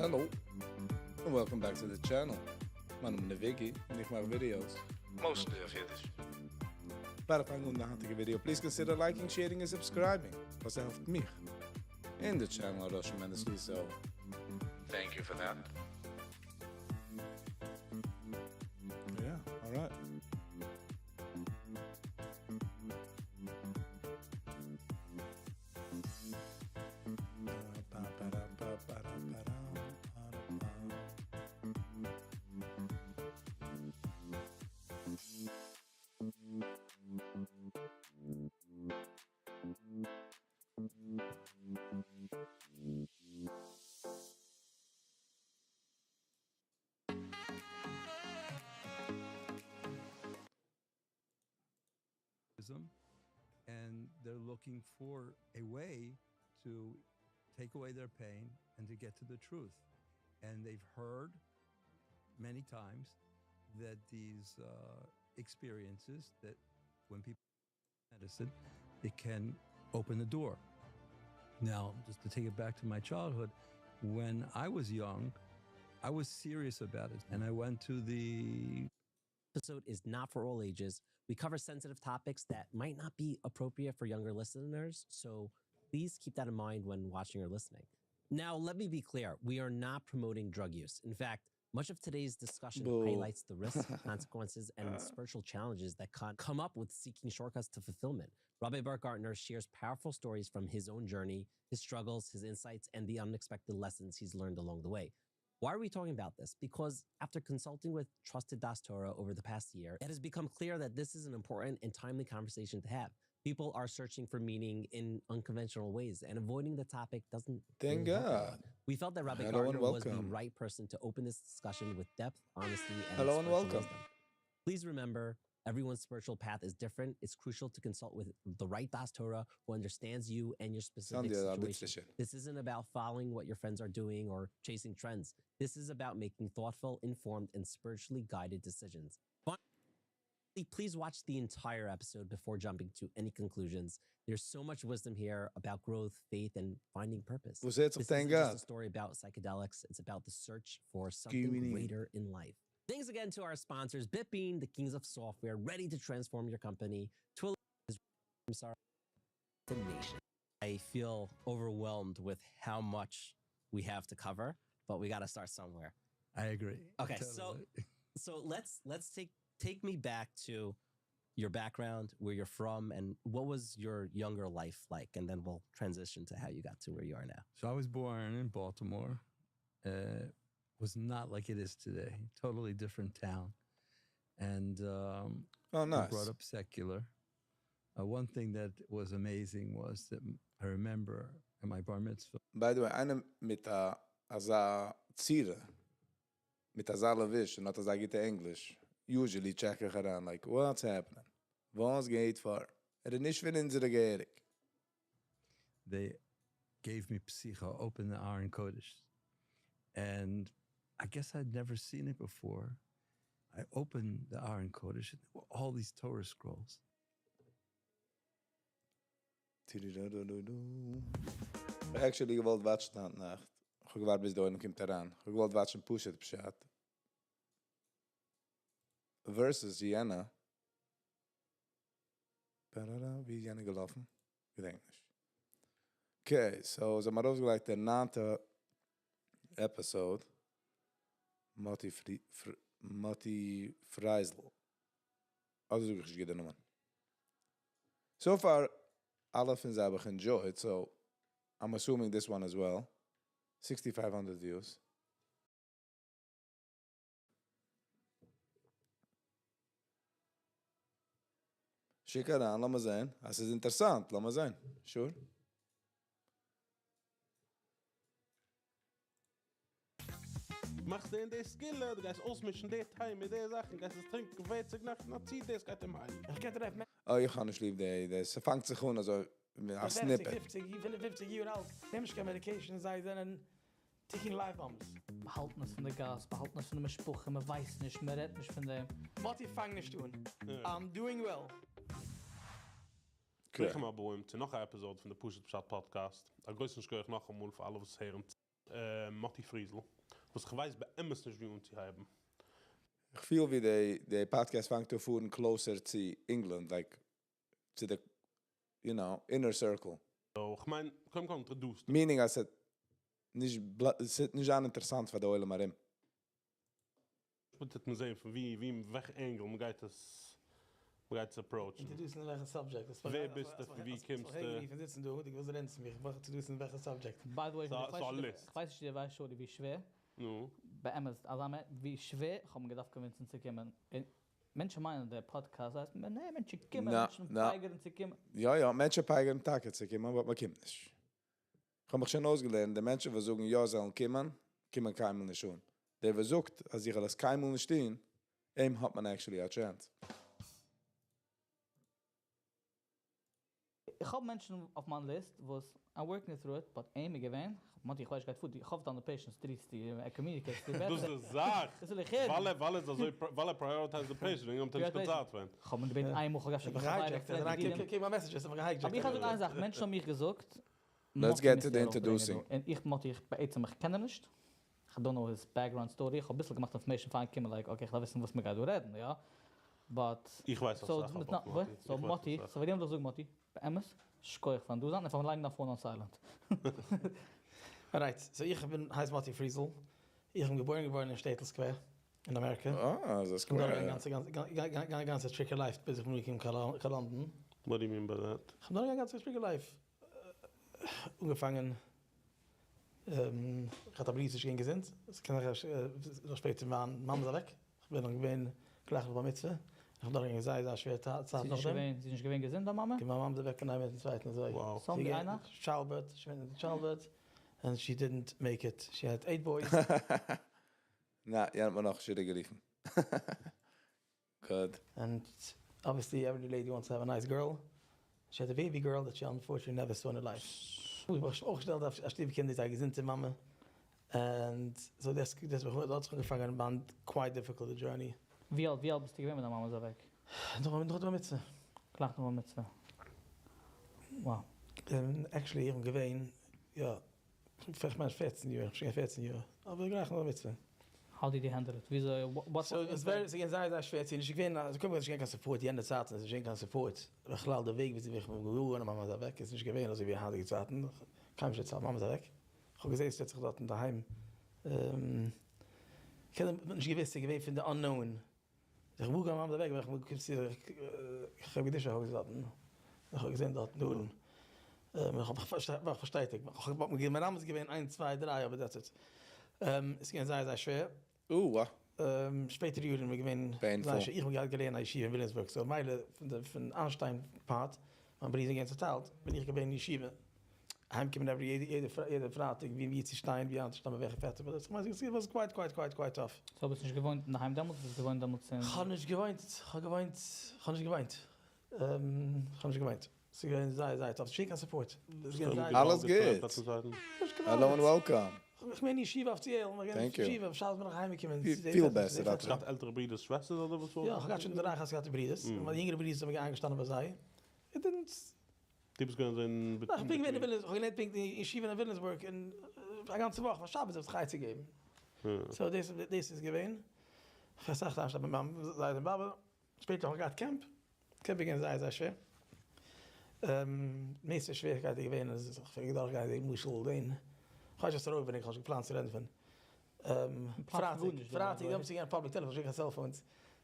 Hello and welcome back to the channel, מיין נאמען איז וויגי און איך מאך videos mostly אויף אידיש. פאר איך פאנג אן די היינטיגע video please consider liking, sharing און subscribing ווייל ס'העלפט מיך און די channel ארויס tremendously so thank you for that. Yeah, alright. And they're looking for a way to take away their pain and to get to the truth. And they've heard many times that these uh, experiences that when people medicine, it can open the door. Now, just to take it back to my childhood, when I was young, I was serious about it. And I went to the episode is not for all ages. We cover sensitive topics that might not be appropriate for younger listeners, so please keep that in mind when watching or listening. Now, let me be clear we are not promoting drug use. In fact, much of today's discussion Boo. highlights the risks, consequences, and spiritual challenges that can come up with seeking shortcuts to fulfillment. Rabbi Baumgartner shares powerful stories from his own journey, his struggles, his insights, and the unexpected lessons he's learned along the way. Why are we talking about this? Because after consulting with trusted Daas Torah over the past year, it has become clear that this is an important and timely conversation to have. People are searching for meaning in unconventional ways, and avoiding the topic doesn't Thank really help God. anyone. We felt that Rabbi Hello and Gardner was the welcome. right person to open this discussion with depth, honesty, and Hello and spiritual welcome. wisdom. Please remember, everyone's spiritual path is different. It's crucial to consult with the right Daas Torah who understands you and your specific situation. This isn't about following what your friends are doing or chasing trends. This is about making thoughtful, informed, and spiritually guided decisions. Finally, please watch the entire episode before jumping to any conclusions. There's so much wisdom here about growth, faith, and finding purpose. וואס הערט זיך This thank isn't just God? a story about psychedelics. It's about the search for something Giving in. greater in life. Thanks again to our sponsors, Bitbean, the kings of software, ready to transform your company to a I'm sorry, the nation. I feel overwhelmed with how much we have to cover, but we got to start somewhere. I agree. Okay, so Totally. so let's let's take take me back to your background, where you're from, and what was your younger life like, and then we'll transition to how you got to where you are now. So I was born in Baltimore. Uh, was not like it is today. Totally different town, and um, Oh, I nice. brought up secular. Uh, one thing that was amazing was that I remember at my bar mitzvah, By the way, איינער מיט א אזא צורה, מיט אזא לבוש און האט אזא גוטע ענגליש, usually check איך אריין like what's happening? וואס גייט פאר? ער איז נישט פון אונזערע געהעריג. they gave me פתיחה, open the ארון קודש. And I guess I'd never seen it before. I opened the ארון קודש and there were all these Torah scrolls. טו-דו-דו-דו-דו. איך האב actually געוואלט watch ן היינט נאכט. איך האב געווארט ביז די עולם קומט אריין. איך האב געוואלט watch ן פשוט פשט. Versus יענע. בארארא, ווי איז יענע געלאפן? געדענק נישט. Okay, so זיי האבן ארויסגעלייגט די ניינטע episode. מאטי פרי, פר, מאטי פרייזל. אזוי זאג איך נישט גוט די נאמען. So far, אלע פון זיי האב איך enjoyed, so I'm assuming this one as well. 6500 views. שיק אריין, לאמיר זען. אז ס'איז אינטערעסאנט, לאמיר זען. Sure. מאכסט די און די סגולה, דו גייסט אויסמישן די טיי מיט די זאכן, גייסט עס טרינקען פערציג נאכט, נאר צי דאס גייט אים היילן. איך קען טרעפן אוי איך האב נישט ליב די די ס'פאנגט זיך אן אזוי מיט א פערציג snippet. פופציג 55 יאר אלט, נעמען נישט קיין medication, זיי זענען ticking life bombs. באהאלטן עס פון די גאס, באהאלטן עס פון די משפחה, מען ווייסט נישט, מען רעדט נישט פון דעם. מאטי פאנג נישט אן, I'm doing well. ברוכים הבאים צו נאך א episode פון די פשוט פשט podcast. א גרויסן שכוח נאכאמאל פאר אלע וואס הערן צו. מאטי פריזל, וואס כ'ווייס באמת נישט ווי אנצוהייבן. איך פיל ווי די פאדקעסט פאנגט אן פארן closer צו England, like צו די, you know, inner circle. So, כ'מיין, קודם כל introduce. Meaning אז ס'וועט נישט זיין אינטערעסאנט פאר די עולם ארום. וועט מען זען פון ווי, וועלכע angle מ'גייט עס approach ן. Introduce ן וועלכע subject. ווער ביסטו, פון ווי קומסטו? איך זיצן דא, דו ווילסט רעדן צו מיר, איך ברויך introduce ן וועלכע subject. By the way, ס'איז א list. איך ווייס נישט דו ווייסט שוין ווי שווער. נו. באמת, אלזא ווי שווער, איך האב מיר געדארפט convince ן צו קומען. מענטשן מיינען דער פאדקעסט הייסט, נע, מענטשן קומען, מענטשן פייגערן צו קומען. יא יא, מענטשן פייגערן טאקע צו קומען, אבער מ'קומט נישט. איך האב מיך שוין אויסגעלערנט, די מענטשן וואס זאגן יא זאלן קומען, קומען קיינמאל נישט אן. דער וואס זאגט אז איך וועל עס קיינמאל נישט טון, אים האט מען actually א chance. איך האב מענטשן אויף מיין list, וואס I'm working through it, but אים איז געווען, מאטי, איך ווייס גייט פאר, איך האף דיינע patience, דריסט די, ער communicate ט די דאס איז די זאך. דאס וויל איך הערן. ווייל ער איז אזוי, ווייל ער prioritize ט די patience, וועגן דעם האט ער נישט קיין צייט פאר אים. איך האב אים געבעטן איינמאל, איך האב געשיקט א קוק מיין messages, איך האב גע hijack ט. אבער איך האב געזאגט איין זאך, מענטשן האבן מיך געזאגט, Let's get to the introducing. און איך, מאטי, איך בעצם, איך קען אים נישט. איך don't know his background story, איך האב אביסל געמאכט information פארן קומען, like, okay, איך דארף וויסן וואס מ'גייט דא רעדן, יא? But, איך ווייס אסאך about מאטי. So מאטי, so וועגן דעם וויל איך זאגן מאטי, באמת, שכוח פארן דא זיין, און פארן לייגן דיין phone on silent. Alright, so איך בין, הייס מאטי פריזל, איך בין געבוירן געווארן אין שטעטל סקווער, אין אמעריקע. אה, אזא סקווער. גאנצע גאנצע tricky life ביז איך בין געקומען קיין לאנדאן. What do you mean by that? איך האב דורך א גאנצע tricky life. אנגעפאנגען, איך האט א ברודער נישט געווען געזונט, עס קען זיין נאך שפעטער מיין מאמע איז אוועק, איך בין נאך געווען גלייך נאך בר מצוה, איך האב דורכגעגאנגען זייער זייער שווערע צייט נאכדעם. זי איז נישט געווען געזונט דיין מאמע? מיין מאמע איז אוועק פון איין מינוט צום צווייטן אזוי. Wow. Some די איינאכט? Childbirth, she went into childbirth, and she didn't make it. She had 8 boys. נא, יענער האט מיר נאך שידוך גערופן. Good. And obviously every lady wants to have a nice girl. She had a baby girl that she unfortunately never saw in her life. איך האב אויך געשטעלט א שטוב קינד, איז א געזונטע מאמע. And so דאס דאס האט זיך אנגעפאנגען מיין quite difficult journey. ווי אלט ביסטו געווען ווען דיין מאמע איז אוועק? נאך די בר מצוה. גלייך נאך בר מצוה. Wow. Actually, איך בין געווען, יא, איך מיין 14 יאר, איך בין שוין 14 יאר, אבער גלייך נאך בר מצוה. How did you handle it? וויאזוי, what So, עס איז געווען זייער זייער שווער צו, נישט געווען, אז קודם כל איז נישט געווען קיין support, יענע צייטן איז נישט געווען קיין support. בכלל דער וועג ווי איך בין געווארן, מאמע איז אוועק, איז נישט געווען אזוי ווי היינטיגע צייטן. קיינער נישט דערציילט, מאמע איז אוועק. איך האב געזען, עס טוט זיך דארט אינדערהיים. איך האב נישט געוואוסט, ס'איז געווען פון די unknown. איך וואו מאמע איז אוועק, ווען איך בין געקומען צו איך האב געדישט א הויז דארטן. איך האב געזען דארט נארן. איך האב פארשטייט איך האב מרמז געווען איינס, צוויי, דריי, אבער that's it. עס איז געווען זייער זייער שווער. או-אה. שפעטער יארן איז געווען זייער שווער. איך האב געהאט געלערנט אין א ישיבה אין וויליאמסבורג, so מילא פון איינשטיין part, מיין ברודער איז געווען צוטיילט, בין איך געווען אין ישיבה. אהיימקומען every יעדע פרייטאג ווי ווי צו שטיין, ווי איינצושטיין ביי וועלכע פעטער, but איך מיין עס was quite quite quite quite tough. So ביסט נישט געוואוינט אינדערהיים דעמאלטס? ביסט געוואוינט דעמאלטס אין. כ'האב נישט געוואוינט, כ'האב געוואוינט, כ'האב נישט געוואוינט. כ'האב נישט געוואוינט. ס'איז געווען זייער זייער tough. ס'איז נישט געווען קיין support. אלעס גוט. Hello and welcome. איך מיין ישיבה אפיציעל, Thank you. ישיבה, שבת בין איך אהיימגעקומען. פיל בעסער. האסט געהאט עלטערע ברידער, שוועסטער אדער וואס? יא, איך האב געהאט שוין דריי געהאט ברידערס. מיינע יונגערע ברידערס זענען איינגעשטאנען ביי זיי. It didn't דו ביסט געווען אין איך בין געווען אין וויליאמסבורג, איך האב געלערנט פונקט אין ישיבה אין וויליאמסבורג, און א גאנצע וואך, פאר שבת האב איך זיך עצה געגעבן. So דאס דאס איז געווען. איך האב אסאך צייט מיט מיין זיידע און באבע. שפעטער האב איך געהאט camp. Camp איז געווען זייער זייער שווער. מערסטע שוועריקייט איז געווען אז איך פלעג דורכגיין די משל דעם. איך ווייס נישט וואס צו ארויפברענגען, איך האב נישט געפלאנט צו רעדן פון. פרייטאג, פרייטאג דעמאלטס איז געווען public טעלעפאן, נישט געווען קיין cellphones.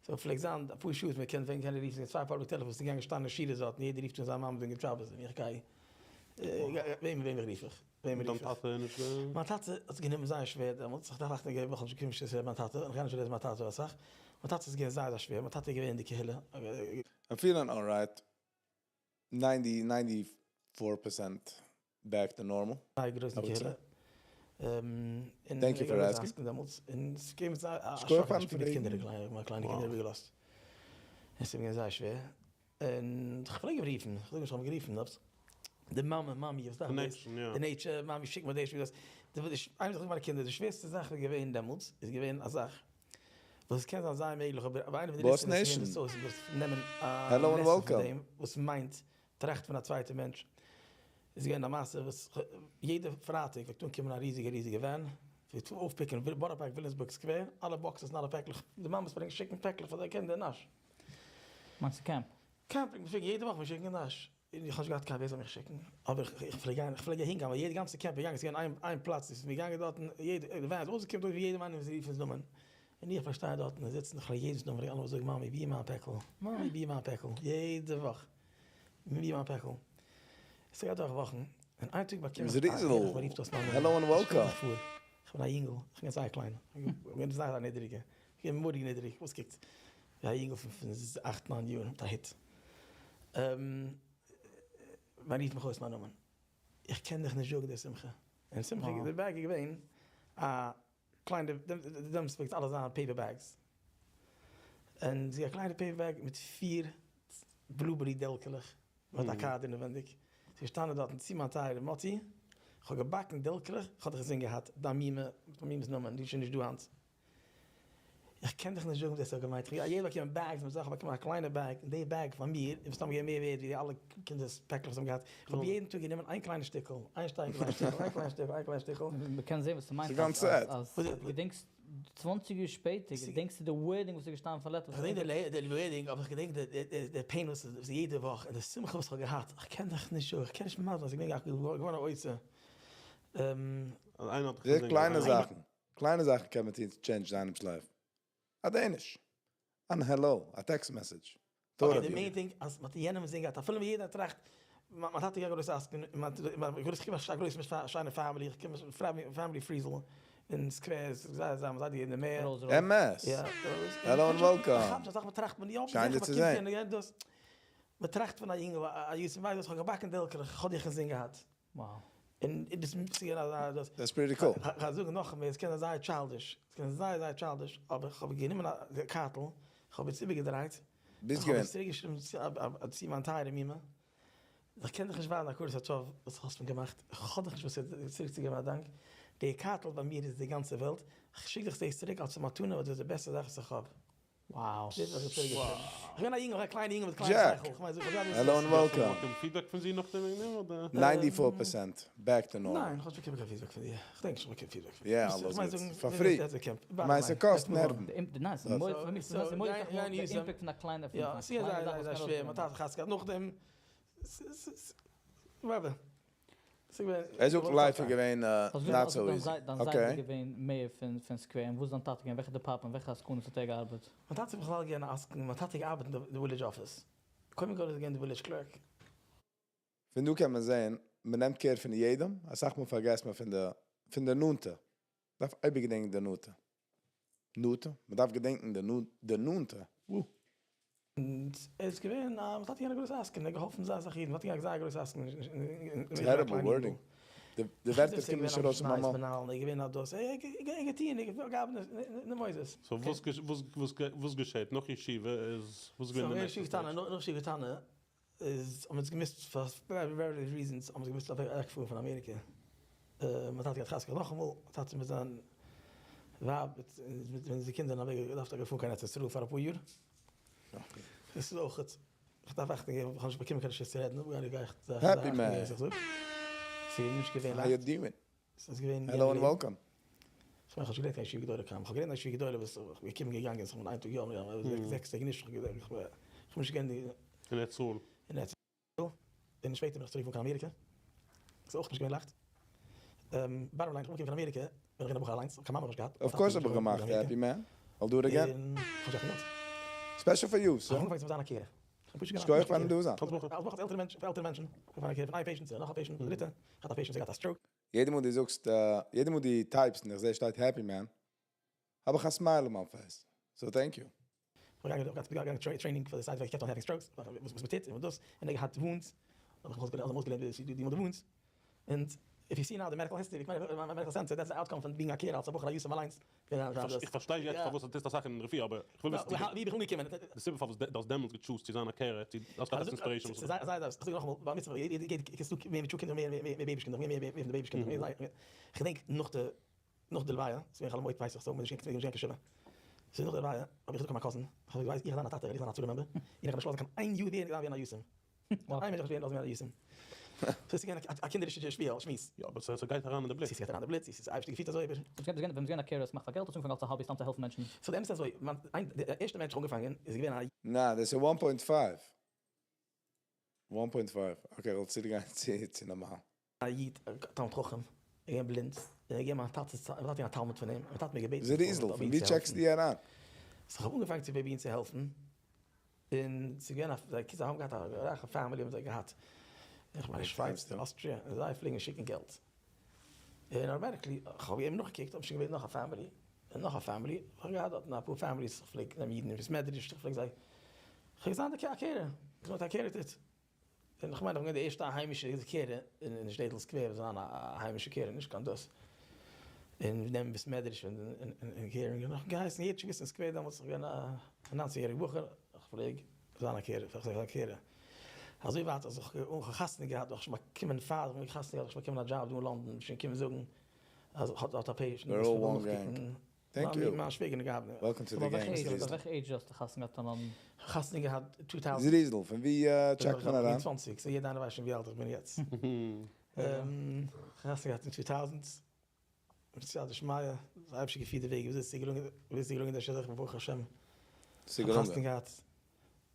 So פלעגט זיין אפאר שעות מען קען ווען קענען רופן, צוויי public טעלעפאנס איז געגאנגען געשטאנען שורות דארט און יעדער רופט אן זיין מאמע וועגן שבת און איך גיי וועמען וועמען רוף איך? וועמען רוף דיין איך? טאטע איז נישט געווען? מיין טאטע האט גענומען זייער שווער דעמאלטס, איך דארף אכטונג געבן איך האב נישט געקומען צו מיין טאטע, איך גיי נישט רעדן מיין טאטע אסאך, מיין טאטע איז געווען זייער זייער שווער, מיין טאטע איז געווען אין די קהילה. I'm feeling alright. 90, 94% back to normal. זייער גרויסע I would קהילה. say. און Thank you for איך asking. דעמאלטס, און עס געווען זייער א שכוח שאק, פארן איך בין מיט פרעגן. קינדער, קליינע קליינע קינדער איבערגעלאזט. עס איז געווען זייער שווער. און איך פלעג אים רופן, איך פלעג אים שוין גערופן, אבער די מאמע, מאמי, וואס דארף דאס? Connection, יא. די nature, מאמי, שיק מיר דאס, שיק מיר דאס. די איינע זאך מיינע קינדער, די שווערסטע זאך איז געווען דעמאלטס, איז געווען א זאך, וואס עס קען זיין זייער מעגליך, אבער איינע פון די Boss listeners הערן Nation. דאס אויס, וואס נעמען א Hello and lesson פון welcome. דעם, וואס מיינט, טראכט פון א צווייטע מענטש. איז געווען א מעשה וואס יעדע פרייטאג פלעגט אנקומען א ריזיגע ריזיגע van פלעגט אויפפיקען בארא פארק וויליאמסבורג סקווער אלע boxes און אלע פעקלעך, די מאמעס פלעגן שיקן פעקלעך פאר זייער קינדער נאש. מיינסט camp? Camp פלעגט מען שיקן יעדע וואך מיר שיקן נאש, און איך האב נישט געהאט קיין ווער זאל מיך שיקן, אבער איך פלעג גיין איך פלעג אהין גיין ווייל יעדע גאנצע camp איז געגאנגען ס'איז געווען איין פלאץ איז מען געגאנגען דארטן יעדע די van איז אויסגעקומען דארט ווי יעדעם איינעם וואס רופן נאמען, און איך פלעג שטיין דארטן און זיצן איך פלעג יעדנס נאמען פלעג אלעמאל זאגן מאמי ווי איז מיין פעקל מאמי ווי איז מיין פעקל יעדע וואך. ווי מיין פעקל. ס'גייט דורך וואכן, און איין טאג באקום איך א הערליך מ'רופט אויס מיין נאמען. Hello and שטעל welcome. דיך פאר, איך בין א יונגל, איך בין זייער קליין, איך בין זייער א נידעריגע, איך בין מורא'דיג נידעריג, וואס קוקט ווי א יונגל פון אכט ניין יאר מיט א הוט. מען רופט מיך אויס מיין נאמען. איך קען דיך נישט זאגן די שמחה. און שמחה, די bag איז געווען א קליינע, דעמאלטס פלעגט אלעס זיין paper bags, און זי א קליינע paper bag מיט פיר blueberry דעלקעלעך, מיט א card אינעווענדיג, זי איז געשטאנען דארטן צו מיין טייערע מאטי, איך האב געבאקן דעלקעלעך, איך האב דיך אינזין געהאט, דיין מומע, מיט מיין מומע'ס נאמען, די איז שוין נישט דא היינט, איך קען דיך נישט זאגן וואס דאס האט געמיינט, איך האב יעדער באקומען bags מיט זאכן, איך האב באקומען א קליינע bag, און די bag פאר מיר איז מסתם געווען מער ווערד ווי די אלע קינדער'ס פעקלעך וואס זיי האבן געהאט, איך האב יעדן טאג גענומען איין קליינע שטיקל, איין שטיקל, איין שטיקל, איין קליין שטיקל, איין קליין שטיקל. מען קען זען וואס ס'מיינט ס'גאנץ sad. אז דו געדענקסט 20 יאר שפעטער געדענקסטו די wording וואס איז געשטאנען פון letter. איך געדענק די wording אבער איך געדענק די pain וואס איז יעדע וואך און די שמחה וואס איך האב געהאט, איך קען דיך נישט זאגן, איך קען נישט מסביר זיין, ס'איז געווען געווארן א אוצר. איינער האט דיך זייער געזען קליינע געוויינען. זאכן, קליינע זאכן קען מען טון צו change איינעמ'ס life. א Danish, אן hello, א text message, okay, די main thing אז מ'האט יענעם אינזין געהאט, אפילו ווען יעדער טראכט, מיין טאטע גייט גרויס עסקן, איך קום פון א גרויסע משפחה, א שיינע family, איך קום פון family פריזל אין סקווער, זיי זיי זיי די מער. אמת! Hello and welcome! אסאך מאל טראכט מען, יא, שיין דיר צו זען. מ'טראכט פון א יונגל, א יתום, ווייסט וואס, כ'האב געבאקן דעלקעלעך, כ'האב דיך אינזין געהאט. און דאס איז געווען אזא דאס. That's pretty cool. כ'גיי זאגן נאכאמאל, עס קען זיין זייער childish, עס קען זיין זייער זייער childish, אבער כ'האב גענומען א קארטל, כ'האב עס איבערגעדרייט, ביסט כ'האב געווען. עס צוריק געשריבן צו מיין טייערע מומע, איך קען דיך נישט ווייזן הכרת הטוב וואס האסט מיר געמאכט, איך האב דיך נישט וואס צוריק צו געבן א דאנק, די קארטל ביי מיר איז די גאנצע וועלט, כ'שיק דיך דאס צוריק אלס א מתנה ווייל דאס איז די בעסטע זאך וואס איך האב. Wow. איך בין א יונגל, א קליינע יונגל מיט קליינע שכל, איך מיין זיך Jack, hello and welcome. באקומען feedback פון זי נאכדעם וועגן דעם אדער? 94 percent back to normal. ניין, איך האב נישט באקומען קיין feedback פון דיר, איך דענק נישט איך באקום feedback פון דיר. יא, אלעס גוט. פאר free. כ'מיין ס'קאסט נערוון. ניין, ס'איז מורא'דיג פאר מיך, ס'איז מורא'דיג די impact פון א קליינע פון א קליינע זאך וואס קען שווער, מיין טאטע האט חתונה געהאט נאכדעם, וואטעווער. ער זאגט life איז געווען not so easy. דיין זיידע איז געווען mayor פון סקווער, און וואס איז דיין טאטע געווען? וועלכע department? וועלכע עסקנות האט ער געארבעט? מיין טאטע איז בכלל געווען א עסקן, מיין טאטע האט געארבעט אין די village office. קודם כל איז ער געווען די village clerk. פון דא קען מען זען, מען נעמט care פון יעדעם, אסאך מאל פארגעסט מען פון די פון די נאנטע. דארף אייביג געדענקען די נאנטע. נאנטע? מען דארף געדענקען די נאנטע. און ער איז געווען א, מיין טאטע איז געווען א גרויסע עסקן, ער האט געהאלפן זייער אסאך אידן, מיין טאטע איז געווען א זייער גרויסע עסקן. Terrible wording. די ווערטער קומען נישט ארויס פון מיין מויל. ער איז געווען א דאס, ער האט געטון, ער האט געארבעט אין די מוסדות. So וואס געשעט נאך ישיבה איז, וואס איז געווען די next stage? נאך ישיבה קטנה איז האבן אונז געמוזט פאר various reasons האבן אונז געמוזט אוועקפארן פון אמעריקע, מיין טאטע געהאט חתונה נאכאמאל, מיין טאטע מיט זיין ווייב מיט די קינדער האבן געדארפט אוועקפארן קיין ארץ ישראל פאר אפאר יאר, דאס איז אויך, איך דארף אכטונג געבן, איך האב נישט באקומען קיין רשות צו רעדן, אבער גיי איך אכטונג געבן וואס איך זאג, ס'איז נישט געווען לייכט, ס'איז געווען Hello and welcome. איך מיין איך האב נישט געלערנט קיין ישיבה גדולה קיינמאל, איך האב געלערנט אין ישיבה גדולה וואס איך בין געקומען געגאנגען, ס'איז איין טאג יא און זעקס טעג נישט, איך בין נישט געווען אין ארץ ישראל. אין ארץ ישראל, און שפעטער בין איך צוריק געפארן קיין אמעריקע, ס'איז אויך נישט געווען לייכט, bottom line איך בין אנגעקומען פון אמעריקע, בין איך געווען א בחור אליינס, קיין מאמע האב איך נישט געהאט, Of course האב איך געמאכט happy man, I'll do it again. און איך האב נישט געהאט קיין געלט. Special for you sir. איך האב אנגעפאנגען צו זיין א carer. שכוח פארן דא זיין. אלס בחור, אלס עלטערע מענטש, פאר עלטערע מענטשן, פון איין patient צו נאך א patient, דריטע, איך האט א patient וואס האט געהאט א stroke. יעדע מאל דו זאגסט, יעדע מאל דו type סט און איך זע שטייט happy man, האב איך א smile אויף מיין face. So thank you. איך האב געגאנגען training פאר די side effects, kept on having strokes, וואס מען טוט און דאס, און ער געהאט wounds, האב איך אים אויסגעלערנט ווי צו deal ן מיט די wounds, און if you see now the medical history, איך מיין medical center, that's the outcome פון being א carer אלס א בחור א יתום אליינס. איך פארשטיי יעצט פארוואס דו טוסט אסאך אין רפואה, אבער איך וויל וויסן ווי בין איך אנגעקומען? די סיבה פארוואס דו האסט דעמאלטס גע choose ט צו זיין א carer, צו דו האסט געהאט עפעס inspiration וואס זיי זיי איך זאג נאכאמאל, בר מצוה יעדע קענסט דא מער מיט קינדער מער מער baby ש קינדער מער מער פון די baby ש קינדער מער איך געדענק נאך די נאך די לוויה, ס'איז געווען חול המועד פסח so מ'איז נישט געגאנגען קיין שבעה, ס'איז נאך די לוויה האב איך געזאגט פאר מיין cousin, איך האב געווייסט איך וועל זיין א טאטע, איך וועל זיין א הצלה member, און איך האב באשלאסן קיין איין יאר ווערן ווערן א יתום, קיין איין מענטש זאל נישט ווערן לאזן ווערן א יתום. So ס'איז געווען א קינדערישע שפיל, שמועס. יא, אבער ס'גייט אריין אין די בלוט. צו ס'גייט אריין אין די בלוט, צו ס'איז אייבערשטער געפירט אזוי, אבער. ווען מ'איז געווען א carer האסטו געמאכט פאר געלט, האסט אנגעפאנגען אלס א hobby סתם צו העלפן מענטשן? So די אמת איז אזוי, מיין איין די ערשטע מענטש איך אנגעפאנגען איז געווען א. ניין, דאס איז one point five. One point five. Okay, איך וועל צוריקגיין צו נארמאל. א איד, א תלמיד חכם, איז געווען בלינד, און ער איז געווען מיין טאטע'ס, מיין טאטע איז געווען א תלמיד פון אים, מיין טאטע האט מיר געבעטן איך זאל זריזל, פון פרובירן ווי צו טשעקסטו העלפן. אריין? So איך האב אנגעפאנגען צו פרובירן צו העלפן, און ס'איז געווען א, זיי קיצור האבן געהאט א רייכע family האבן זיי געהאט, איך מיין שווייץ, אוסטריע, און זיי פלעגן שיקן געלט, און automatically, איך האב אים נאכגעקוקט, האב שוין געווען נאך א family, און נאך א family, איך האב געהאט דארטן אפאר families, איך פלעג נעמען אידן אין בית מדרש, איך פלעג זיי, איך פלעג זיין די א carer, איך בין א carer טוט. און איך מיין איך בין געווען די ערשטע היימישע carer אין שטעטל סקווער וואס זיין א היימישע carer נישט קיין דאס און נעבן בית מדרש און caring און איך געהייסן יעדער שוין געוואוסט אין סקווער דעמאלטס איך בין געווען א ניינצן יעריג בחור איך פלעג זיין א carer איך זיין א carer אזוי ווייט אז איך האב חתונה געהאט האב איך שוין באקומען פאר איך האב חתונה געהאט האב איך שוין באקומען א דזשאב דא אין לאנדאן שוין געקומען זאגן אז איך האב דארט א patient וואס וויל נאכקוקן Thank you. מיין שוועגערין האט געהאט. Welcome to the gang זריזל. ביי וועלכע עידזש האסטו חתונה געהאט אין לאנדאן? חתונה געהאט two thousand. זריזל, פון ווי טשעקט מען אריין? 24, so יעדער איינער ווייסט שוין ווי אלט איך בין יעצט. חתונה געהאט אין two thousand. בסייעתא דשמיא, דער אייבערשטער געפירט די וועג, וויאזוי ס'איז געלונגען, וויאזוי ס'איז געלונגען דער שידוך, ברוך השם. ס'איז געלונגען. חתונה געהאט.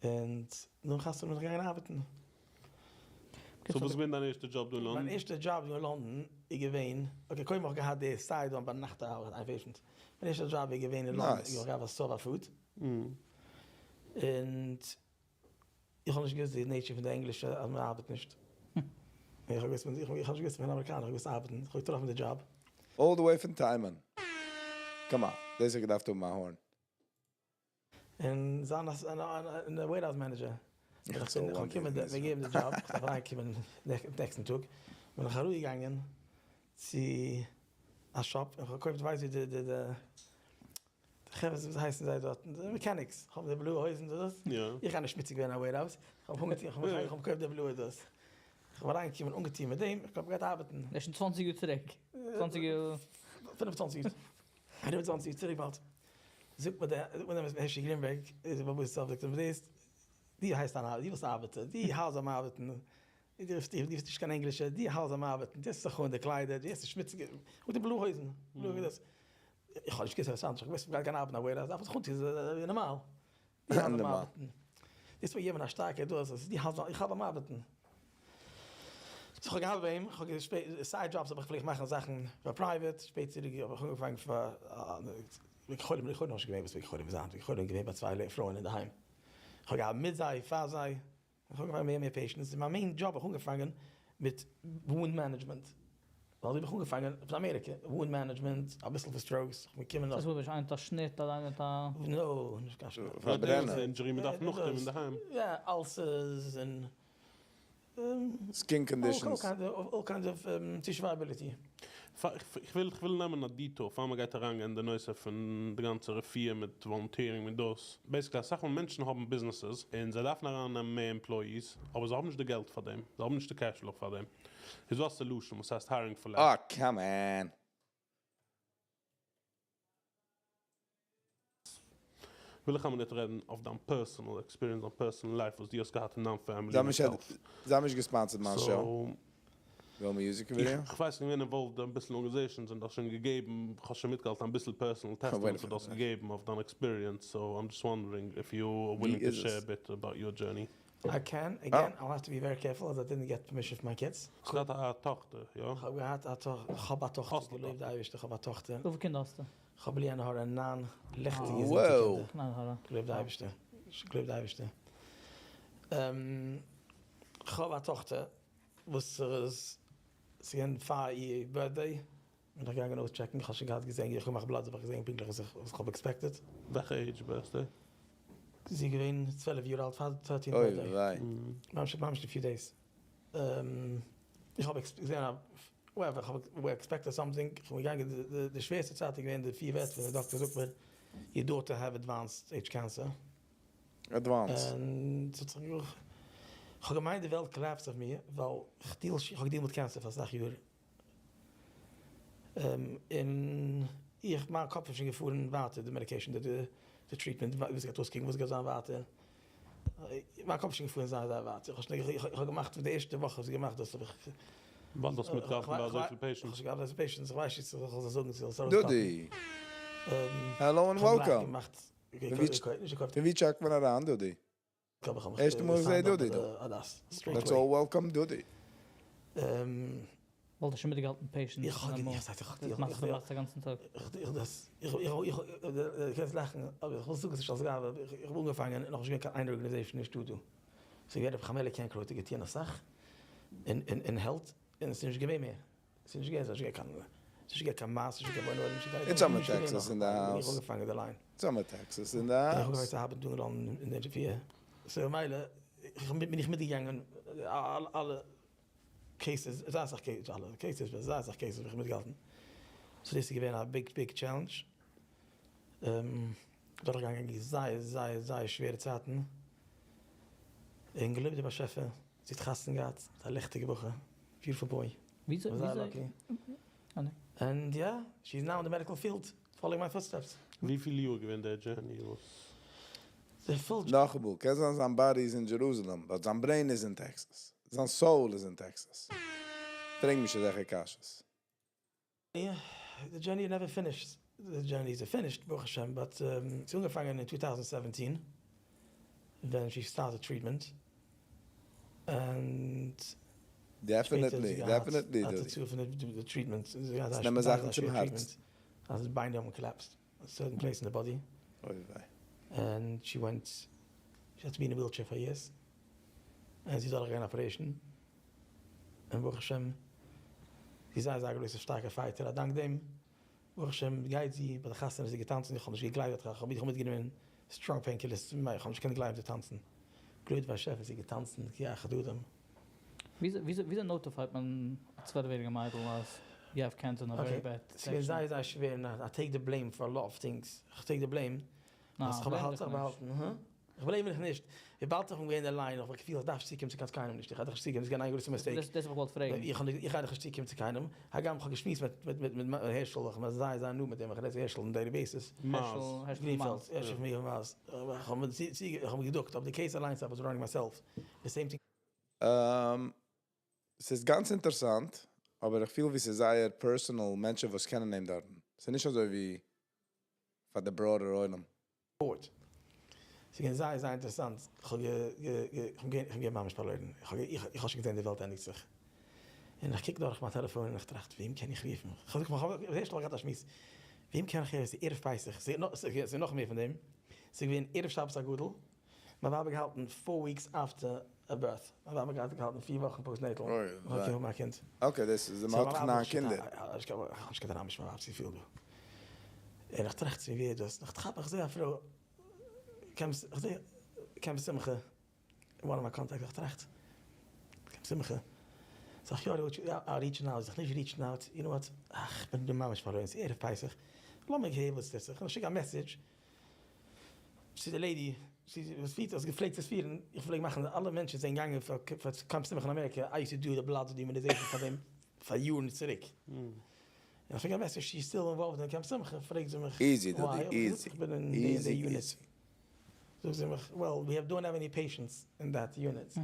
און נאך חתונה בין איך געגאנגען ארבעטן. So וואס איז געווען דיין ערשטע דזשאב דא אין לאנדאן? מיין ערשטע דזשאב דא אין לאנדאן איז געווען, okay קודם האב איך געהאט די side אן ביינאכט ארבעט איין patient. מיין ערשטע דזשאב איז געווען אין לאנדאן, איך האב געארבעט ביי סאווא פוד. און איך האב נישט געוואוסט די nature פון די ענגלישע אז מען ארבעט נישט. איך האב געוואוסט איך האב נישט געוואוסט איך בין אמעריקאנער איך האב געוואוסט ארבעטן, איך האב געטראפן די דזשאב. All the way פון תימן. Come on, דאס האט געדארפט האבן א horn. און זיין א warehouse manager. איך בין געקומען מיר געגעבן די דזשאב, איך דארף אריינקומען נעקסטן טאג, בין איך אראפגעגאנגען צו א shop און כ'האב געקויפט ווייסט ווי די די חברה ווי הייסן זיי דארטן די mechanics האבן די בלויע הויזן דאס, איך גיי נישט שמוציג ווערן אין א warehouse, כ'האב אנגעטון כ'האב געקויפט די בלויע דאס, כ'בין אריינגעקומען אנגעטון מיט דעם, איך האב געהאט ארבעטן. דאס איז שוין צוואנציג יאר צוריק, צוואנציג יאר. פינף און צוואנציג יאר, פינף און צוואנציג יאר צוריק באלד. זאגט מיר דער, זאגט מיר דער הערשי גרינבערג, איז דער באבוב זאגט ער מיר דאס, דו הייסט אן ארבעטער, דו ווילסט ארבעטען, דו האלסט ביים ארבעטן, דו ביסט נישט קיין ענגלישער, דו האלסט ביים ארבעטן, טוסט זיך אן די קליידער, דו האסט שמוציגע, און די בלויע הויזן, בלויע דאס, איך האב נישט געוואוסט אז עס איז אנדערש, איך האב געוואוסט מ'גייט גיין ארבעטן א warehouse דארף מען זיך אנטון ווי נארמאל, דו האלסט ביים ארבעטן, דו האסט מיר געגעבן א שטארקע דאס, אז דו האלסט, איך האלט ביים ארבעטן. So כ'האב געהאט ביי אים, כ'האב געשפעט, side jobs האב איך געפלעגט מאכן זאכן פאר private, שפעטער האב איך אנגעפאנגען פאר ביקור חולים, ביקור חולים נאכנישט געווען וואס ביקור חולים איז היינט, ביקור חולים איז געווען ביי צוויי פרויען אינדערהיים, כ'האב געהאט מיט זיי, פאר זיי, איך האב אנגעפאנגען מער מער patients, און מיין main job האב איך אנגעפאנגען מיט wound management, ווייל אזוי האב איך אנגעפאנגען פון אמעריקע, wound management, אביסל פון strokes, איך בין געקומען נאך. דאס וואלט נישט איינער מיט א שניט אדער איינער מיט א. No, נישט קיין שניט. פארברענען. Injury, מ'דארף נאכדעם אינדערהיים. יא, ulcers און. Skin conditions. All kinds of tissue viability. איך וויל איך וויל נעמען א detour פאר מען גייט אריינגיין אין די נושא פון די גאנצע רפואה מיט volunteering מיט דאס. Basically אסאך מאל מענטשן האבן ביזנעסעס און זיי דארפן אריין נעמען מער employees אבער זיי האבן נישט די געלט פאר דעם, זיי האבן נישט די cash flow פאר דעם. איז דא א solution וואס הייסט hiring for less. אה come on. וויל איך א מינוט רעדן אויף דיין personal experience, דיין personal life וואס דו האסט געהאט אין דיין family זיי האבן נישט זיי האבן נישט געספאנסערט מיין show. וויל music video? איך ווייס איך בין געווען involved אביסל אין organizations און דו האסט שוין געגעבן, איך האב שוין מיטגעהאלטן אביסל personal testimonies וואס דו האסט געגעבן אויף דיין experience, so I'm just wondering if you are willing to share a bit about your journey. I can, again, I'll have to be very careful as I didn't get permission פון מיין kids. האסט געהאט א טאכטער, יא? כ'האב געהאט א טאכטער, כ'האב א טאכטער, געלויבט די אייבערשטער כ'האב א טאכטער. וויפיל קינדער האסטו? כ'האב בלי עין הרע ניין ליכטיגע געזונטע קינדער. געלויבט די אייבערשטער, געלויבט די אייבערשטער. כ'האב א טאכטער וואס איז, ס'איז געווען פאר איר birthday, בין איך געגאנגען אויסטשעקן, כ'האב שוין געהאט געזען, איך האב געמאכט bloods האב איך געזען פונקטליך וואס איך האב expected. וועלכע עידזש birthday? זי איז געווען 12 יאר אלט פאר thirteenth birthday. ממש ממש די few days. איך האב געזען א whatever, איך האב expected something, איך בין געגאנגען די שווערסטע צייט איז געווען די פיר ווערטער ווען די דאקטער זאגט מיר your daughter have advanced stage cancer. Advanced. און ס'האט זיך געך, כ'האב געמיינט די וועלט collapsed אויף מיר, ווייל איך deal, איך האב געדילט מיט cancer פאר אסאך יאר. און איך מיין קאפ איז שוין געפארן ווייטער די medication די treatment ווי ס'גייט אויסקוקן וואס גייט זיין ווייטער. מיין קאפ איז שוין געפארן זייער זייער ווייט, איך האב שוין איך האב געמאכט פון די ערשטע וואך וואס געמאכט דאס האב איך. ווייל דו האסט מיטגעהאלטן ביי אזויפיל patients. איך האב געהאט אזויפיל patients, איך ווייס נישט צו איך זאל זאגן צו איך זאל עס דודי! Hello and welcome! פון ווי טשעקט מען אריין דודי? ערשטע מאל איך זעה דודי דא. Let's all welcome דודי. וואלט איך שוין מיטגעהאלטן patients פון אמאל. מאכסט די מאכסט א גאנצן טאג. קענסט לאכן אבער איך וויל זאגן ס'נישט אלס גאווה איך האב אנגעפאנגען און נאכנישט געווען קיין איין organization אין שטאט דא. ס'איז געווען רבי חמלה קענקרויט האט געטוען אסאך אין health און ס'איז נישט געווען מער. ס'איז נישט געווען, ס'איז נישט געווען קיין, ס'איז נישט געווען קיין מאס, ס'איז נישט געווען קיין בוני עולם, ס'איז נישט געווען קיין גארנישט, איך האב אנגעפאנגען די line. סאמע Texas אין די house. איך האב אנגעפאנגען צו ארבעטן דא אין די רפואה, so ממילא בין איך מיטגעגאנגען אלע cases, זייער אסאך cases, נישט אלע cases, אבער זייער אסאך cases האב איך מיטגעהאלטן, so דאס איז געווען א big big challenge, דורכגעגאנגען זייער זייער זייער שווערע צייטן, און געלויבט די באשעפער, זי האט חתונה געהאט מיט א ליכטיגע בחור, beautiful boy. וויאזוי זייער lucky. And yeah, she is now in the medical field, following my footsteps. וויפיל יאר געווען די journey וואס? די full. נאכאמאל, קען זיין זיין body איז אין Jerusalem, but זיין brain איז אין Texas. זיין soul איז אין Texas. פרעג נישט אזעלכע קשיות. די journey never finished. די journey איז finished ברוך השם, but ס'איז אנגעפאנגען אין 2017 ווען she started treatment, and Definitely, definitely א תוצאה פון די treatment, זי האט נעמען זאכן צום הארץ. אז די ביינער האבן collapsed, a certain place in the body. אוי וויי. And she went, she had to be in a wheelchair for years, און זי איז דורכגעגאנגען operation, און ברוך השם זי איז זייער זייער א גרויסע שטארקע fighter, א דאנק דעם ברוך השם גייט זי, ביי די חתונה איז זי געטאנצן, איך האב נישט געגלייבט, איך האב מיטגענומען strong painkillers, איך האב נישט געקענט גלייבן זי טאנצן, גלויבט באשעפער זי געטאנצן כי אחד אדם. וויאזוי notify ט מען א 12 יעריגע מיידל אז you have cancer in a very bad section? ס'געווען זייער זייער שווער און I take the blame for a lot of things, איך take the blame אז כ'האב באהאלטן, הא? איך blame מיך נישט, וויבאלד איך בין געווען אין די line האב איך געפילט איך דארף נישט צוקומען צו קיין קיינעם נישט, איך גיי דאך נישט צוקומען, דאס איז געווען איין גרויסע mistake. דאס האב איך געוואלט פרעגן. איך גיי דאך נישט צוקומען צו קיינעם, הגם איך האב געשמועסט מיט מיט הערשל, איך בין זייער זייער נאנט מיט אים, איך רעד צו הערשל on daily basis. הערשל גרינפעלד, הערשל פון מיר מאז. איך האב געדוקט, אבער די case אליינס I was running myself, the same thing. ס'איז גאנץ אינטערעסאנט, אבער איך פיל ווי ס'איז זייער personal מענטשן וואס קענען אים דארטן. ס'איז נישט אזוי ווי פאר די broader עולם. פארט. ס'איז געווען זייער זייער אינטערעסאנט, איך האב געווען ממש פארלוירן, איך האב שוין געזען די וועלט ענדיגט זיך, און איך קוק דורך מיין טעלעפאן און איך טראכט וועם קען איך רופן, איך האב ערשט מאל געהאט א שמועס, וועם קען איך רופן, ס'איז ערב פסח, ס'איז נאך מער פון דעם, ס'איז געווען ערב שבת הגדול, מיין ווייב האט געהאלטן four weeks after a birth, מיין ווייב האט געהאלטן פיר וואכן postnatal, איך האב געהאט מיין קינד. Okay, דאס איז, מ'האט דאך ניין קינדער. איך האב נישט קיין אראמיש מיין ווייב צופיל דא. און איך טראכט צו מיר ווער איז דאס, איך כאפ איך זעה א פרוי, איך זעה Camp Simcha, one of my contacts, איך טראכט, Camp Simcha, זאג איך יא, יא, reaching out, זאג איך נישט reaching out, you know what, איך בין דא ממש פארלוירן, ס'איז ערב פסח, לאמיך הערן וואס טוט זיך, איך שיק א message צו די lady וואס פירט דאס, געפלעגט עס פירן, איך פלעג מאכן אלע מענטשן זענען געגאנגען פאר Camp Simcha אין אמעריקע, I used to do the blood immunization פאר דעם פאר יארן צוריק. און איך פרעג א message, she still involved אין Camp Simcha? פרעגט זי מיך, Easy why? דודי, easy. איך בין אין די Easy unit. Easy. זאגט זי מיך, well, we have don't have any patients in that unit.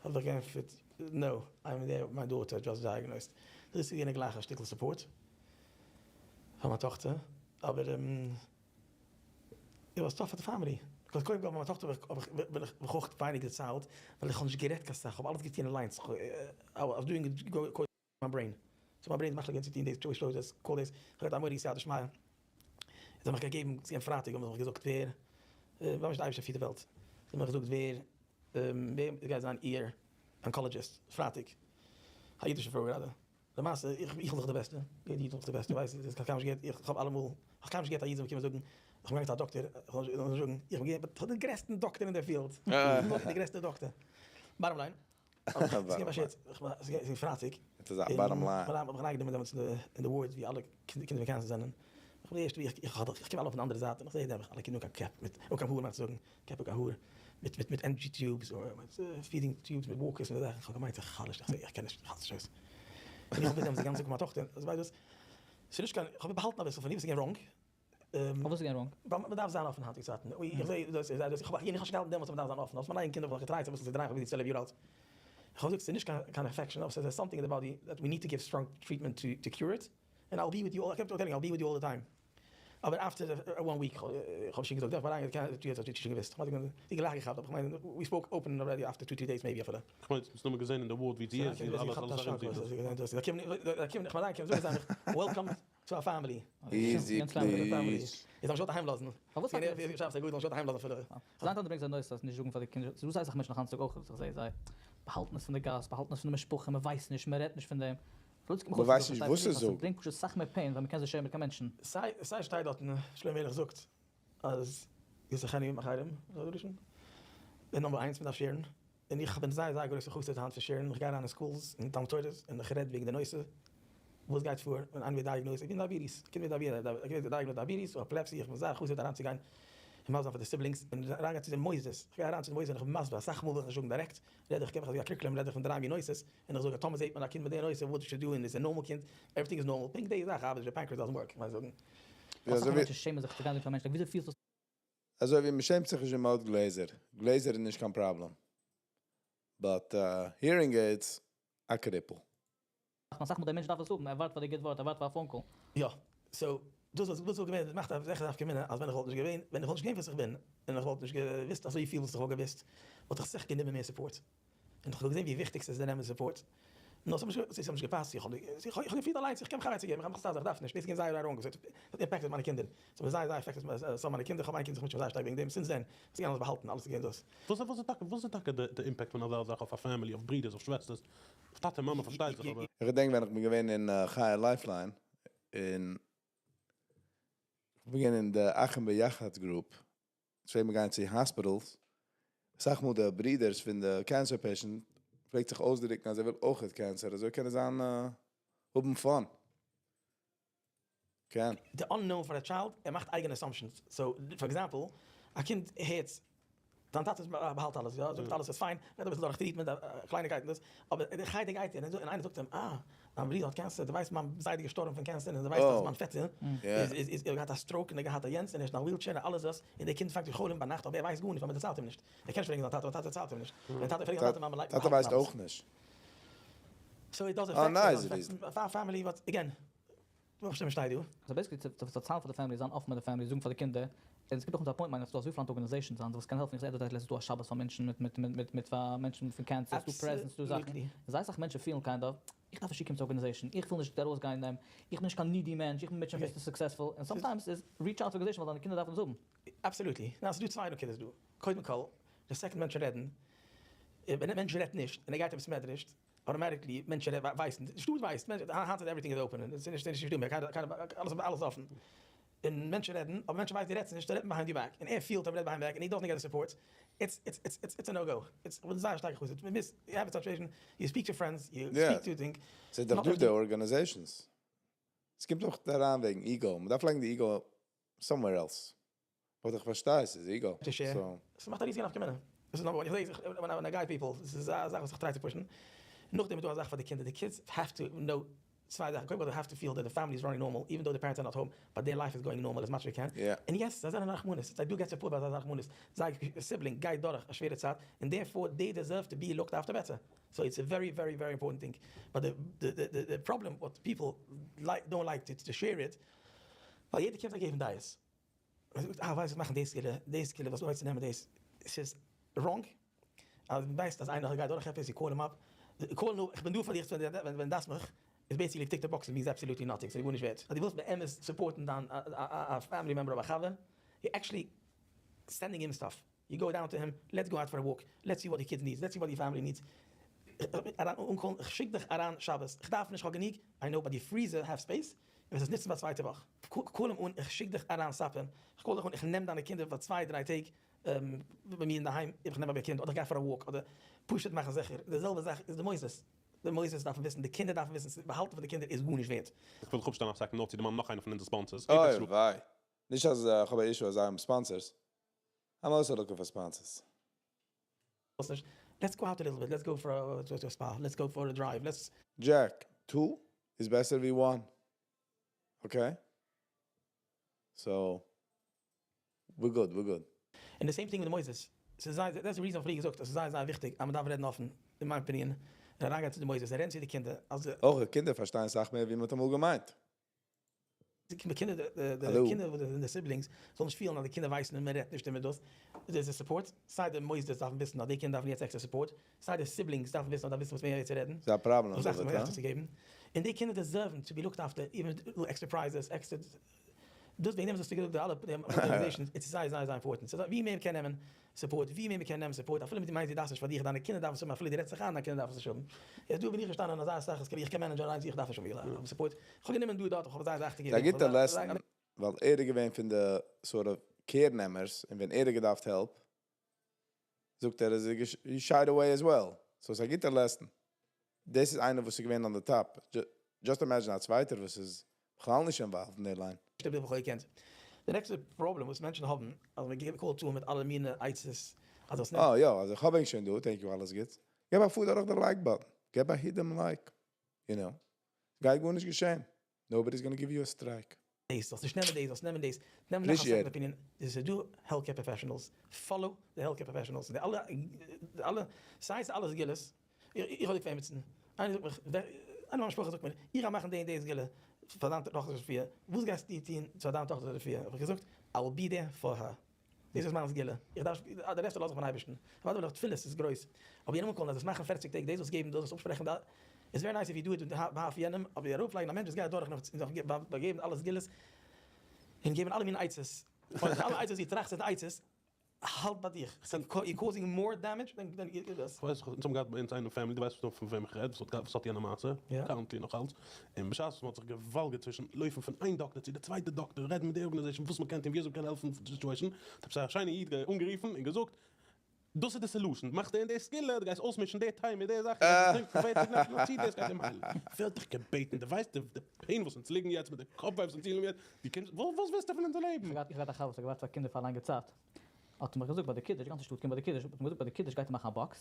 האב איך געענטפערט, no, I'm there with my daughter just diagnosed. דאס איז געווען א גלייכע שטיקל support פאר מיין טאכטער, אבער it was tough for the family. Because קודם כל מיין טאכטער האב איך בין איך אויך ווייניג דערציילט, ווייל איך האב נישט גערעדט קיין סאך, איך האב אלעס געטון אליינס, I was doing it מיין brain. So מיין brain איז מחליט געווען צו טון דאס, טשוי שלוי דאס, call דאס, איך האב געהאט א מורא'דיגע סייעתא דשמיא. זיי האבן מיך געגעבן, ס'איז געווען פרייטאג האבן זיי מיך געזאגט ווער, ממש די אייבערשטער פירט די וועלט, זיי האבן מיך געזאגט ווער, ווער גייט זיין איר oncologist פרייטאג, א אידישע פרוי גראדע, למעשה איך וויל דאך די בעסטע, יעדע איד וויל דאך די בעסטע, ווייסט איך האב קיינמאל נישט געהערט, איך האב אלעמאל, איך האב קיינמאל נישט געהערט א איד זאל מיר קומען זאגן, איך בין געגאנגען צו א דאקטער, איך זאל נישט זאגן, איך בין געווען די גרעסטן דאקטער אין דער field, די גרעסטע דאקטער, bottom line. ס'איז פרייטאג. עס איז א bottom line. איך האב מיך אריינגענומען דעמאלטס אין די ward ווי אלע קינדער מיט cancer זענען. איך בין די ערשטע ווי איך איך קום אלע פון די אנדערע זייט און איך זעה נעבעך אלע קינדער אן קיין קעפ מיט אן קיין האר מיין איך צו זאגן קעפ אן קיין האר מיט מיט מיט NG tubes אדער מיט feeding tubes מיט walkers און די זאכן. איך האב געמיינט איך חלש איך זעה איך קען נישט איך האלט נישט אויס. און איך האב דעמאלטס די גאנצע מיין טאכטער אזוי ווייט דאס ס'איז נישט קיין איך האב באהאלטן אביסל פון איר וואס איז געווען wrong. פארוואס איז געווען wrong? ווייל מ'דארף זיין אפן היינטיגע צייטן. איך זע דאס איז דאס איך האב איך האב שוין געהאלטן דעמאלטס אז מ'דארף זיין אפן. אויס מיינע אייגענע קינדער וואלט איך געטרייט אביסל צו דרייען כ'בין 12 יאר אלט. איך האב געזאגט ס'איז נישט קיין אינפעקשאן אבער ס'איז סאמטינג אין די באדי דעט ווי ניד טו גיוו סטראנג טריטמענט טו קיור איט. און אייל בי וויט יו אלל, איי קעפט טעלינג אייל בי וויט יו אלל די טיים. אבער אפטער וואן וויק איך האב שוין געזאגט דארף אריין גיין קיין האט שוין געוויסט. כ'מיין זי גלייך געכאפט אבער כ'מיין ווי ספאוק אפען אלרעדי אפטער טו טרי דעיס מעיבי אפילו. כ'מיין האסט נאר געזען אין די ווארד ווי זי איז זי אלעס אלעס ארום זי איז. וועלקאם טו אר פעמילי. איזי פליז. איך זאל שוין אהיים לאזן. פארוואס האט ער זיין טאטע ברענגט זיי נושא אז נישט זאגן פאר די קינדער, ס'איז דא זייער אסאך מענטשן נאך היינט צו טאג אויך וואס איך זעה זיי באהאלטן עס פון די גאס, באהאלטן עס פון די משפחה, מען ווייסט נישט, מען רעדט נישט פון דעם. מען ווייסט נישט וואס צו זאגן. ס'ברענגט פשוט אסאך מער פעין ווייל מען קען זיך שערן מיט קיין מענטשן. סיי שטייט דארטן שלמה המלך זאגט אז ישיחנה עם אחרים, אזוי די לשון? די נאמבער איינס מען דארף שערן. און איך בין זייער זייער גרויסע חסיד היינט פון שערן, איך גיי אריין אין סקולס און תלמוד תורה'ס און איך רעד וועגן די נושא, וואס גייט פאר ווען איינער ווערט דייעגנאוזד, איך בין דייעביטיס, א קינד ווערט דייעגנאוזד דייעביטיס אדער עפילעפסי, איך בין זייער חסיד אריינצוגיין און מסביר זיין פאר די סיבלינגס און אריינגיין צו די מוסדות, איך גיי אריין צו די מוסדות און איך בין מסביר, אסאך מאל וויל איך נישט זאגן דירעקט, רעד איך, געב איך אזוי א קוריקולום, רעד איך פון דריי מין נושא'ס, און איך זאג אז טאמער זעט מען א קינד מיט די נושא וואט יו שוד דו און איז א נארמאל קינד, עווריטינג איז נארמאל, פונקט די זאך ארבעט נישט, די פענקרעס דאזענט ווארק, איך מיין זאגן. אסאך מענטשן שעמען זיך צו גיין זאגן פאר מענטשן, וויאזוי פילסטו? אזוי ווי מ'שעמט זיך נישט ווען מ'האט גלעזער, גלעזער איז נישט קיין פראבלעם, באט הירינג עידס א קריפל. אסאך מאל דער מענטש דארף עס האבן, ער ווארט פאר די גוט ווארט, ער ווארט פאר א פאון קאל. יא, סאו דאס וואס וואלט געווען מאכט א זיכער נפקא מינה אז ווען איך וואלט נישט געווען, ווען איך וואלט נישט געווען וואס איך בין, און איך וואלט נישט געוואוסט אזויפיל וואס איך וואלט געוואוסט, וואלט איך זיכער גענומען מער סופארט. און איך האב געזען ווי וויכטיג ס'איז צו נעמען סופארט, נאר ס'האט נישט געפאסט, איך האב געפילט אליינס איך קען מיך אן עצה געבן, איך האב מיך סתם איך דארף נישט, דאס איז געווען זייער ראנג, ס'האט אימפעקטעד מיינע קינדער, ס'האט מיר זייער זייער עפעקטעד סאו מיינע קינדער, איך האב איין קינד זיך מוטשען זייער שטארק וועגן דעם, סינס דען איז געווען אלעס באהאלטן, אלעס איז געווען דאס. וואס איז טאקע וואס איז טאקע די אימפעקט פון אזא זאך אויף א פעמילי, אויף ברידערס, אויף שוועסטערס, אויף טאטע מאמע פארשטייט זיך אבער. איך געדענק ווען איך בין געווען אין חי לייפליין און איך בין געווען אין די אחים ביחד גרופ, פלעגט מען גיין צו האספיטעלס, אסאך מאל די ברידערס פון די קענסער פעישענט פלעגט זיך אויסדרוקן אז ער וויל אויכעט קענסער אזוי קען ער זיין האבן פאן. קען. די אננאון פאר א טשיילד, ער מאכט אייגענע אסאמפשענס, סאו פאר עקזעמפל א קינד הערט זיין טאטע באהאלט אלעס יא, זאגט אלעס איז פיין, גייט אביסל דורך טריטמענט קלייניקייטן דאס, אבער די חדר גייט ער און איינער זאגט אים אה דיין ברודער האט קענסער, דו ווייסט מיין זיידע איז געשטארבן פון קענסער, און דו ווייסט אז מיין פעטער איז איז ער האט געהאט א סטראוק און ער האט געהאט א יענץ און ער איז אין א ווילטשעיר און אלעס דאס, און די קינד פאנגט זיך חלומ'ן ביינאכט אבער ער ווייסט גארנישט ווייל מען דערציילט אים נישט, ער קען נישט פרעגן זיין טאטע ווייל טאטע דערציילט אים נישט, ווען טאטע פרעגט זיין טאטע מאמע טאטע ווייסט אויך נישט. סאו איט דאז עפעקט א פעמילי באט עגעין. נאך שטימען שטייט דא. סאו בעיסיקלי צו פארציילן פאר די פעמילי, זיין אפן מיט די פעמילי, זאגן פאר די קינדער, און עס קומט אויך מיט א פוינט מיין איך, ס'דא אזויפיל היינט ארגאניזעישאנס היינט וואס קען העלפן, איך זע אדווערטייזט לעצטנס ס'דא א שבת פאר מענטשן מיט מיט מיט מיט פאר מענטשן פון קענסער, ס'דא פרעזענטס, ס'דא זאכן, זייער אסאך מענטשן פילן קיינד אוו, איך דארף נישט צוקומען צו ארגאניזעישאן, איך וויל נישט ארויסגיין דעם, איך בין נישט קיין נידי מענטש, איך בין מיט מיסטער סוקסעספול, און סאמטיימס איז ריטש אוט צו ארגאניזעישאן ווייל דיינע קינדער דארפן עס האבן. אבסאלוטלי, נאו ס'דא צוויי נקודות דא, קודם כל, די סעקאנד מענטשן רעדן, ווען א מענטש רעדט נישט און ער גייט אין בית מדרש, אוטומעטיקלי מענטשן ווייסן, די שטאט ווייסט, היינט איז עווריטינג איז אפען, עס איז נישט נישטא מער קיינער אלעס אלעס אפן, און מענטשן רעדן, אבער מענטשן ווייסן דו רעדסט נישט, זיי רעדן ביהיינד יור בעק, און ער פילט אז מ'רעדט ביהיינד בעק, און הי דאזענט געט די סופארט, איטס איטס איטס איטס איטס א נאו גאו, איטס כ'בין זייער שטארק חסיד, מ'מוז, יו העוו א סיטואשען, יו ספיק טו פרענדס, יו ספיק טו טינג, ס'איז דאך דא די ארגאניזעישאנס, ס'קומט אויך אריין וועגן איגאו, מ'דארף לייגן די איגאו סאמווער עלס. באט איך פארשטיי ס'איז איגאו, סאו. ס'מאכט א ריזיגע נפקא מינה. דאס איז נאמבער וואן. איך זעה ווען איי גייד פיפל, ס'איז א זאך וואס איך טריי צו פושן. נאכדעם איז דא א זאך פאר די קינדער, די קידס העוו טו נאו צוויי זאכן, קודם כל זיי העוו טו פיל דעט די פעמילי איז ראנינג נארמאל, איווען דאו די פערענטס אר נאט האום, באט דעיר לייף איז גאוינג נארמאל עז מאטש עז זיי קען. און יעס, זיי זענען א רחמנות, זיי דו געט סופארט ווייל זיי זענען א רחמנות. זייער סיבלינג גייט דורך א שווערע צייט, און דערפאר דעי דעזערוו טו בי לוקד אפטער בעטער. סאו איטס א ווערי ווערי ווערי אימפארטענט טינג. באט די די די פראבלעם וואט פיפל דאנט לייק טו שעיר איט, ווייל יעדער קומט זיי געבן דעות. מען זאגט אה ווייסט וואס מאכן דאס קילע דאס קילע וואס אויב צו נעמען דאס ס'איז ראנג אז מען ווייסט אז איינער גייט דורך עפעס יו קאל אים אפ קאל נו איך בין דא פאר דיך ווען ווען דארפסט מיך איז בעיסיקלי טיק די באקס מיינס אבסעלוטלי נאטינג ס'איז גארנישט ווערט אז דו ווילסט באמת סופארטן דיין א פעמילי מעמבער אדער א חבר יו עקטשעלי סענדינג הים סטאף יו גאו דאון טו הים לעטס גאו אוט פאר א וואלק לעטס סי וואט די קידס נידס לעטס סי וואט די פעמילי נידס אריין אנקאלן איך שיק דיך אריין שבת איך דארף נישט כ'האב גענוג איי נאו באט די פריזער העוו ספעיס און וועסט עס נוצן פאר צווייטע וואך. קאל אים אן, איך שיק דיך אריין סאפען, איך קאל דיך אן, איך נעם דיינע קינדער פאר צוויי דריי טעג ביי מיר אינדערהיים, איך נעם אוועק קינד, אדער איך גיי פאר א וואק, אדער פשוט מאכן זיכער, די זעלבע זאך איז די מוסדות, די מוסדות דארפן וויסן, די קינדער דארפן וויסן, באהאלטן פון די קינדער איז גארנישט ווערט. איך וויל זיך אפשטעלן א סעקונד נאר צו דערמאנען נאך איינע פון אונזער ספאנסערס, אוי עיפעקס רופ. וויי. נישט אז איך האב א אישו אז זיי האבן ספאנסערס, איים אלסא לוקינג פאר ספאנסערס. לעטס גאו אוט א ליטל ביט, לעטס גאו פאר א ספא, לעטס גאו פאר א דרייוו, לעטס. דזשעק, טו איז בעסער ווי וואן, אקעי? So, we're good, we're good. און די same thing מיט די מוסדות, ס'איז זייער, that's the reason פריער געזאגט אז ס'איז זייער זייער וויכטיג אז מ'דארף רעדן אפן, אין מיין opinion, און אריינגיין צו די מוסדות און רעדן צו די קינדער אז די. אויך קינדער פארשטייען סאך מער ווי מ'האט אמאל געמיינט. די קינדער, די קינדער און די siblings זאלן נישט פילן אז די קינדער ווייסן און מ'רעדט נישט און מ'דאס, דאס איז support, סיי די מוסדות דארפן וויסן אז די קינדער דארפן יעצט עקסטער support, סיי די siblings דארפן וויסן אז דארף וויסן וואס מער צו רעדן, ס'איז א פראבלעם זאכן דוד, מער הא? צו געבן, און די קינדער deserve ן to be looked after even מיט extra prizes, extra דאס וועגן דעם זאלסטו געזאגט די אלע organizations, איז זייער זייער זייער important, ס'איז ווי מער מ'קען נעמען support, ווי מער מ'קען נעמען support, אפילו מיט דו מיינסט דו דארפסט נישט פאר דיך, דיינע קינדער דארפן עס האבן, אפילו דו רעדסט זיך איין דיין קינדער דארפן עס נישט האבן, יעצט דא בין איך געשטאנען אין אזא סאך איך קען manage ן אליינס איך דארף נישט האבן support, איך האב גענומען דא דארט איך האב זייער זייער אכטונג ס'איז א געגעבן, גוטע lesson, ווייל ער איז געווען פון די sort of care נעמערס, און ווען ער האט געדארפט help, זאגט ער אז ער he shied away as well, so ס'איז א גוטע lesson. דאס איז איינער וואס איז געווען on the top, just imagine א צווייטער וואס איז בכלל נישט involved אין די line. שטעל דיך פאר קענסט די נעקסטע פראבלעם וואס מענטשן האבן אז מען געבט call to מיט אלע מיני עצות אז דאס אה יא, אז איך האב ענק שוין דא, thank you אלעס גוטס. געב א פאר דורך די like button, געב א hit דעם like, you know, סגייט גארנישט געשען, nobody's gonna give you a strike. דאס, זאלסט נישט נעמען דאס, זאלסט נעמען דאס, נעם נאך א second opinion, עס איז דא healthcare professionals, follow די healthcare professionals, די אלע, די אלע, סיי ס'איז אלע סגולות, איך האב די פעמיצן, איינער זאגט מיך, איינער מיין משפחה זאגט מיר, איך גיי מאכן די און די סגולה פאר דיין טאכטער רפואה, וואס גייסטו טון פאר דיין טאכטער'ס רפואה? האב איך געזאגט, I will be there for her, דאס איז מיין סגולה, איך דארף, די רעסט לאז איך פארן אייבערשטן, אוודאי וויל איך תפילות איז גרויס, אבער יענעם אנקאלן אז עס מאכן פערציג טעג, דאס וואס געבן, דאס וואס אפשפרעכן, it's very nice if you do it on behalf יענעם, אבער ארויפלייגן א מענטש וואס גייט אדורך נאך און זיך באגעבן אלע סגולות, און געבן אלע מיני עצות, אדער אלע עצות ווי טראכסט זענען עצות, האלט ביי דיך, you're causing more damage than דאס. כ'ווייס אונז האבן געהאט ביי אונז איינעם אין family, דו ווייסט פון וועם איך רעד, וואס האט יענע מעשה, currently נאך אלץ, און בשעת וואס מ'האט זיך געוואלגערט צווישן לויפן פון איין דאקטער צו די צווייטע דאקטער, רעדן מיט די organization וואס מ'קען טון, ווי אזוי מ'קען העלפן די situation, האט עפעס א שיינע איד אנגערופן און געזאגט, דאס איז די solution, דו מאכסט די און די סגולה, דו גייסט אויסמישן די טיי מיט די זאך, דו גייסט עס טרינקען פערציג נעכט, נאר צי דאס גייט אים היילן. ווער האט דיך געבעטן? דו ווייסט די pain וואס אונז ליגן יעצט מיט די קאפ וויי וואס אונז פילן יעצט, דו קומסט, וואס ווילסטו פון אונזער לעבן? איך האב געהאט א חבר וואס האט געווארט פאר קינדער פאר א לאנגע צייט, האט ער מיך געזאגט ביי די קידוש, די גאנצע שטאט קומט ביי די קידוש, האט ער מיר געזאגט ביי די קידוש גייט ער מאכן א box,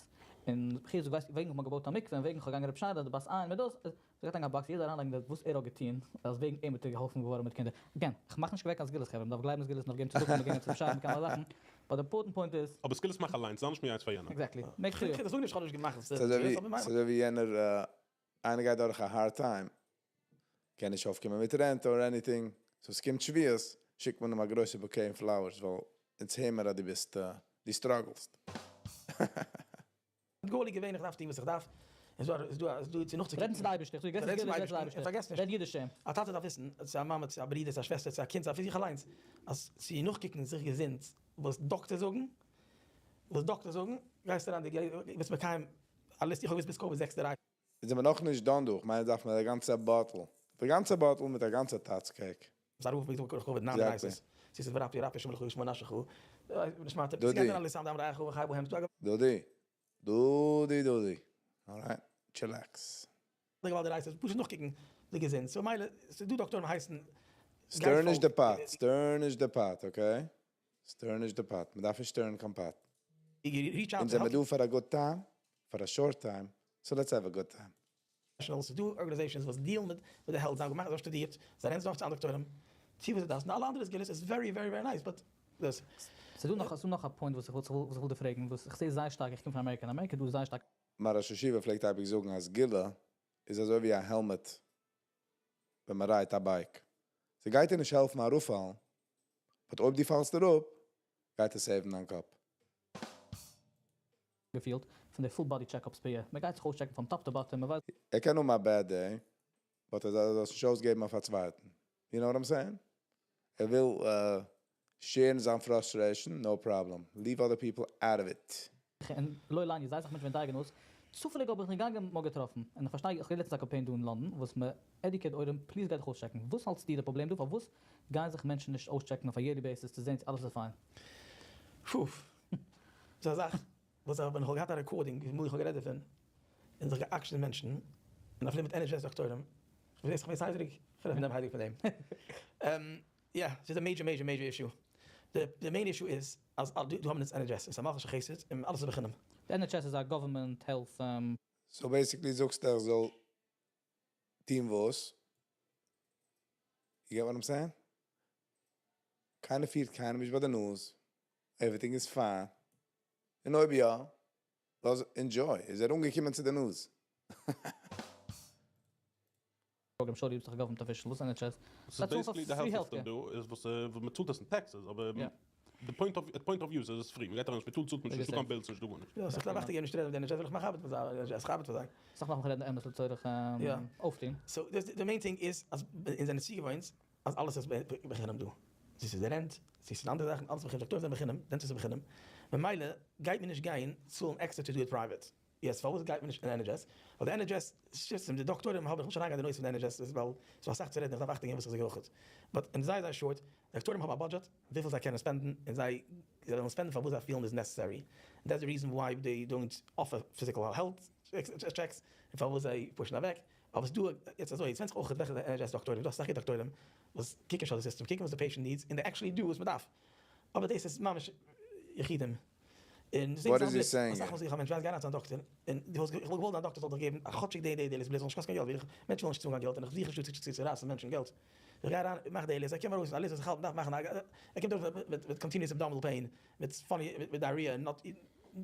און כ'האב געזאגט ווייסט וועגן איך האב געבויט א מקווה און וועגן איך האב געגאנגען רב שיינדער די בת עין מיט דאס, ער גייט לייגן א box יעדער אריינלייגן דארט וואס ער האט געטון אז וועגן אים האט ער געהאלפן געווארן מיט קינדער, again, איך מאך נישט אוועק קיין סגולות חברה, מ'דארף גלייבן סגולות, מ'דארף געבן צדקה, מ'דארף גיין צו רב שיינדער, מ'קען אלע זאכן, but די important point איז. אבער סגולות מאך אליינס, זיי נישט מייעץ פאר יענעם. Exactly, make sure. איך זאג נישט כ'האב נישט געמאכט ס'איז אזוי ווי יענער איינער גייט דורך א hard time, קען נישט אויפקומען מיט rent or anything, so ס'קומט שבועות, שיקט מען אים א גרויסע bouquet און flowers, ווייל אונז הער מיר אז דו ביסט, דו struggle סט. גאול איז געווען איך דארף טון וואס איך דארף, און ס'איז דא איז דא צו נאכצוקוקן. רעדן צו די אייבערשטער, איך זאג גרעסער סגולה איז רעדן צו די אייבערשטער, פארגעס נישט, רעד אידיש צו אים. א טאטע דארף וויסן, צו א מאמע, צו א ברודער, צו א שוועסטער, צו א קינד, צו אפילו זיך אליינס, אז צו נאכקוקן זיך געזונט וואס דאקטער זאגן, וואס דאקטער זאגן, גייסט אריין די ביסט מקיים א ליסט, איך האב געוואוסט ביז קאוויד זעקס דריי. איז זעמער נאכנישט done דא, כ'מיין דארף מען א גאנצע bottle, די גאנצע bottle מיט א גאנצע טאץ cake. זיי רופן מיך דא קאוויד 39 ס'איז ורפי רפי שמלך ישמע נפשך נשמעת דודי. דודי. דודי דודי. Alright, chillax. פשוט נאכקוקן די געזונט, so מילא ס'איז דא דאקטוירים הייסן Stir נישט די pot, stir נישט די pot, okay? Stir נישט די pot, מ'דארף נישט stir ן קיין pot. אונז זעמער דא פאר א good time, פאר א short time, so let's have a good time. ס'איז דא organizations וואס deal ן מיט די health, זיי האבן געמאכט, זיי האבן שטודירט, זיי רעדן זיך צו אנדערע דאקטוירים, טו וואס דו דארפסט, און אלע אנדערע סגולות איז very very very nice, but דאס. ס'איז דא נאך, ס'איז דא נאך א point וואס איך וואס איך וויל דיר פרעגן, וואס איך זע זייער שטארק, איך קום פון אמעריקע, אין אמעריקע איז דא זייער שטארק. מיין ראש ישיבה פלעגט אייביג זאגן אז סגולה איז אזוי ווי א helmet ווען מען ride ט א bike, ס'גייט דיר נישט העלפן אראפפאלן, but אויב דו פאלסט אראפ גייט עס save ן דיין קאפ. געפילט פון די full body checkups per year, מען גייט זיך אויסטשעקן פון top to bottom, מען ווייסט. ער קען האבן א bad day, but ער זאל עס נישט אויסגעבן אויף א צווייטן, you know what I'm saying? ער וויל share ן זיין frustration, no problem, leave other people out of it. און לא עלינו, זיי זיך מענטשן ווערן diagnosed, צופעליג האב איך געגאנגען מאל געטראפן, און איך פארשטיי, איך האב געהערט לעצטנס א קאמפיין דא אין לאנדאן וואס מען educate עולם, please גייט דיך אויסטשעקן, וואס האלטסטו די פראבלעם דא, פארוואס גייען זיך מענטשן נישט אויסטשעקן אויף א yearly basis צו זען צו אלעס איז fine? פוף. ס'איז א זאך וואס איך ווען איך האב געהאט א recording ווי איך האב גערעדט דערפון, און זיך גע'עקשנ'ט מענטשן, און אפילו מיט NHS דאקטוירים, איך ווייס איך הייזעריג, איך רעד פון דעם הייזעריג פון דעם. יא, ס'איז א major major major issue. די main issue איז אז דא האבן אונז NHS, ס'איז א מלכות של חסד און אלעס איז בחינם. די NHS איז א government health. So basically זאגסטו איך זאל טוהן וואס? You get what I'm saying? קיינער פירט קיינעם נישט ביי די נאז, everything איז fine. און אויב יא, לאז enjoy, איז ער אנגעקומען צו די נאז. program שוין ליב זיך government official וואס NHS? ס'איז basically די health system דא איז וואס מ'צאלט עס אין taxes אבער די point of point of view איז עס איז free מ'גייט אריין אין שפיטאל צאלט מען נישט נישטא קיין bills נישטא גארנישט. יא ס'איז קלאר וויכטיג נישט רעדן מיט די NHS וויל איך מאכן ארבעט פאר זיי NHS כ'ארבעט פאר זיי. סאך נאכן רעדן אמת לצורך אויפטון. so די main thing איז אז אונז זענען צוגעוואוינט אז אלעס איז בחינם דא. צו ס'איז די rent, צו ס'איז אנדערע זאכן, אלעס בחינם, דאקטוירים זענען בחינם, dentist איז בחינם, ממילא גייט מען נישט גיין צאלן עקסטער to do it private. יעצט פארוואס גייט מען נישט אין NHS? ווייל די NHS system, די דאקטוירים האב איך נישט אריינגיין די נושא פון די NHS ווייל ס'דא אסאך צו רעדן איך דארף אכטונג געבן וואס איך זאג אויכעט, but אין זייער זייער short, דאקטוירים האבן א budget וויפיל זיי קענען spend ן און זיי וועלן spend ן פאר וואס זיי פילן איז necessary, און that's the reason why they don't offer physical health checks און פארוואס זיי push ן אוועק, אבער ס'דא יעצט אזוי, ס'ווענדט זיך אויכעט וועלכע NHS דאקטוירים, ס'דא אסאך גוטע דאקטוירים וואס קוקן נישט אויף די system, קוקן וואס די patient needs און they actually do וואס מ'דארף, אבער דאס איז ממש יחידים. און זעהן זיין בלוט, אסאך מאל זאג איך א מענטש ווייסט גיי אריין צו א דאקטער, און דו וואלסט איך וואלט געוואלט דיין דאקטער זאל דיך געבן א כאטשיג די די די list בלוט זאל נישט קאסטן קיין געלט, ווייל איך מענטשן ווילן נישט צאלן קיין געלט און איך זוך נישט דא צו רייסן מענטשן געלט, איך גיי אריין איך מאך די list, ער קומט ארויס מיט א list וואס איך האלט מ'דארף מאכן א ער קומט ארויס מיט continuous abdominal pain, מיט funny מיט diarrhea און not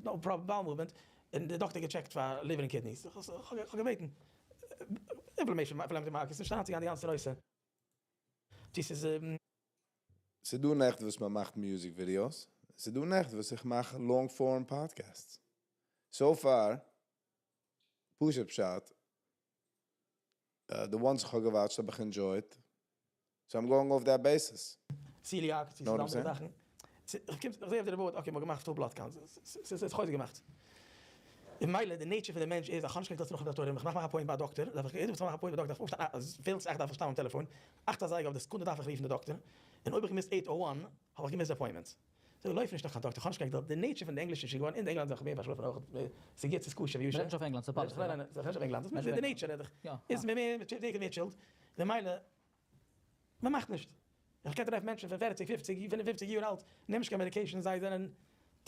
no proper bowel movement, און די דאקטער געטשעקט פאר liver און kidneys, איך האב געבעטן inflammation inflammatory markers נישט אריינצוגיין די גאנצע נושא צו ס'איז. ס'דא נעכט וואס מען מאכט music videos, ס'דא נעכט וואס איך מאך long form podcasts. So far, פשוט פשט, די ones איך האב געוואטשט האב איך enjoyed, so I'm going off that basis. Celiac, צו ס'איז אנדערע זאכן. איך קום, איך זע אויף די report, okay, מ'האט געמאכט full blood count, ס'איז חוזק געמאכט. און מילא, די nature פון די מענטש איז, איך האב נישט קיין געלט צו נאכלויפן דאקטוירים, איך מאך מיך appointment ביי א דאקטער, דארף איך, יעדע מאל איך מאך appointment ביי א דאקטער דארף איך אויפשטיין, אז פעלט זיך דארף איך שטיין ביים טעלעפאן, אכט אזייגער אויף די סעקונדע דארף איך רופן די דאקטער, און אויב איך miss eight o one האב איך געמיסט די appointment. so לויף נישט נאך קיין דאקטער, איך האב נישט קיין געלט, די nature פון די ענגלישע איז שוין געווארן, אין ענגלאנד זענען מער פארשלאפן אויך, ס'איז גוט ס'איז כשר ויושר. מ'רעדט נישט אויף ענגלאנד, ס'איז policy. ניין ניין ניין, נישט אויף ענגלאנד, די nature רעד איך, איז מער מער מער chilled, ממילא מ'מאכט נישט. איך קען טרעפן מענטשן פון פערציג פופציג פינף און פופציג יאר אלט, נעמען נישט קיין medication, זיי זענען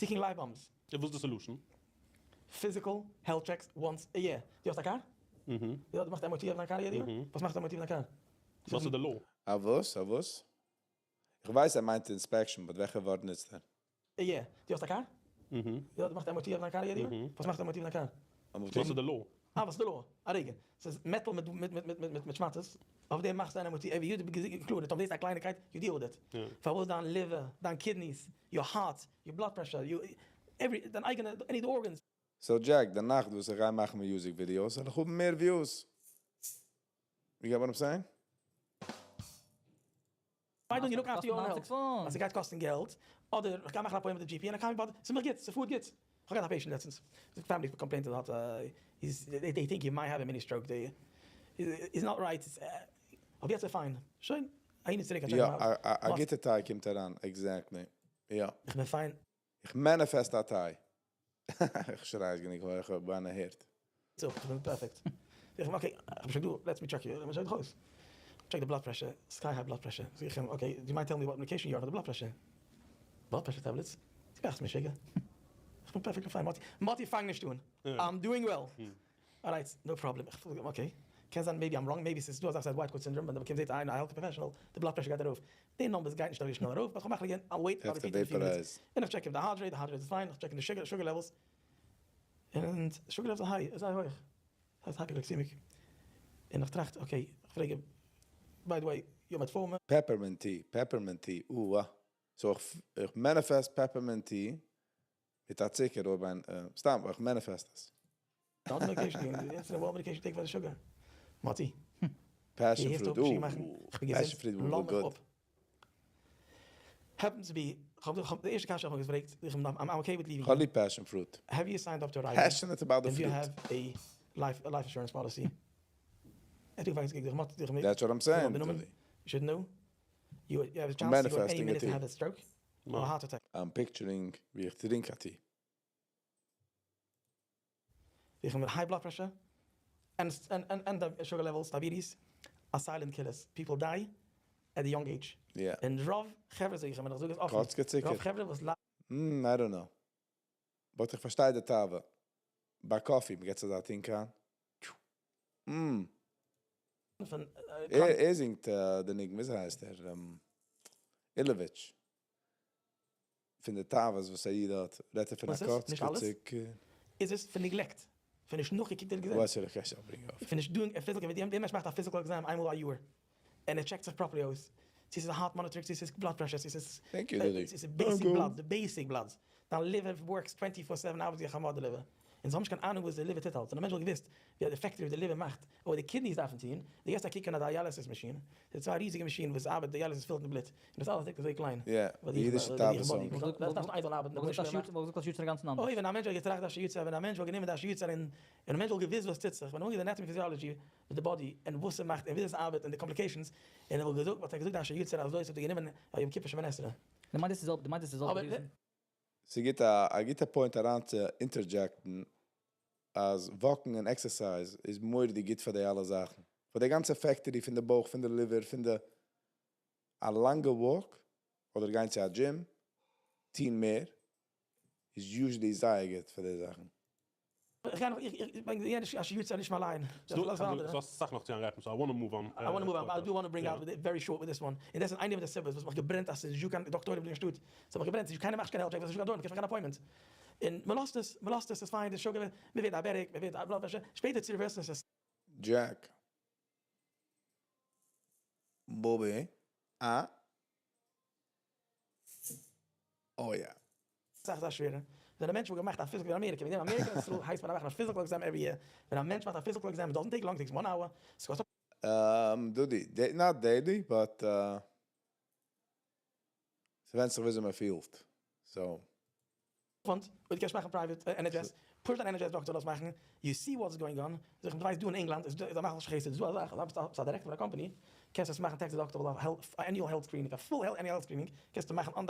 ticking life bombs. און וואס איז די solution? Physical health checks once a year. דו האסט א קאר? יא, דו מאכסט MOT אויף דיין קאר יעדע יאר? וואס מאכסטו MOT אויף דיין קאר? וואס איז די law? א וואס? א וואס? איך ווייס ער מיינט inspection but וועלכע ווארט נוצט ער? A year. דו האסט א קאר? יא, דו מאכסט MOT אויף דיין קאר יעדע יאר? וואס מאכסטו MOT אויף דיין קאר? וואס איז די law? אה, וואס איז די law? א רגע. ס'איז metal מיט מיט מיט מיט מיט שמאטעס. אויף דעם מאכסטו אן MOT every year. דו ביסט קלאר, אויב דאס איז א קלייניקייט, you deal with it. פארוואס דיין liver, דיין kidneys, your heart, your blood pressure, your every, דיין אייגענע, any organs. So Jack, די נאכט וואס איך גיי מאכן music videos, וועל איך האבן מער views. You get what I'm saying? Why don't you look after your own health? אז ס'גייט קאסטן געלט, אדער איך גיי מאכן א appointment מיט די GP און ער קאן מיר באדערן, ס'איז מיך גוט, ס'פארט גוט. איך האב געהאט א patient לעצטנס, די family complained אז ער האט א, they think he might have a mini stroke, they is not right, אבער יעצט איז fine, שוין, אהין און צוריק א יא, טשעק א גוטע טיי קומט אריין, exactly, יא. איך בין fine. איך manifest א טיי. איך שריי עס גענוג הויעך אויב איינער הערט. זאג, איך בין perfect. זאג איך אים okay, איך בין שוין דא, let me check you, איך בין שוין ארויס. Check די blood pressure, sky high blood pressure. זאג איך אים, okay, do you mind tell me what medication you are for די blood pressure? Blood pressure tablets? דו מאכסט משוגע? איך בין perfectly fine, מאטי, מאטי פאנג נישט אן, I'm doing well. Alright, no problem. איך זאג אים, okay, קען זיין maybe I'm wrong, maybe ס'איז דא אזאך וואס הייסט white coat syndrome, ווען די באקומט זעט איינער א health professional, די blood pressure גייט ארויף. די numbers גייט נישט אזוי שנעל ארויף, but כ'האב מחליט געווען, I'll wait, I'll repeat in few minutes. און איך טשעק אים די heart rate, די heart rate איז fine, איך טשעק אים די sugar, sugar levels, און sugar levels איז high, איז זייער הויך, ס'הייסט hyperglycemic. און איך טראכט, okay, איך פרעג אים, by the way, you metformin? Peppermint tea, peppermint tea, אוה. So איך manifest peppermint tea מיט א צוקער אויב איין, סתם איך manifest עס. די medication, די insulin וואל medication take פאר די sugar. מאטי. Passion fruit, אוה, passion fruit וואלט געווען גוט. Happens to be, כ'האב די ערשטע קשיא האב איך געפרעגט, איך בין I'm okay with leaving. כ'האב ליב passion fruit. Have you signed up to rider? Passionate about the and you fruit. Have a life life insurance policy? ער האט געפרעגט איך מאטי איך That's what I'm saying. You should know. You have a chance to go any minute to have a stroke or heart attack. I'm picturing ווי איך טרינק א tea. איך האב high blood pressure and די sugar levels, diabetes, are silent killers, people die at די young age, און רוב חברה זאג איך אים, און איך זאג עס אפן, רוב חברה וואס ליידן. הממ, I don't know. But איך פארשטיי די תאווה. ביי coffee, מ'געט זיך אזא טינק איין. הממ. ער זינגט די ניגון, וויאזוי הייסט ער? אילאוויטש. פון די תאוות וואס א איד האט, רעדט ער פון א וואס איז? נישט קאצקע אלעס? צוקער. איז עס פון neglect, פון נישט נאכגעקוקט די געזונט. וואס איך קען bring אויף. פון נישט doing א physical, דער מענטש מאכט א physical exam איינמאל א יאר, און ער check ט זיך properly אויס, צו ס'איז א heart monitor, צו ס'איז blood pressure, צו ס'איז Thank you, דודי. צו ס'איז basic blood, די basic bloods. דיין liver works 24/7 ארבעט ווי א חמור די liver. און זיי האבן נישט קיין אהנונג וואס די liver טוט אלץ. און א מענטש וואלט געוואוסט ווי effective די liver מאכט, אבער די kidneys דארפן טון, דו געסט א קוק אין א dialysis machine, ס'איז צוויי ריזיגע מאשינען וואס ארבעט, dialysis פילט מיט בלוט, און דאס אלעס ליגט אזוי קליין. יא, די אידישע תאוות זאגן. דאס דארף איינזאל ארבעטן, וואלט געזאגט אז שיעור אינגאנצן אנדערש. אוי ווען א מענטש וואלט געטראכט אז שיעור צו ווען א מענטש וואלט גענומען די שיעור צו און א מענטש וואלט געוואוסט וואס טוט זיך, ווען אנגעזען anatomy physiology מיט די body און וואס ס'מאכט און ווי עס ארבעט און די complications, און ער וואלט געזאגט וואלט ער געזאגט די שיעור צו אזוי וואלט ער גענומען א יום כיפור שמונה עשרה. דו מיינסט דאס איז דו מיינסט דאס איז זעלבע reason? ס'גיט א א גוטע point אריין צו interject ן אז walk ן און exercise איז מורא'דיג גוט פאר די אלע זאכן. פאר די גאנצע factory פון די בויך, פון די liver, פון די א לאנגע walk אדער גיין צו א gym, טון מער, איז usually זייער גוט פאר די זאכן. איך גיי נאך, איך איך ברענג יענע שיעור צו נישט אליין. דו האסט אסאך נאך צו אנרעפן, so I wanna move on. I wanna move on, but I do wanna bring out very short with this one. און דאס איז איינע פון די סיבות וואס מיך געברענט אז ס'איז נישטא קיין דאקטוירים דא אין שטאט. ס'האט מיך געברענט, ס'איז קיינער מאכט נישט קיין health check, ס'איז נישטא קיין דאקטוירים, מ'קען נישט מאכן קיין appointment. און מ'לאזט עס, מ'לאזט עס, ס'איז fine, די sugar, מ'ווערט diabetic, מ'ווערט high blood pressure, שפעטער צו reverse ן עס. Jack. בובי. אה. Oh yeah. סאך זייער שווערער. ווען א מענטש וואלט געמאכט א physical אין אמעריקע, וועגן דעם אמעריקע און ישראל הייסט מען מאכן א physical exam every year. ווען א מענטש מאכט א physical exam, it doesn't take long, it takes one hour. ס'קאסט דודי, not daily, but ס'ווענדט זיך וויאזוי מען פילט. So. פאנד, אויב דו קענסט מאכן private NHS, push דיין NHS דאקטער דאס מאכן, you see what's going on, זיך דו ווייסט דא אין ענגלאנד איז דא א מחלה שחסד, איז דא א זאך, אז ביסט א דירעקטאר פון א company, קענסט עס מאכן tax deductible א annual health screening, א full annual health screening, קענסטו מאכן on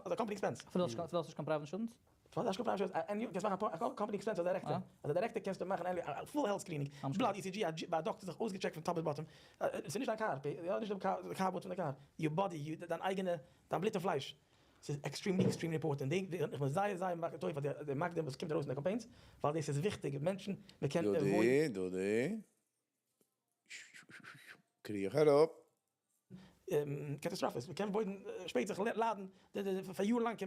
the company expense. אפילו דו האסט נישט קיין private insurance? פארוואס האסט קיין private insurance? Annual, קענסט מאכן א company expense אלס דירעקטאר, אלס א דירעקטאר קענסטו מאכן א full health screening, blood, ECG, ביי א דאקטער זיך אויסגעטשעקט פון top to bottom, ס'איז נישט דיין קאר, יא נישט די car פון די קאר, your body, דיין אייגענע, דיין בלוט און פלייש. ס'איז extremely extremely important, איך בין זייער זייער מכיר טוב פאר די מקדים וואס קומט ארויס אין די campaigns, ווייל דאס איז וויכטיג, מענטשן, מען קען דודי, דודי, קריך אראפ. קאטאסטראפעס, מען קען avoid ן שפעט זיך ליידן, פאר יארן לאנג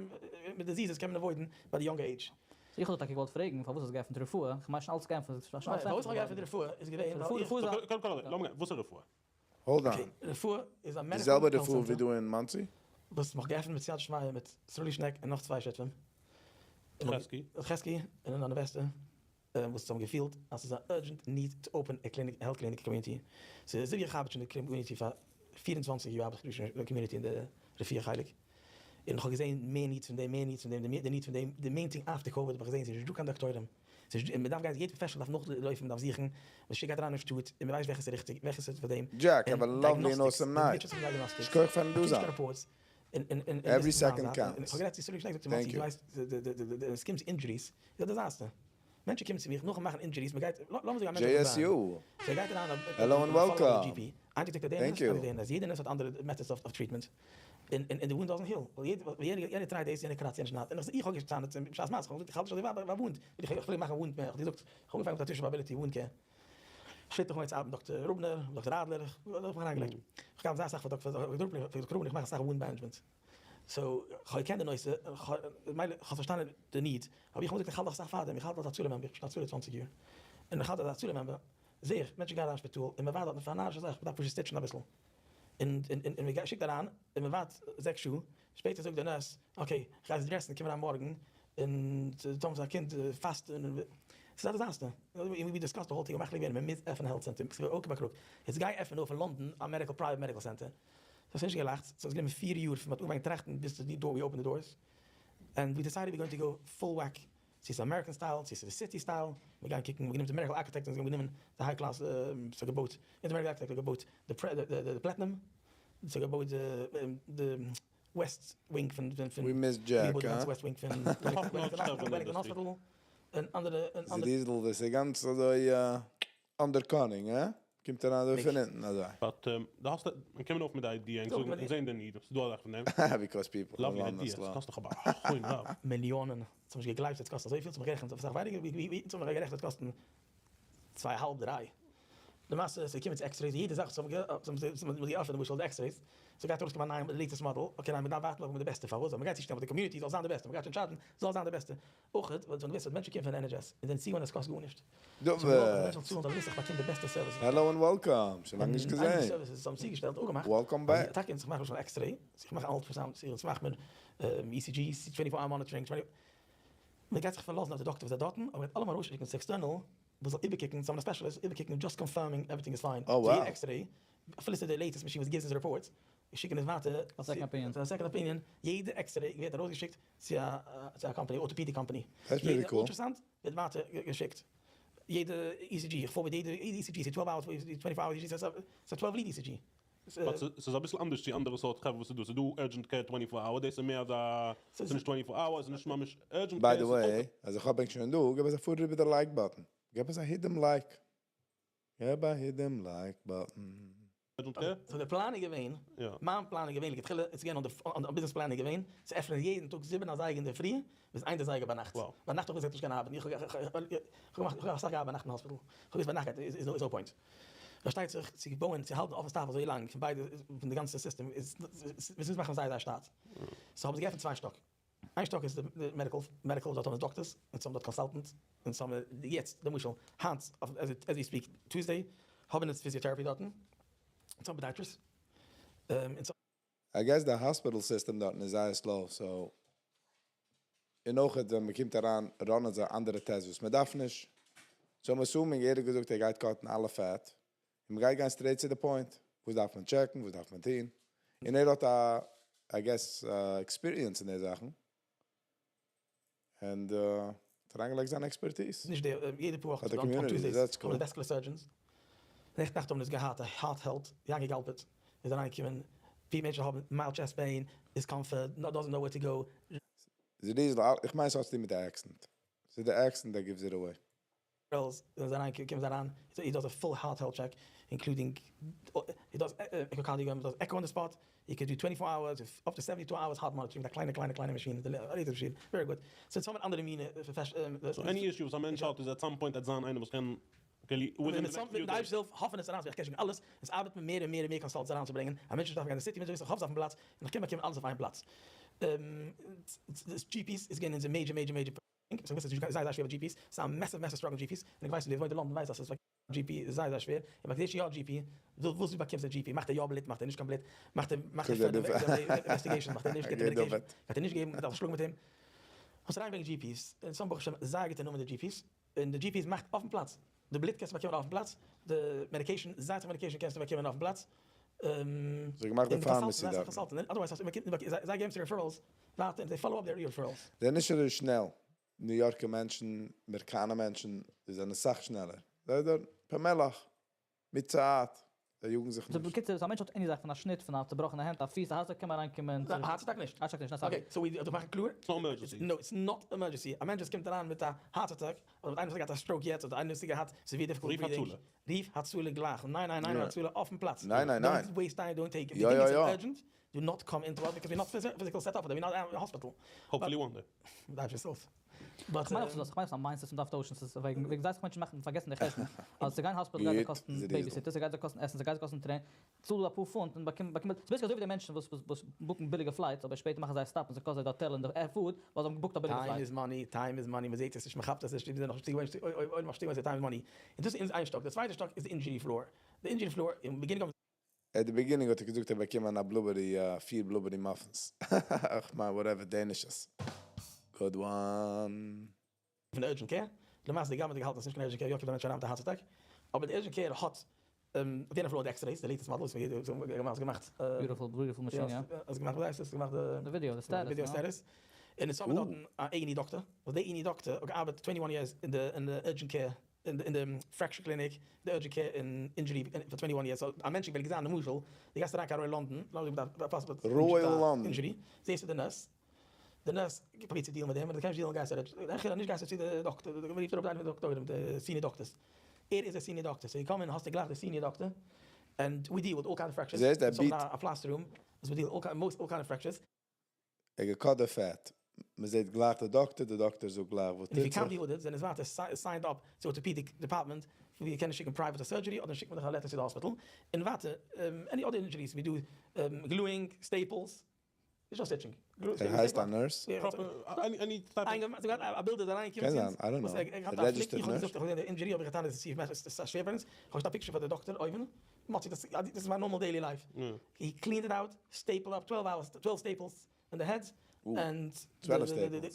מיט diseases קען מען avoid ן ביי די יונגע עידזש. איך האב טאקע געוואלט פרעגן פארוואס האסט געעפנט רפואה, איך מיין שוין אלץ געעפנט, פארוואס איך האב געעפנט רפואה איז געווען ווייל איך. קודם כל, לאמיר גיין, וואס איז רפואה? Hold on. רפואה איז א די medical זעלבע health רפואה ווי center. דא אין מאנסי? וואס מ'האט געעפנט מיט סייעתא דשמיא מיט סרולי שנעק און נאך צוויי שותפים. חזקי. חזקי און אן investor וואס האבן געפילט אז ס'איז א urgent need to open a clinic, health clinic community. ס'איז אזוי ווי איך ארבעט שוין אין די community פאר 24 יאר ארבעט איך שוין אין די community אין די רפואה חלק. און איך האב געזען מער needs פון דעם, מער needs פון דעם, די need פון דעם, די main thing after COVID האב איך געזען ס'איז נישטא קיין דאקטוירים. און מ'דארף גיין, יעדע professional דארף נאכלויפן, מ'דארף זוכן, מ'שיקט גייט אריין אין שטאט, און מ'ווייסט וועלכע ס'איז ריכטיג, וועלכע ס'איז פאר דעם. Jack, have a lovely and awesome night. שכוח פארן דא זיין. Every second counts. כ'האב גערעדט צו סרולי שנעק, זאגט ער Thank מיר, you. דו ווייסט, עס קומט צו injuries, איז א disaster. מענטשן קומען צו מיך נאכן מאכן injuries, מ'גייט, לאמיר זאגן א מענטש האט א JSU. so ער גייט אריין Hello and welcome. GP, איינער זאגט ער דעם Thank nurse, איינער you. דעם nurse, יעדער nurse האט אנדערע methods of treatment, און און די wound doesn't heal, ווייל יעדער יענער try ט דאס, יענער קראצט, יענער שניידט, און איך האב געטענה'ט צום בשעת מעשה, איך האב געזאגט איך האלט נישט אזוי ווייט ביי wound, איך פלעג מאכן wound מער, איך האב געזאגט, איך האב אנגעפאנגען מיט א tissue viability wound care, שפעטער האב איך אנגעהויבן צו ארבעטן דאקטער רובנער, דאקטער אדלער, איך האב מיך אריינגעלייגט, איך געב זייער אסאך פאר דאקטער רובנער, איך מאך אסאך wound management, so איך האב געקענט די נושא, מילא איך האב פארשטאנען די need, אבער איך האב געזאגט איך האלט דאך אסאך פאר דעם, איך האלט אלס הצלה member, איך בין שוין הצלה 20 יאר, און איך האלט אלס הצלה member, זעה איך מענטשן גייען אריין אין שפיטאל, און מען ווארט דארטן פאר א נארישע זאך, מען דארף פשוט stitch ן אביסל, און און מען שיקט אריין, און מען ווארט זעקס שעה, שפעטער זאגט די nurse, okay, איך גיי עס dress ן, קום אריין מארגן, און טאמער איז א קינד פאסט, ס'איז א disaster, we discussed the whole thing, מחליט געווען, מען מוז עפענען health center, ס'איז אויך באקראגט, יעצט גיי עפען אויף אין לאנדאן א medical, private medical center, ס'איז נישט געלאכט, ס'האט גענומען פיר יאר פון מ'האט אנגעפאנגען טראכטן ביז די door we open the doors, and we decided we going to go full whack, צו ס'איז American style, צו ס'איז city style, מיר גייען קוקן, מיר גענומען די medical architect און זיי האבן גענומען די high class, ס'האט געבויט, די medical architect האט געבויט די Platinum, ס'האט געבויט די west wing פון פון We miss Jack, די huh? west wing פון Wellington Hospital, און אנדערע, און אנדערע. דיזל, דאס איז גאנץ אזוי undercunning, אה? קומט אריין אזוי פון הינטן אזוי. But דו האסט, מיר קומען אויף מיט די idea, און זען די need, ס'איז דא א זאך פון דעם. Because people Lovely love idea, us, עס קאסט דאך אבער א הון רב. מיליאנען, האבן נישט געגלייבט עס קאסט אזויפיל, צום גערעכנט אסאך ווייניגער, ווי צום גערעכנט עס קאסטן צוויי האלב דריי. למעשה עס איז געקומען צו x-rays, יעדע זאך וואס האבן מיר געאפערט למשל די x-rays, ס'גייט ארויסקומען א נייע latest model, okay ניין מ'דארף ווארטן אויף די בעסטע פארוואס ווייל מ'גייט צושטעלן פאר די community זאל זיין די בעסטע, מ'גייט שוין טשארדזשן זאל זיין די בעסטע, אויך ווייל דו ווילסט אז מענטשן קומען פון NHS און זענען צוגעוואוינט אז ס'קאסט גארנישט, so מ'וויל אויך אז מענטשן זאלן צאלן זאלן וויסן איך באקום די בעסטע service. Hello and welcome, שוין לאנג נישט און איינע געזעהן. services וואס האבן צוגעשטעלט אפגעמאכט Welcome אז back. טאקע איך מאך למשל x-ray, איך מאך ultrasound, איך מאך מיר ECGs, twenty four hour monitoring, מ'גייט זיך פארלאזן אויף די דאקטער וואס איז דארטן, אבער מ'גייט אלעמאל ארויסשיקן צו external וואס זאל איבערקוקן, צו האבן א specialist איבערקוקן just confirming everything is fine, so יעדע x-ray, אפילו ס'איז די latest machine וואס gives אונז reports, שיקן עס ווייטער צו א second opinion, יעדע x-ray ווערט ארויסגעשיקט צו א company, orthopedic company, יעדע ultrasound ווערט ווייטער געשיקט, יעדע ECG, איך forward יעדע ECG, ס'איז twelve hours, twenty four hours ECG, ס'איז א twelve lead ECG. But ס'איז אביסל אנדערש צו אנדערע סארט חברה וואס איז דא, ס'איז דא urgent care twenty four hour, דאס איז מער אזא, ס'איז נישט twenty four hour, ס'איז נישט ממש urgent by care, the way, אז איך האב ענק שוין דא, געב אונז א פאר איבער די like button, געב אונז א hit דעם like, געב א hit דעם like button. Urgent care? So די פלאן איז געווען, מיין פלאן איז געווען לכתחילה, איז געווען אן די business plan איז געווען, צו עפענען יעדן טאג זיבן אזייגער אינדערפרי ביז איינס אזייגער ביינאכט, ביינאכט האב איך געזאגט נישט קיין ארבעט, איך האב געמאכט, איך האב אסאך געארבעט ביינאכט אין hospital, איך האב געוואוסט ביינאכט גייט איז no point. פארשטייט זיך צו בויען צו האלטן אפן staff אזוי לאנג פון ביידע פון די גאנצע סיסטעם איז מ'מוז מאכן זייער זייער שטאט so האבן זיי געעפנט צוויי שטאק איין שטאק איז די medical medical דארט האבן דאקטערס און ס'האבן דארט consultants און ס'האבן יעצט למשל היינט as we speak Tuesday האבן אונז physiotherapy דארטן און ס'האבן podiatrists און I guess די hospital system דארטן איז זייער slow so און אויך ווען מען קומט אריין run ען זיי אנדערע tests וואס מען דארף נישט, so I'm assuming ער האט געזאגט ער גייט cut ן אלע fat, און מען גייט גיין straight צו די point, וואס דארף מען check ן, וואס דארף מען טון, און ער האט א I guess experience אין די זאכן, and האט אריינגעלייגט זיין expertise. נישט די, יעדע פאר וואכן on Tuesdays האבן די vascular surgeons, נעכטן נאכט האבן אונז געהאט א heart health, יענקי גאלפערט איז אריינגעקומען, פיר מענטשן האבן mild chest pain, discomfort, doesn't know where to go. זריזל, איך מיין ס'האט צוטון מיט די accent. ס'איז די accent that gives it away. רעלס זענען זיי אריין קומען זיי אריין, he does a full heart health check including he does echocardiogram, he does echo on the spot, he can do twenty four hours up to seventy two hours heart monitoring מיט א קליינע קליינע קליינע מאשין, די latest machine, very good. So אונז האבן אנדערע מיני So any issue וואס א מענטש האט איז at some point עט זיין איינער וואס קען מיט די אייבערשטער'ס הילף האפן עס אריינצוברענגען, איך קען שוין אלעס, עס ארבעט מיר מער און מער און מער consultants אריינצוברענגען, א מענטש דארף גיין אין city, מענטש זאל וויסן איך האב עס אויפן פלאץ, און איך קען באקומען אלעס אויף איין פלאץ. GPs איז געווען אונזער major major major פראבלעם, איך ווייס אז עס איז זייער זייער שווער ביי GPs, ס'איז א massive massive struggle GPs, און איך ווייס ווער וואוינט אין לאנדאן ווייסט אז ס'איז פאר GP איז זייער זייער שווער, און ביי די יא GP, וואס דו באקומסט א GP, מאכט ער יא בלוט, מאכט ער נישט קיין בלוט, מאכט ער מאכט ער further investigation, מאכט ער נישט, געבט ער medication, גייט ער נישט געבן, מ'דארף זיך שלאגן מיט אים. האסט אריינגעברענגט GPs, און ס'האבן ברוך השם זייער גוטע נאמען די GPs, און די GPs מאכט אויפן פלאץ, די בלוט קענסטו באקומען אויפן פלאץ, די medication, זייער אסאך medication קענסטו באקומען אויפן פלאץ, זיי געמאכט די pharmacy דארטן. Otherwise האסטו זיי געבן צו referrals ווייטער און זיי follow up די referrals. זיי זענען נישט אזוי שנעל, ניו יארקער מענטשן, אמעריקאנער מענטשן, זיי זענען אסאך שנעלער, זיי דארט פאמעליך, מיט צייט, זיי יאגן זיך So נישט. בקיצור, so א מענטש האט any זאך פון א שניט, פון א צובראכענע הענט, א פיס, א הארץ attack קען מען אריינקומען צו. א heart attack נישט. Heart attack נישט, ניין sorry. Okay, so ווי דארף מאכן קלאר. It's not emergency. No, it's not emergency. א מענטש וואס קומט אריין מיט א heart attack, אדער מיט איינער וואס האט געהאט א stroke יעצט, אדער איינער וואס האט געהאט severe difficult רוף breathing. הצלה. רוף הצלה גלייך. ניין ניין ניין הצלה אויפן פלאץ. ניין ניין ניין. Don't waste time, don't take. If יא you think יא it's יא. Urgent, do not come into us because we're not physical set up, we're not a hospital. Hopefully one day. דארף yourself. But כ'מיין אויך ס'איז א mindset מ'דארף טוישן, ס'איז וועגן וועגן זייט מענטשן מאכן פארגעסן די חשבון, אז צו גיין hospital גייט דיר קאסטן babysitter, ס'גייט דיר קאסטן עסן, ס'גייט דיר קאסטן train, צאל אפאר פונט און באקום באקום, ס'איז basically אזוי ווי די מענטשן וואס וואס book ן ביליגע flights אבער שפעטער מאכן זיי א stop און ס'קאסט זיי די האטעל און די food ווייל זיי האבן געבוקט א ביליגע Time flight. is money, time is money, מ'זעט עס נישט, מ'כאפט עס נישט, מ'איז נאכנישט צוגעוואוינט, אויב מ'האט צוגעוואוינט צו time is money. און דאס איז אונז איין שטאק, די צווייטע שטאק איז די injury floor, די injury floor אין beginning האבן. At the beginning האט ער געזאגט ער האט באקומען א blueberry פיר blueberry muffins. איך מיין whatever danishes. Good one. פון די urgent care, למעשה די government האט געהאלטן אז ס'נישט קיין urgent care, יא קומט א מענטש אריין מיט א heart attack, אבער די urgent care האט אויף יענע floor די x-rays, די latest model וואס מ'האט געמאכט. Beautiful beautiful machine יא. האסט געמאכט וואס הייסט עס? געמאכט די ווידיאו, די status, video status. און עס האבן דארטן א אייגענע דאקטער, וואס די אייגענע דאקטער האט געארבעט twenty one years אין די אין די urgent care אין די fracture clinic, די urgent care און injury פאר twenty one years, so א מענטש וועל איך זיין למשל, דו גייסט אריין קיין Royal London, לאמיר זאגן מיט א possible injury, זעסטו די nurse, די nurse פרובירט צו deal ן מיט דעם, און דו קענסט נישט deal ן גייסטו אריין, נישט גייסטו צו די דאקטער, רופט אראפ איינער פון די דאקטוירים, די senior doctors, ער איז די senior doctor, so you come in האסטו גלייך די senior doctor, and we deal with all kind of fractures, זעסט ער אונז beat. האבן א plaster room, וואס we deal all most all kind of fractures. ער גע cut די fat. מען זעט גלייך די דאקטער, די דאקטער זאגט גלייך וואס און if טוט you can't זיך. deal with it, זענען עס ווייטער signed up צו orthopedic department. ווי קענען שיקן private surgery אדער שיקט מען דיך א letter צו די hospital, און ווייטער any other injuries ווי דא gluing, staples, נישט נאר stitching. ער הייסט א nurse? א בילד איז אריינגעקומען צו אונז, וואס ער האט א פליק, איך האב געזאגט איך האב געזען די injury האב איך געטענה'ט עס איז א שווער burns, איך האב געשיקט א picture פאר די דאקטער אויבן, מאטי דאס איז מיין normal daily life, he cleaned it out, stapled up 12 hours, 12 staples אין די head, and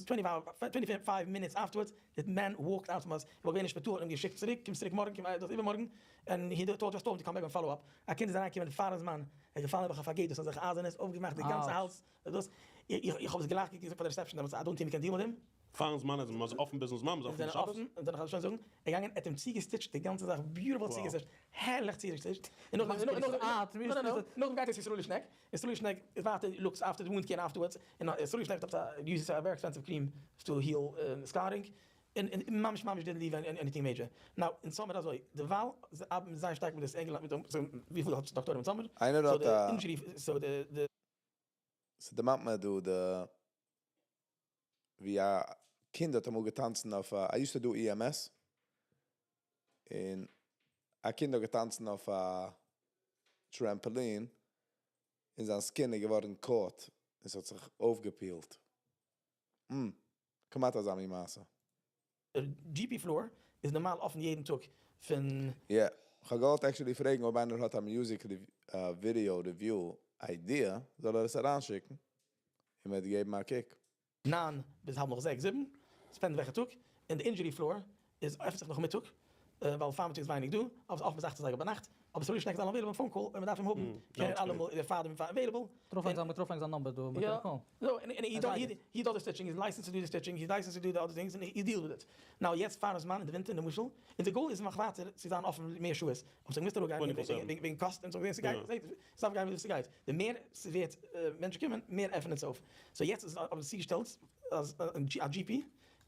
25 minutes afterwards the man walked out פון us, איך וואלט געווען אין שפיטאל און אים געשיקט צוריק, קום צוריק מארגן, קום איבערמארגן, and he told just told to come back and follow up, א קינד איז אריינגעקומען פארן זמן, ער איז געפאלן נעבעך אויף א gate וואס האט זיך אייזערנעס אויפגעמאכט די גאנצע האלז, דאס, איך האב עס גלייך געזאגט פאר די reception דעמאלטס, I don't think we can deal מיט דעם. פארן זמן איז מען אפן ביזן זמן, מ'איז אפן שבת. און זענען אפן, שוין זאגן, ער געגאנגען, ער האט אים צוגעסטיטשט די גאנצע זאך, beautiful צוגעסטיטשט, הערליך צוגעסטיטשט, און נאכדעם גייט ער צו ישראלי שנעק, ישראלי שנעק איז ווייטער looks after די wound care afterwards, און ישראלי שנעק האט עפעס א, uses a very expensive cream to heal scarring, און ממש ממש didn't leave anything major. Now, אין סאמער אזוי, דערווייל ארבעטן זייער שטארק מיט דאס ענגלאנד מיט דעם, וויפיל האט דאקטוירים אין סאמער, איינער so די האט א. injury, so די די. ס'דערמאנט מיר דא די ווי א קינד האט אמאל געטאנצן אויף א, I used to do EMS, און א קינד האט געטאנצן אויף א trampoline, און זיין skin איז געווארן caught, און ס'האט זיך אויפגעפילט. כמעט אזא מין מעשה. GP floor איז נארמאל אפן יעדן טאג פון. Yeah, כ'האב געוואלט actually פרעגן אויב איינער האט א music video review idea זאל ער עס אריינשיקן און מ'וועט געבן א קוק. ניין ביז האלב נאך זעקס זיבן, depend וועלכע טאג, און די injury floor איז עפנט זיך נאכמיטאג, ווייל פארמיטאג איז ווייניג דא, אבער ס'איז אפן ביז אכט אזייגער ביינאכט, אבער ס'איז נישט אלעמאל available phone call אויב מ'דארף אים האבן, קען ער אלעמאל איז ער פאר דעם available. טרוף זיין number דא, מ'קען קאלן. יא, און he does the stitching, he's licensed to do the stitching, he's licensed to do the other things, און he deals with it. Now יעצט פארן זמן אין די ווינטער למשל, און די goal איז נאך ווייטער צו זיין אפן מער שעות, אבער ס'מוז אראפגיין וועגן קאסט און ס'גייט, ס'דארף גיין ווי ס'גייט, די מער ס'ווערט מענטשן קומען מער עפענען עס אויף, so יעצט איז האבן זיי צוגעשטעלט אז א GP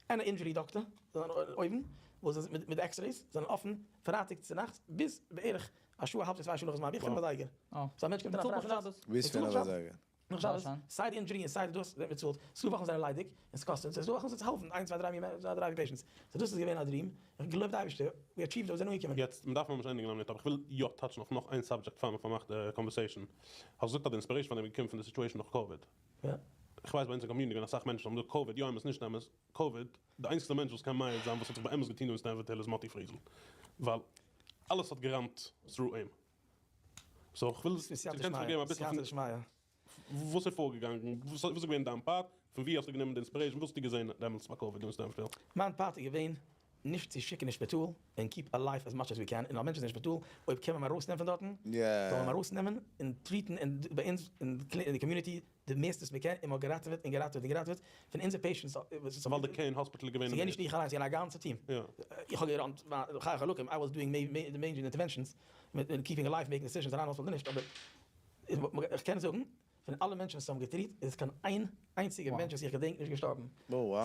און א injury doctor זענען אויבן וואס איז מיט x-rays זענען אפן פרייטאג צונאכטס ביז בערך א שעה א האלב צו צוויי שעה נאך זמן, בערך פינף אזייגער, so א מענטש קומט אריין פרייטאג צונאכטס, ביז פינף אזייגער. נאך שבת, סיי די injury און סיי די דאס ווערט באצאלט, ס'דא וואכן זענען ליידיג און ס'קאסט אונז, ס'דא וואכן וואס העלפן איינס צוויי דריי מיר דריי patients, so דאס איז געווען א dream, איך געלויבט די אייבערשטער, we achieved און זענען אנגעקומען. יעצט, מ'דארף ממש ענדיגן א מינוט, אבער כ'וויל יא touch ן אויף נאך איין subject פאר מ'פארמאכט די conversation. האסט געזאגט אז די inspiration פאר דעם איז געקומען פון די situation נאך COVID. יא. כ'ווייס ביי אונז אין community געווען אסאך מענטשן וואס האבן געזאגט COVID יא אמת נישט אמת, COVID, די איינציגסטע מענטש וואס קען מעיד זיין וואס האט זיך באמת געטון דא אין Stamford Hill איז מאטי פריזל, ווייל אלעס האט געראנט through אים. So כ'וויל ס'איז דו קענסט מיר געבן אביסל סייעתא דשמיא. וואס איז פארגעגאנגען? וואס איז געווען דיין part? פון ווי האסטו גענומען די inspiration? וואס האסטו געזען דעמאלטס ביי COVID אין Stamford Hill? מיין part איז געווען נישט צו שיקן אין שפיטאל און keep alive as much as we can, און א מענטש איז אין שפיטאל אויב קען מען אים ארויסנעמען פון דארטן, זאל מען אים ארויסנעמען און treat ן און ביי אונז אין די community די מערסטע וואס מען קען, און מען האט געראטעוועט און געראטעוועט און געראטעוועט פון אונזער patients. ווייל די Cain Hospital איז געווען אין. ס'איז געווען נישט איך אליינס, ס'איז געווען א גאנצע טיעם. איך האב געראנט חי חלקים, I was doing די major interventions, מיט keeping alive, making decisions אריין אין hospital אדער נישט, אבער איך קען זאגן פון אלע מענטשן וואס האבן געטריט איז קיין איין איינציגער מענטש וואס איך געדענק נישט געשטארבן.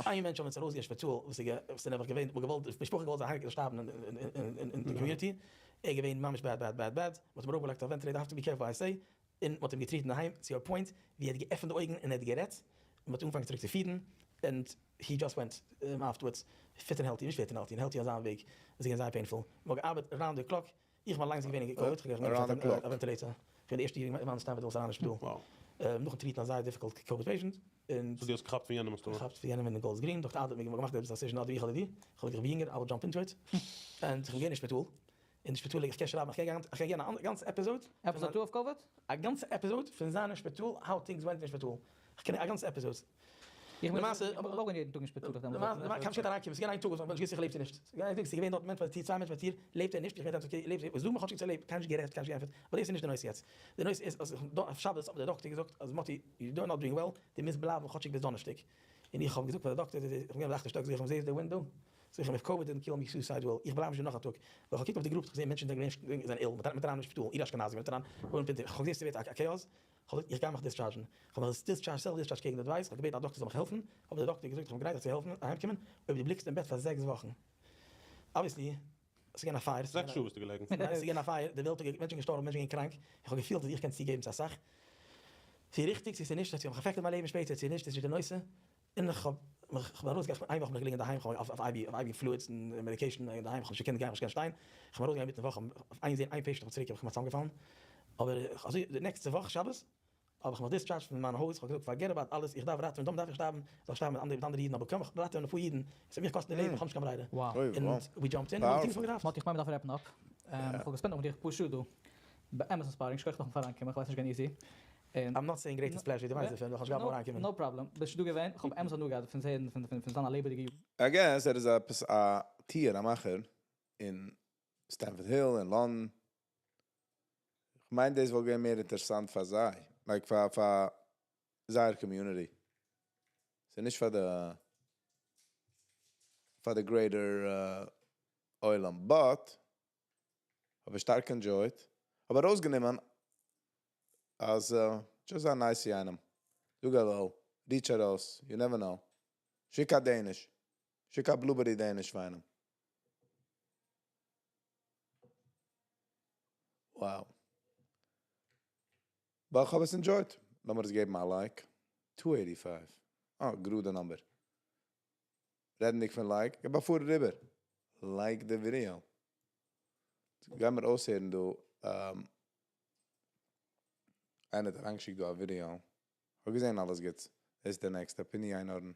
איין מענטש האבן אונז ארויסגעגעבן שפיטאל וואס איז נעבעך געווען, מ'האט געוואלט, די משפחה האט געוואלט זיין הייליג שטארבן אין די community, ער איז געווען ממש bad bad bad bad, מ'האט אים ארויפגעלייגט אויף ventilator, have to be careful I say, און מ'האט אים געטריט אינדערהיים צו א point ווי ער האט געעפנט די אויגן און ער האט גערעדט, און מ'האט אנגעפאנגען צוריק צו פידן, and he just went afterwards fit and healthy, נישט fit and healthy, healthy אויף זיין וועג, עס איז געווען זייער painful, מ'האט געארבעט around the clock, איך בין אליינס געווען אין COVID, איך האב געהאט א ventilator, איך בין די ערשטע יונגערמאן אין Stamford וואס איז אריין אין שפיטאל, נאכן טריטן א זייער difficult COVID patient, און. So דו האסט געכאפט פון יענעם האסטו. געכאפט פון יענעם אין Golders Green, דאקטער אדלער האט מיר געמאכט די decision אדער איך אדער דו, איך האב געזאגט איך בין יונגער, I will jump into it, און איך בין געווען אין שפיטאל, אין שפיטאל איך קען שרייבן איך קען געבן א גאנצע episode. Episode two אויף COVID? א גאנצע episode פון זיין אין שפיטאל, how things went אין שפיטאל, איך קען א גאנצע episode. איך בין אויך יעדן טאג אין שפיטאל. למעשה קיין שטאט אריינקומען, ס'איז געווען איין טאג וואס מ'האט נישט געוואוסט איך לעב צו נישט, ס'איז געווען איין טאג ס'איז געווען דארט מענטש ביי די טיר, צוויי מענטשן ביי די טיר, לעבט ער נישט, איך בין okay לעבט ער, זאג מיר כאטשיג צו ער לעבט, קיינער נישט גערעדט, קיינער נישט געענטפערט, אבער דאס איז נישט די נושא יעצט, די נושא איז אז אויף שבת האט מיר דער דאקטער געזאגט אז מאטי you are not doing well, דו מוזט בלייבן כאטשיג ביז דאנערשטאג, און איך האב געזאגט פאר די דאקטער, איך בין געווען ביי די אכטע שטאק, זאג איך אים זעסט די window? זאג איך אים if COVID didn't kill me suicide will, איך בלייב נישט דא נאך א טאג, ווייל איך האב געקוקט אויף די groups איך האב געזען מענטשן זענען געווען ill, מ'טראגט אריין אין שפיטאל, איר אשכנזי, מ'נעמט אריין, איך האב געזען ס'ווערט א chaos, כ'האב געזאגט איך גיי מיך דיסטשארדזשן, כ'האב מיך discharged self discharged קעגן די advice, כ'האב געבעטן א דאקטער זאל מיך העלפן, האט דער דאקטער געזאגט איך בין גרייט דיך צו העלפן אהיימקומען אויב דו ליגסט אין בעט פאר זעקס וואכן. Obviously, ס'איז געווען א פייער, זעקס שעה ביסטו געלעגן? ניין, ס'איז געווען א פייער, די וועלט האט מענטשן געשטארבן, מענטשן געווען קראנק, איך האב געפילט אז איך קען צוגעבן צו אסאך, צו ריכטיג צו ס'איז נישט, צו האט מיך affected מיין לעבן שפעטער צו נישט איז נישט די נושא, און איך האב. איך בין ארויסגעגאנגען, איין וואך בין איך געלעגן אינדערהיים, כ'האב אויף IV, אויף IV fluids און medication אינדערהיים, כ'האב נישט געקענט גיין, כ'האב נישט געקענט שטיין, כ'בין ארויסגעגאנגען אינמיטן וואך, אויף איין זען איין patient, כ'בין צוריק, כ'בין כמעט צוזאמגעפאלן, אבער אזוי די נעקסטע וואך שבת, האב איך מיך discharged פון מיין הויז, כ'האב געזאגט forget about אלעס, איך דארף ראטעווען, טאמער דארף איך שטארבן, זאל איך שטארבן מיט אנדערע אידן, אבער קוים איך ראטעווען אפאר אידן, עס וועט מיך קאסטן די לעבן, איך האב נישט קיין ברירה. און we jumped in, און מ'האט געטון וואס מ'האט געדארפט. מאטי, כ'מיין מ'דארף wrap ן up. כ'האב גע spend ט נאך מיט דיך אפאר שעה דא. באמת inspiring, שכוח נאכן אריינקומען, כ'ווייס נישט געווען easy. I'm not saying greatest pleasure, דו ווייסט דערפון, ווייל כ'האב נישט געהאט וואו אריינקומען. No problem, ביסט דא געווען, כ'האב באמת הנאה געהאט פון זעהן פון זיין א לעבעדיגע יוד. I guess ער איז עפעס א טיער א מאכער אין Stamford Hill אין לאנדאן. כ'מיין דאס וואלט געווען מער אינטערעסאנט פאר זיי, like פאר פאר זייער community. ס'איז נישט פאר די פאר די greater עולם, but האב איך שטארק enjoyed. האב ארויסגענומען אז just זיי nice צו איינעם. זאג hello, reach ארויס, you never know. שיק א Danish. שיק א blueberry Danish פאר איינעם. Wow. But איך האב עס enjoyed. לאמיר עס געבן א like. 285. אה, גראדע number. רעדנדיג פון like, געב א פאר אריבער. Like די ווידעא. גיימיר אויסהערן דא, איינער האט אריינגעשיקט דא א ווידעא. האב געזען אלעס גוט. דאס איז דער נעקסטע, פיני איינהארן.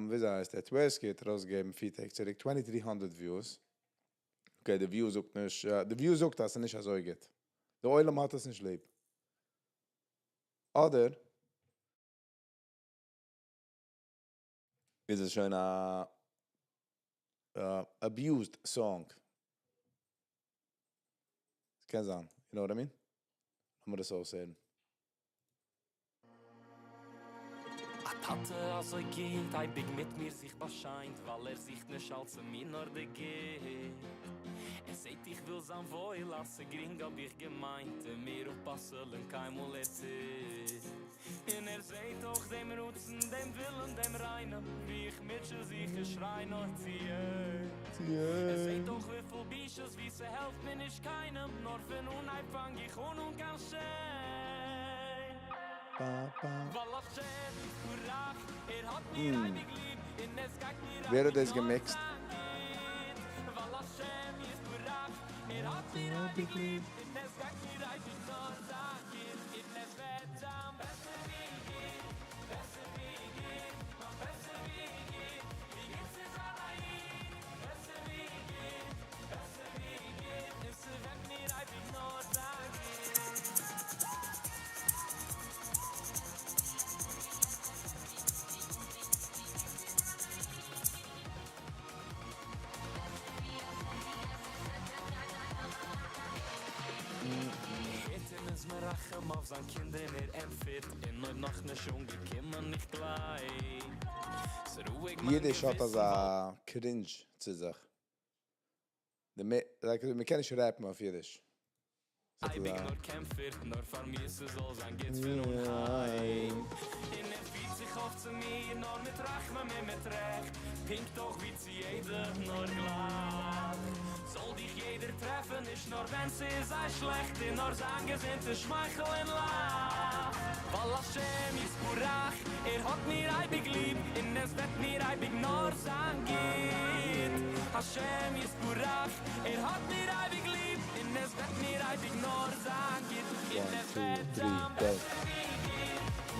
וויאזוי הייסט ער? טווערסקי האט ארויסגעגעבן פיר טעג צוריק 2300 views. Okay, די view זאגט נישט, די view זאגט אז ס'איז נישט אזוי גוט. די עולם האט עס נישט ליב. אדער איז עס שוין א abused song. קען זיין, you know what I mean? לאמיר דאס אויסהערן. א טאטע אזוי גוט, אייביג מיט מיר זיך באשיינט, ווייל ער זוכט נישט אלץ אין מיר נאר די גוט. ער זעט איך וויל זיין וואויל, אז ס'גרינג האב איך געמיינט, און מיר אפפסל'ן קיינמאל ער טוט. און ער זעט אויך דעם רצון, דעם ווילן, דעם ריינעם, ווי איך מוטשע זיך און שריי נאר צו אים. ער זעט אויך וויפיל בושות, ווי ס'העלפט מיר נישט קיינעם, נאר פון אנהייב פאנג איך אן אן קיין shame. ווייל השם יתברך, ער האט מיר אייביג ליב, און עס גייט מיר ווער האט אייביג דאס נאר גע mixed? זיין גוט. ווייל השם יתברך, ער האט מיר אייביג ליב, און עס גייט מיר אייביג נאר זיין גוט. און עס וועט זיין בעסער ווי גוט, בעסער ווי גוט, נאך בעסער ווי גוט, ווי גוט צו זיין א איד, בעסער ווי גוט, בעסער ווי גוט, און ס'וועט מיר אייביג נאר זיין גוט. הערט איז מרחם אויף זיין קינד און ער ענטפערט, און אויב נאך נישט אנגעקומען, איך גלייב. ס'רואיג מיין אידיש האט געוויסן, אזא cringe צו זיך. די like, מ'קען נישט rap ן אויף אידיש. ס'האט אייביג אזא נאר קעמפער, נאר פאר מיר ס'זאל זיין גוט פון אנהייב. און ער פירט זיך אויף צו מיר, נאר מיט רחמים און מיט רעכט, פונקט אויך ווי צו יעדער, נאר גלייך. זאל דיך יעדער טרעפן, נישט נאר ווען ס'איז זיי שלעכט, און נאר זיין געזונט און שמייכל און לאך. ווייל השם יתברך, ער האט מיר אייביג ליב, און עס וועט מיר אייביג נאר זיין גוט. השם יתברך, ער האט מיר אייביג ליב, און עס וועט מיר אייביג נאר זיין גוט. און One, עס two, וועט three, זיין go.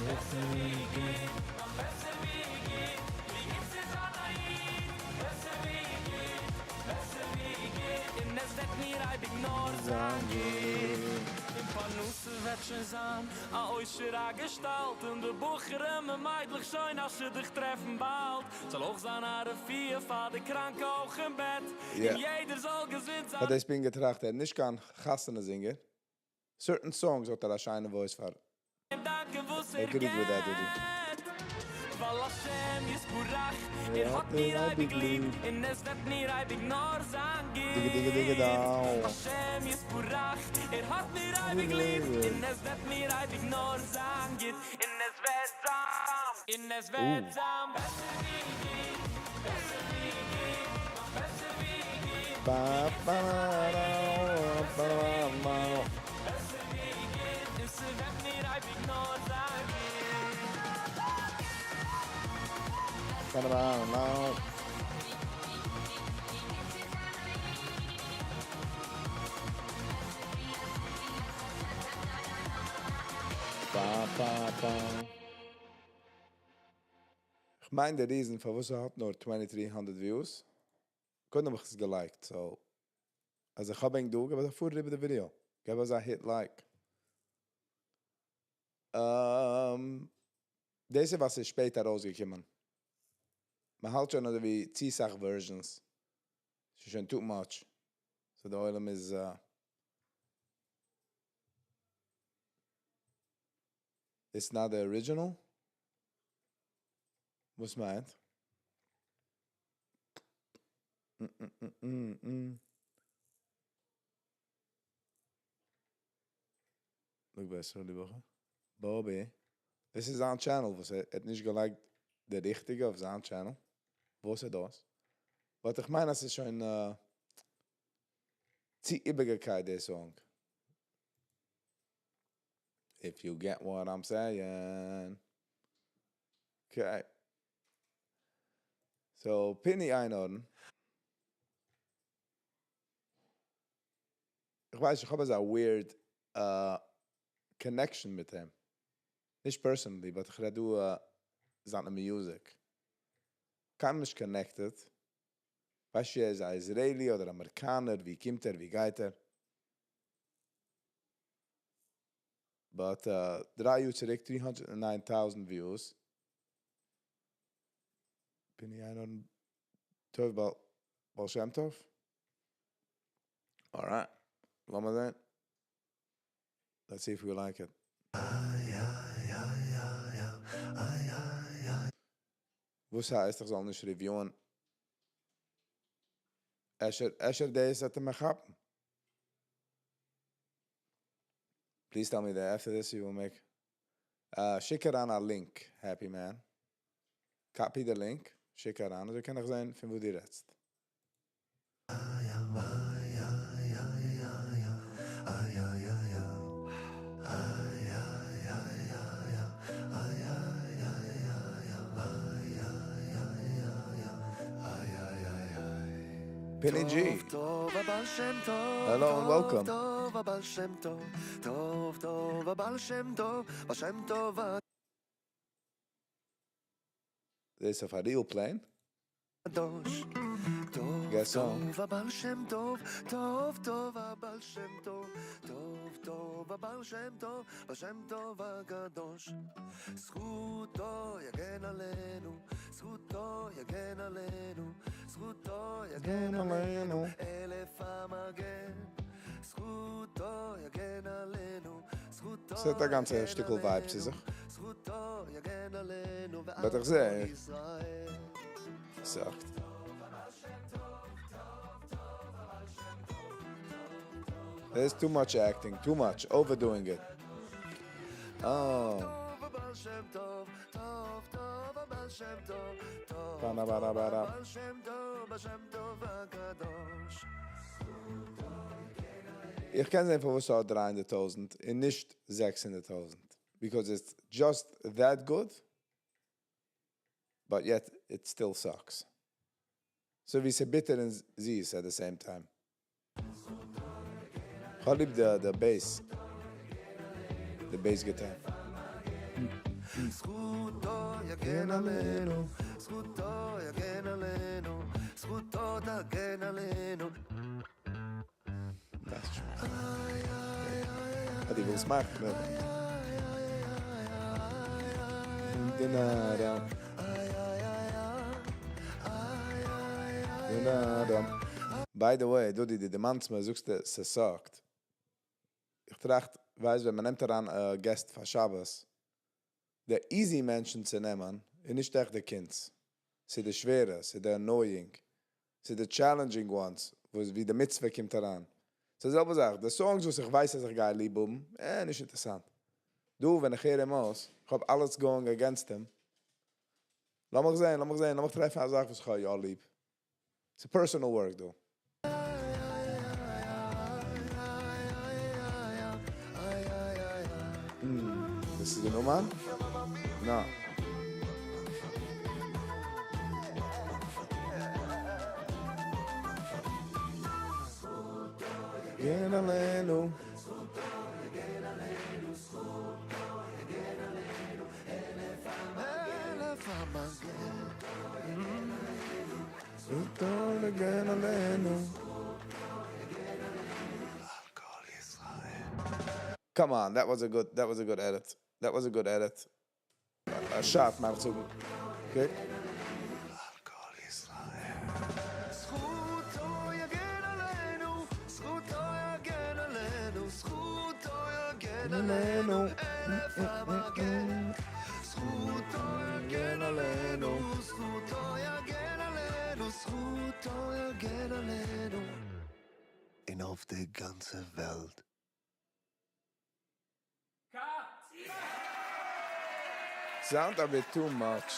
בעסער ווי גוט, בעסער ווי גוט, נאך בעסער ווי גוט, ווי גוט צו זיין א איד, בעסער ווי גוט, בעסער ווי גוט, און עס וועט מיר אייביג נאר זיין גוט. אין פרנסה וועט שוין זיין א עושר א געשטאלט, און די בחורים און מיידלעך שוין א שידוך טרעפן באלד. זאל אויך זיין א רפואה פאר די קראנקע אויך אין בעט, און יעדער זאל געזונט זיין. האט דאס בין געטראכט, ער איז נישט קיין חתונה singer. Certain songs האט ער א שיינע voice פאר. דאנקען וואס ער Agreed with that, Didi. געט. ווייל השם יתברך, ער האט מיר אייביג ליב, און עס וועט מיר אייביג נאר זיין דיגע, דיגע, דיגע, גוט. דאו. השם יתברך, ער האט מיר אייביג ליב, און עס וועט מיר אייביג נאר זיין גוט. און עס וועט זיין, און עס וועט זיין בעסער ווי גוט, בעסער ווי גוט, נאך בעסער ווי גוט. Ba, ba, da, ba, ba, ba. כ'מיין די reason פארוואס ער האט נאר 2300 views, קודם האב איך עס גע like ט, so אז איך האב ענק דא, געב אזא פאר איבער די ווידיאו, געב אזא hit like. דאס איז וואס איז שפעטער ארויסגעקומען. מען האלט שוין אזוי ווי צו סאך versions. ס'איז שוין too much. So די עולם איז It's not the original? וואס מיינט? זאג בעסער, ליבע Bobby. דאס איז זיין channel, וואס ער האט נישט געלייגט די ריכטיגע אויף זיין channel. וואס איז דאס? But איך מיין, עס איז שוין צו איבערגעקייט, די song. If you get what I'm saying. Okay. So, Pinny Einhorn. איך ווייס, איך האב אזא weird connection מיט אים. נישט personally, but איך רעד דא זיינע music. קיינמאל נישט connected. ווייסט, ער איז א Israeli אדער אמעריקאנער, ווי קומט ער, ווי גייט ער? But 3 יאר צוריק, 309,000 views. Pinny Einhorn, טוב בעל שם טוב? Alright, לאמיר זען. Let's see if we like it. וואס הייסט, איך זאל נישט review ען? אפשר דאס וועט ער מיך כאפן. Please tell me that after this you will make. שיק אריין א link, happy man. Copy the link, שיק אריין, אזוי קען איך זען, פון וואו דו רעדסט. Pinny G. Hello and welcome. טוב הבעל שם טוב, טוב טוב הבעל שם טוב, בעל שם טוב דאס איז א real plane? הקדוש. טוב Guess so. טוב הבעל שם טוב, טוב טוב הבעל שם טוב, טוב טוב הבעל שם טוב, בעל שם טוב הקדוש. זכותו יגן עלינו, זכותו יגן עלינו, זכותו יגן עלינו, אלף המגן. זכותו יגן עלינו, זכותו ס'האט א גאנצע יגן שטיקל vibe צו זיך. זכותו יגן עלינו, But איך זע, ישראל. זאגט. There's too much acting, too much, overdoing it. Oh. טוב טוב טוב הבעל שם טוב, טוב ברה ברה ברה. הבעל שם טוב, בעל שם טוב הקדוש. איך קען זען, פארוואס ס'האט 300,000 און נישט 600,000. Because it's just that good, but yet it still sucks. So ווי ס'איז ביטער און זיס at the same time. איך האב ליב די bass. The bass guitar. זכותו יגן עלינו, זכותו יגן עלינו, זכותו תגן עלינו. That's true. די ווילסט מאכן, ne? Dinara. Dinara. By the way, דו, די דערמאנסט מיר, זאגסט, עס sucked. איך טראכט, ווייסט, ווען מען נעמט אריין א guest פאר שבת, די easy מענטשן צו נעמען, איז נישט עכט די קינדס. ס'איז די שווערע, ס'איז די annoying, ס'איז די challenging ones, וואו ווי די מצוה קומט אריין. ס'איז די זעלבע זאך, די songs וואס איך ווייס, אז איך גיי ליב האבן, נישט אינטערעסאנט. דא, ווען איך הער אים אויס, איך האב אלעס going against him. לאמיך זען, לאמיך זען, לאמיך טרעפן א זאך, וואס איך האב יא ליב. It's a personal work, though. This is the new man? No. יגן עלינו. אלף המגן. זכותו יגן עלינו. Come on, that was a good, that was a good edit. That was a good edit. א שארף מיין איך זאגן. Okay. זכותו יגן עלינו, זכותו יגן עלינו, זכותו יגן עלינו, אלף המגן. זכותו יגן עלינו, זכותו יגן עלינו, זכותו יגן עלינו. און אויף די גאנצע וועלט. Sound a bit too much.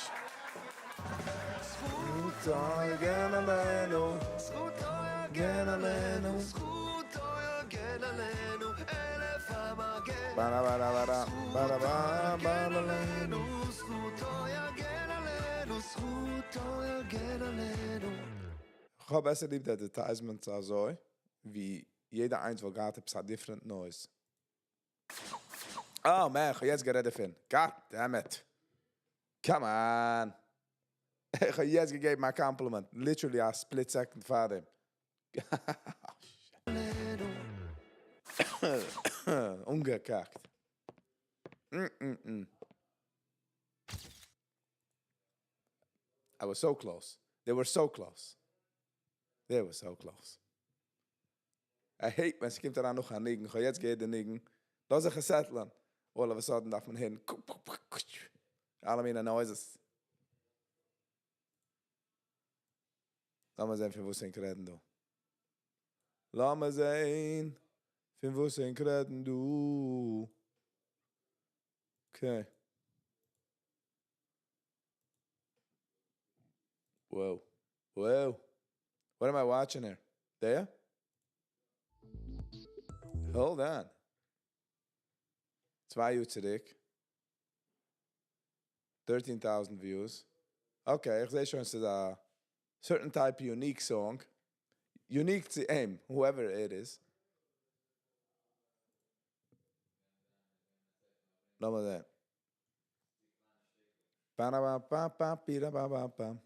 זכותו יגן עלינו, זכותו יגן עלינו, זכותו יגן עלינו, אלף המגן. בארא בארא בארא בארא בארא בארא עלינו. זכותו יגן עלינו, זכותו יגן עלינו. כ'האב בעסער ליב די advertisements אזוי, ווי יעדע איינס וואלט געהאט עפעס א different noise. אה man, כ'האב יעצט גערעדט דערפון. God damn it. Come on. איך האב יעצט געגעבן א compliment, literally א split second פארדעם. אנגעקאקט. I was so close. They were so close. They were so close. I hate ווען ס'קומט אריין נאך א ניגון, כ'האב יעצט געהערט די ניגון, לאז זיך עס settle ען, all of a sudden דארף מען הערן קוקוקוקוקוק, אלע מיני noises. לאמיר זען פון וואס ענק רעדן דא. לאמיר זען פון וואס ענק רעדן דא. Okay. Wow. Wow. What am I watching here? There? Hold on. צוויי יאר צוריק. 13,000 views. Okay, איך זעה שוין ס'איז א certain type unique song. Unique צו אים, whoever it is. לאמיר זען. פאראפאפאפיראפאפאפ.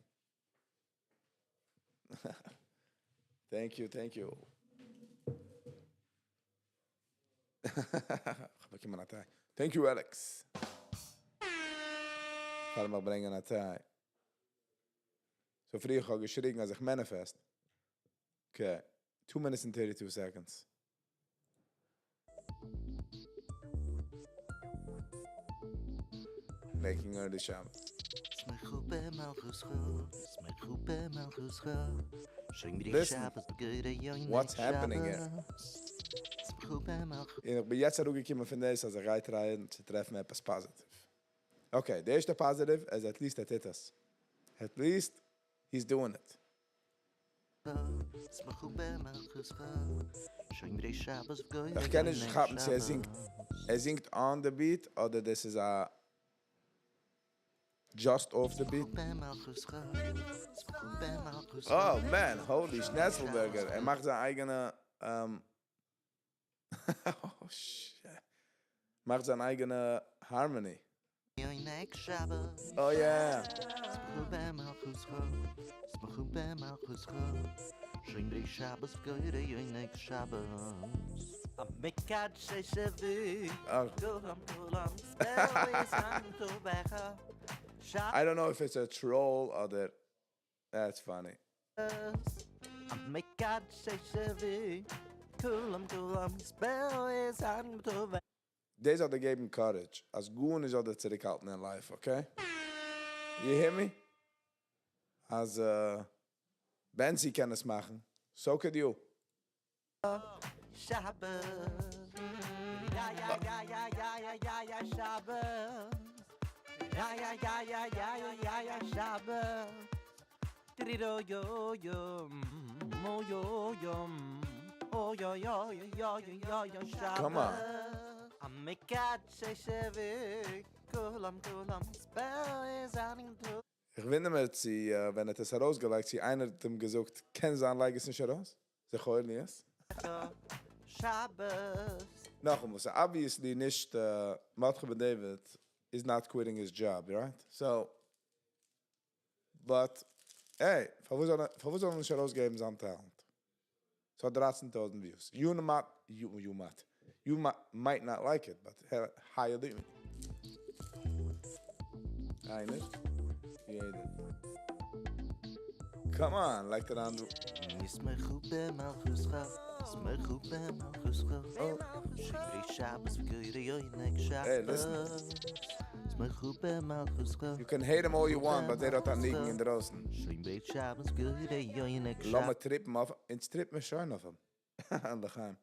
Thank you, thank you. כ'האב באקומען א טיי. Thank you Alex. פארן מיך ברענגען א טיי. So פרי איך האב געשריגן אז איך manifest. Okay, two minutes and 32 seconds. Making early Shabbos. Listen, what's happening here? און איך בין יעצט אראפגעקומען פון דאס אז איך גיי try ען צו טרעפן עפעס positive. Okay, די ערשטע positive איז at least ער טוט עס. At least he's doing it. איך קען נישט כאפן צו ער זינגט ער זינגט on the beat אדער דאס איז א just off the beat. Oh man, holy schnetzelburger, ער מאכט זיין אייגענע oh shit. מאכט זיין אייגענע harmony. Oh yeah. I don't know if it's a troll אדער that's funny. דאס זאל דיר געבן courage אז גארנישט זאל דיר צוריקהאלטן אין life, okay? You hear me? אז בענצי קען עס מאכן, so could you. Come on. איך ווינדער מיר צו ווען ער האט עס ארויסגעלייגט צו איינער האט אים געזאגט קען זיין לייג עס נישט ארויס, זכור לי עס. שבת. נאכאמאל, ס'איז obviously נישט מרדכי בן דוד is not quitting his job, right? So, but, hey, פארוואס זאל ער, פארוואס זאל ער נישט ארויסגעבן זיין talent? ס'האט דרייצן טויזנט views. You might, you, you might, you might not like it, but how you doing? איינער? יעדער. Come on, לייגט אריין דא. ישמחו במלכותך, ישמחו במלכותך, שומרי שבת וקוראי עונג שבת. Hey, listen. ישמחו במלכותך. You can hate him all you want, but ער האט א ניגון אינדרויסן. שומרי שבת וקוראי עונג שבת. לאמיר טריפן אויף, אונז טריפן מיר שוין אויף אים. לחיים.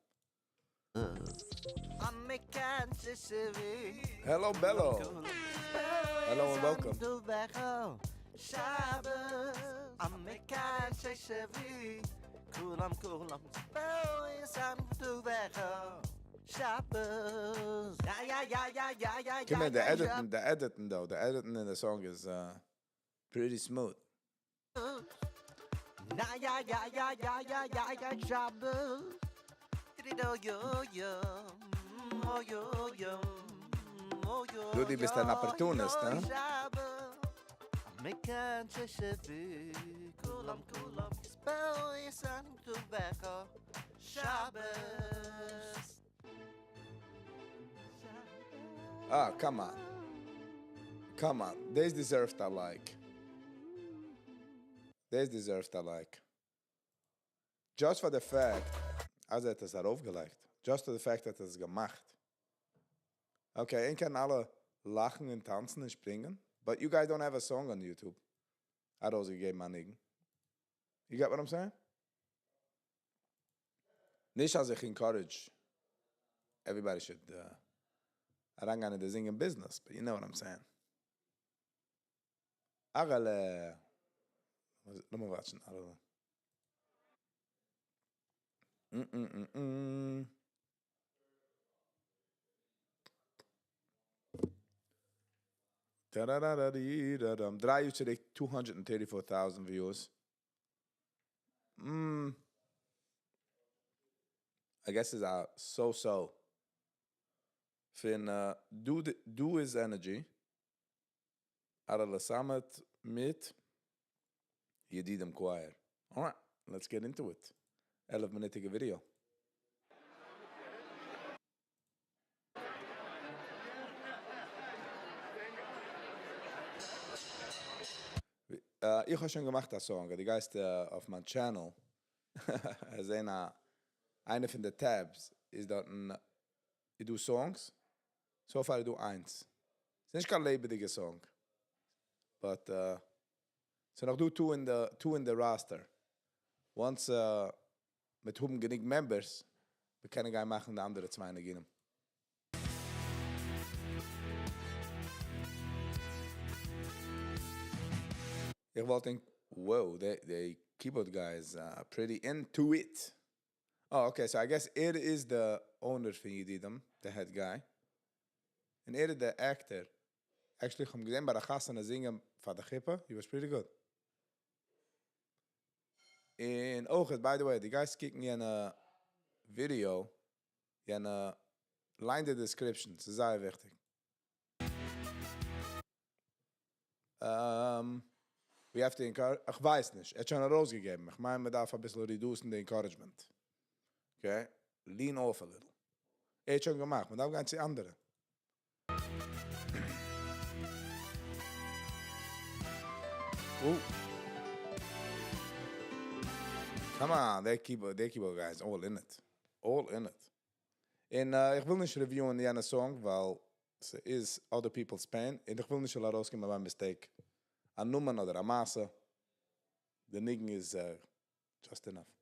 Hello Bello. Hello and welcome. כולם כולם שבת יא יא יא יא יא יא Come in, the editing, the editing though, the editing in the song is pretty smooth. Na ya ya ya ya ya ya ya שבת yo yo yo yo yo דו ביסט אן opportunist, huh? כולם כולם שבת Ah, come on. Come on. This deserves a like. This deserves a like. Just for the fact, אז ער האט עס ארויפגעלייגט. Just for the fact that ער עס געמאכט. Okay, ענק קענען אלע לאכן און טאנצן און שפרינגען. But you guys don't have a song on YouTube. ארויסגעגעבן א ניגון. You get what I'm saying? נישט אז איך encourage everybody should אריינגיין אין די singing business, but you know what I'm saying. אגעלע. לאמיר watch ן, אגעלע. Da-da-da-da-dee-da-dum. דריי יאר צוריק 234,000 views. I guess it's a so-so. פון דא דא איז Energy. אראלע סאמעט מיט ידידים Choir. Alright, let's get into it. 11 מינוטיגע video. איך האב שוין געמאכט א song, דו גייסט אויף מיין channel. זען א איינע פון די tabs איז דארט איז דא songs. So far איז דא איינס. ס'איז נישט קיין לעבעדיגע song. But ס'איז נאך דא two in the roster. Once מיר האבן גענוג members, מיר קענען גיין מאכן די אנדערע צוויי ניגונים. איך וואלט think, whoa, the keyboard guy is pretty into it. Oh, okay, so I guess it is the owner פון ידידים, the head guy. און ער איז the actor. Actually, איך האב געזען ביי די חתונה זינגען פאר די חופה, he was pretty good. און אויך, by the way, דו גייסט קוקן יענע video, יענע, ליין די description, ס'איז זייער וויכטיג. We have to encourage, איך ווייס נישט, ער האט שוין ארויסגעגעבן. איך מיין, מען דארף א ביסל reduce ן the encouragement. Okay? Lean off a little. ער האט שוין געמאכט, מען דארף גיין צו אנדערע. Ooh. Come on, they keyboard guys all in it. All in it. און איך וויל נישט review ען יענע song, ווייל ס'איז other people's pain. און איך וויל נישט ארויסקומען by mistake. א נאמען אדער א מעשה. The ניגון איז just enough.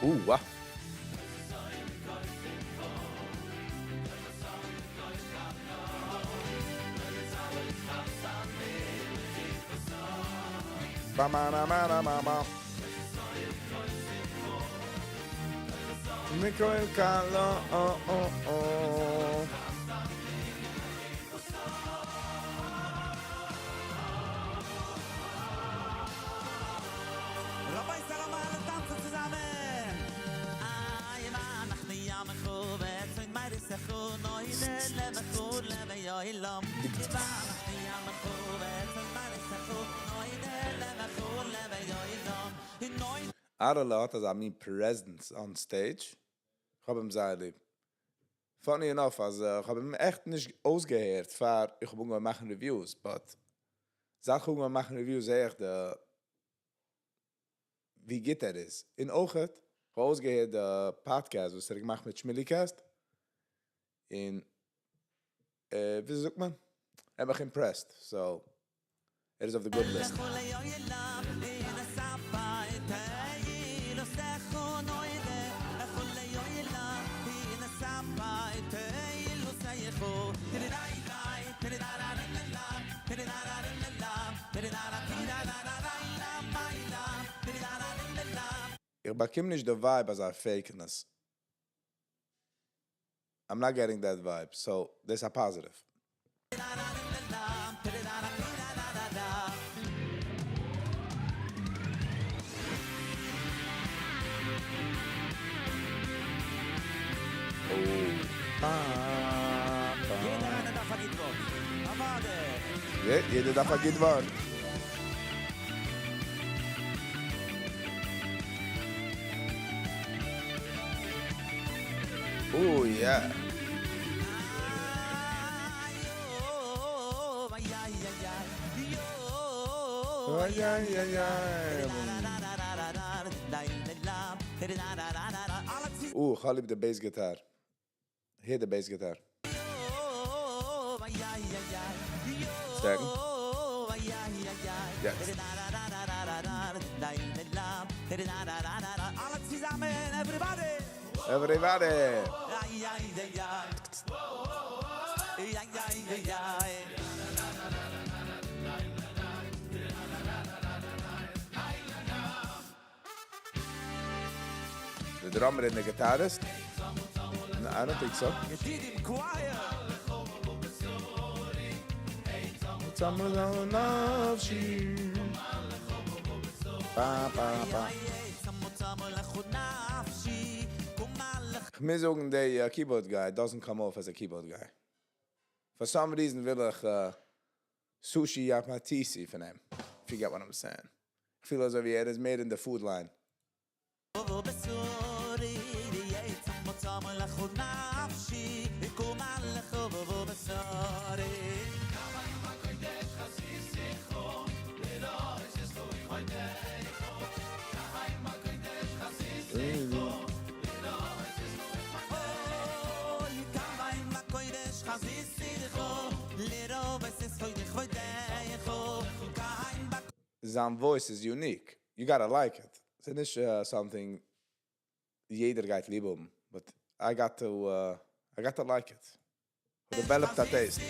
Ooh, wow. Ba ma na ma na ma ma. Mikoel Kalo, oh, oh, oh. אהרעלע האט אזא מין presence on stage, כ'האב אים זייער ליב. Funny enough אז כ'האב אים עכט נישט אויסגעהערט פאר איך האב אנגעהויבן מאכן reviews, but זייט כ'האב אנגעהויבן מאכן reviews זעה איך די ווי גוט ער איז. און אויכעט, כ'האב אויסגעהערט די podcast וואס ער האט געמאכט מיט שמיליקעסט, און וויאזוי זאגט מען? ער האט מיך impressed, so ער איז אויף די good list. איך באקום נישט די vibe אז זיי fake ן עס. I'm not getting that vibe, so דאס איז א positive. יעדער דארף א גוט ווארט. Oh yeah. אה, כ'האב ליב די bass guitar. הער די bass guitar. שטעקן. יעצט. Everybody! די drummer און די guitarist? No, I don't think so. Ba, ba, ba. כ'מוז זאגן, די keyboard guy doesn't come off as a keyboard guy. For some reason וויל איך sushi yapatisi פון אים. If you get what I'm saying. איך פיל אזוי ווי ער איז מער אין די food line. זיין voice איז unique. You gotta like it. ס'איז נישט something יעדער גייט ליב האבן. But I got to like it. Developed a taste.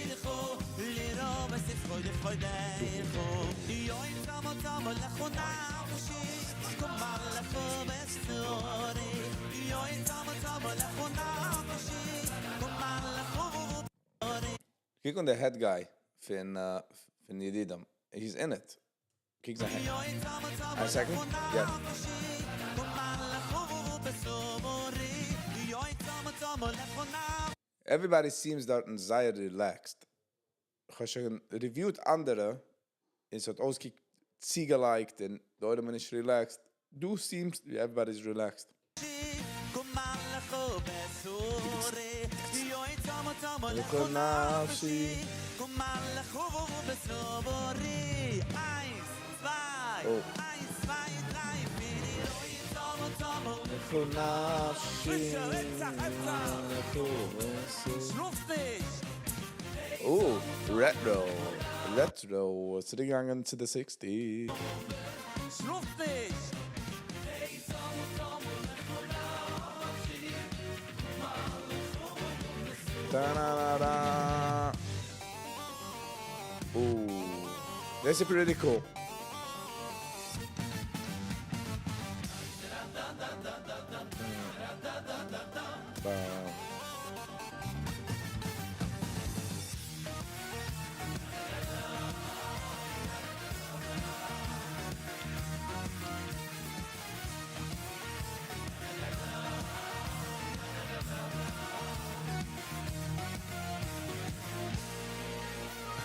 קוק אן די head guy פון ידידים. He's in it. קוק זיין הענט. איין second. Yeah. Everybody seems דארטן זייער relaxed. איך האב שוין reviewed אנדערע און ס'האט אויסגעקוקט צוגעלייגט און די עולם איז נישט relaxed. דא seems ווי everybody is relaxed. Oh, retro. Retro. צוריקגעגאנגען צו די 60s. Da-na-na-na. Ooh, this is pretty cool.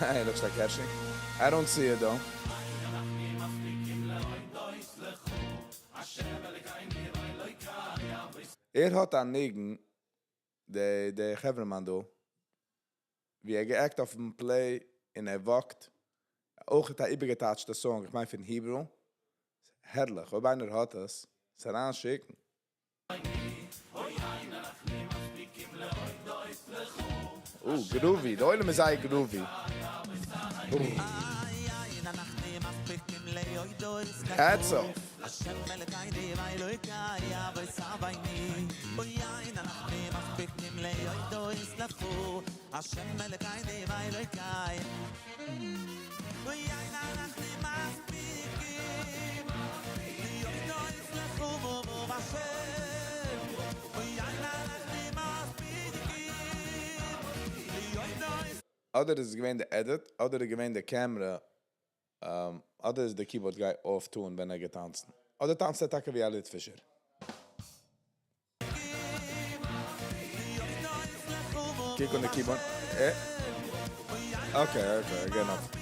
It looks like Hershey. I don't see it though. ער האט א ניגון, די די חברה'מאן דא, ווי ער גע act אויפן play און ער walk ט, אויך האט ער איבערגעטייטשט די song, איך מיין פון Hebrew. הערליך, אויב איינער האט עס, עס אריינשיקן. Oh, groovy. די עולם איז זייער groovy. Hats off. אדער איז עס געווען די edit, אדער איז געווען די camera, אדער איז די keyboard guy off tune ווען ער גייט טאנצן. אדער טאנצט ער טאקע ווי א ליטווישער. קוק אן די keyboard. אה. Okay, okay, again off.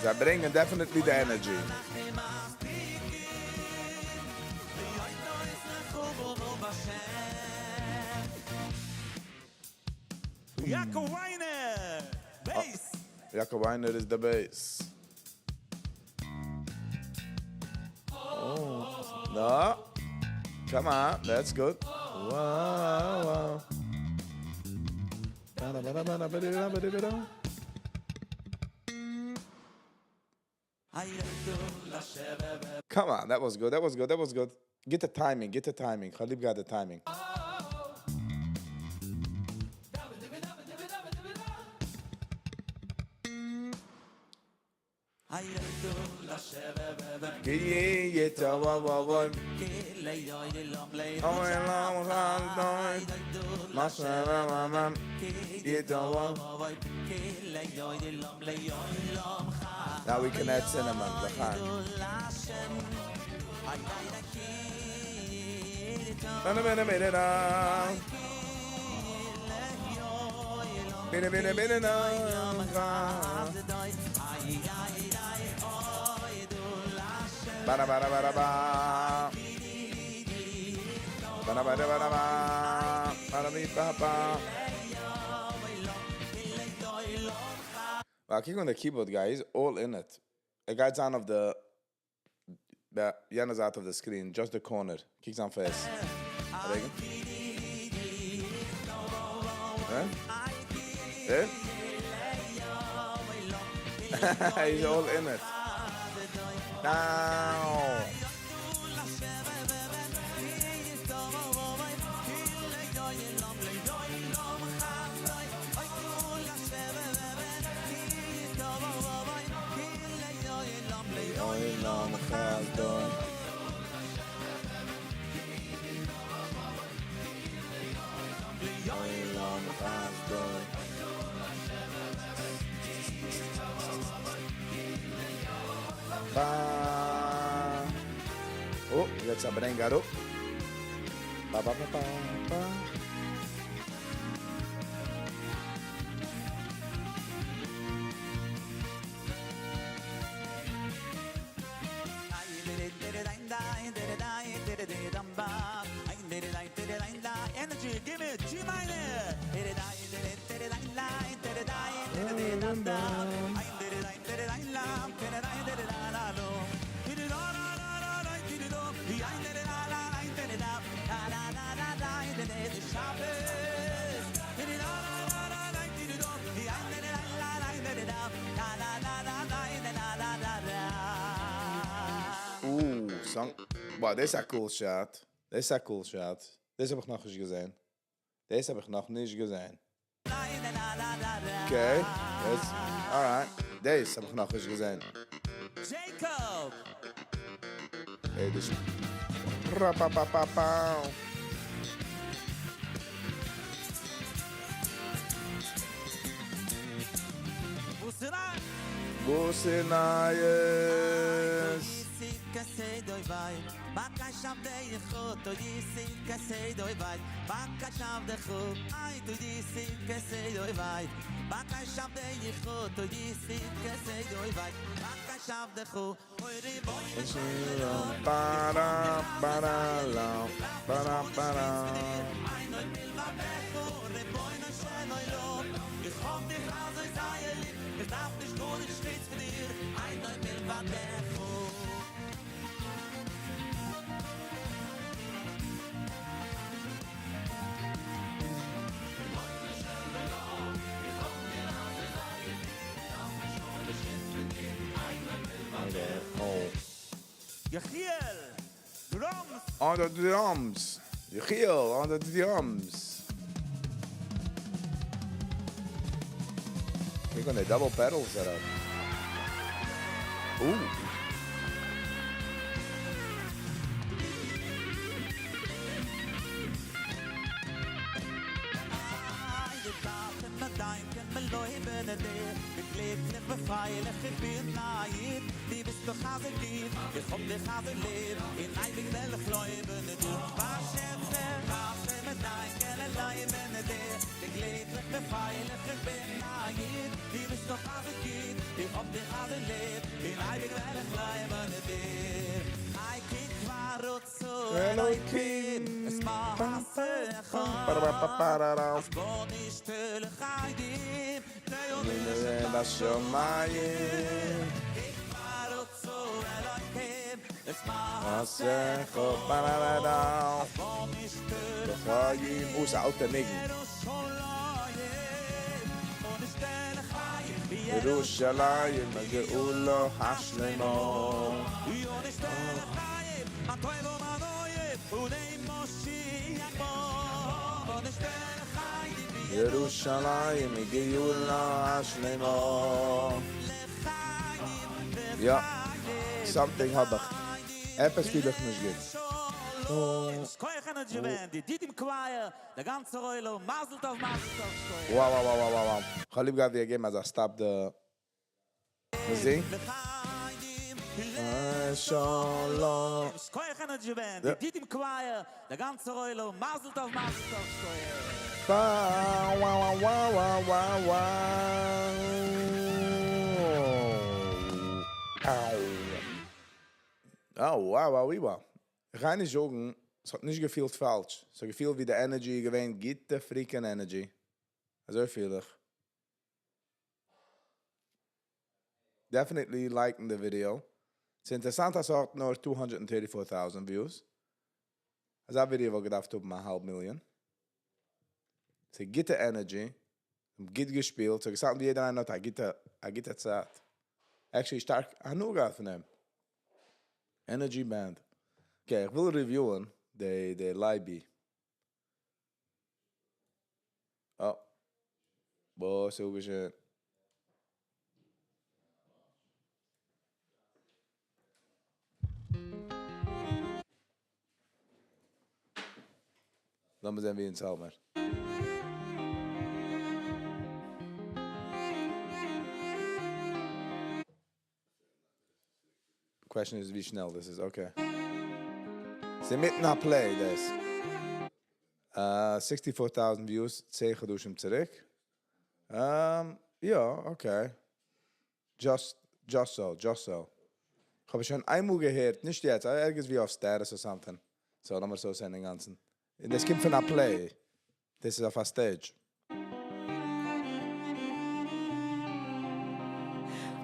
זיי ברענגען definitely די energy. Yaakov Weiner, bass. Yaakov Weiner is the bass. Oh, no. Come on, that's good. Wow, wow. Come on, that was good, that was good, that was good. Get the timing, get the timing. Khalib got the timing. Now we can add cinnamon, l'chaim. Ba ba ba ba. Ba ba ba ba ba. Ba ba ba. Wow, קוק אן the keyboard guy, he's all in it. ער גייט זיין אויף די די יענע זייט of the screen, just the corner. קוק זיין face. רגע. אה? אה? He's all in it. Now. Ba. Oh, יעצט א ברענג אראפ. Ba ba ba ba ba. Energy, give it G minor. Ooh, song. Wow, דאס איז א cool shot. דאס איז א cool shot. דאס האב איך נאך נישט געזען. דאס האב איך נאך נישט געזען. Okay, that's alright. דאס האב איך נאך נישט געזען. Jacob! Hey, דאס. Ra pa pa pa pa. וואס איז נייעס? יחיאל, דראמס! On the drums! Yechiel, on the drums! We're gonna double pedal setup. Ooh. ס'איז אן אלטע ניגון. ירושלים הגאולה השלמה. ירושלים הגאולה השלמה. יא, something האב איך. עפעס פיל איך נישט גוט. שכוח Energy Band, ידידים Choir, דער גאנצער עולם, מזל טוב, מזל טוב, שכוח. Wow, wow, wow, wow, wow, wow. כ'האב ליב געהאט ווי ער געבן אזא stop די מוזיק. שלום. שכוח Energy Band, ידידים Choir, דער גאנצער עולם, מזל טוב, מזל טוב, שכוח. Wow, wow, wow, wow, wow, wow. Ow. Oh, wow, wow, wow. איך גיי נישט זאגן, עס האט נישט געפילט פאלש. עס האט געפילט ווי די energy געווען, גוטע freaking energy. אזוי פיל איך. Definitely liken the video. ס'איז אינטערעסאנט אז ס'האט נאר 234,000 views. אזא ווידעא וואלט געדארפט האבן א האלב מיליאן. ס'איז גוטע energy. גוט געשפילט. ס'האט געסאונדט ווי יעדער איינער האט א גוטע, א גוטע צייט. Actually שטארק הנאה געהאט פון דעם. Energy Band. Okay, איך וויל reviewen די, די לייבי. Oh. וואס איז געשען? לאמיר זען ווי אונז האלט מיר. Question איז ווי שנעל דאס איז, okay. ס'איז אינמיטן א play דאס. 64,000 views, 10 חדשים צוריק. יא, okay. Just, just so, just so. איך האב שוין איינמאל געהערט, נישט יעצט, ערגעץ ווי אויף status or something. So, לאמיר אזוי זען אינגאנצן. און דאס קומט פון א play. דאס איז אויף א stage.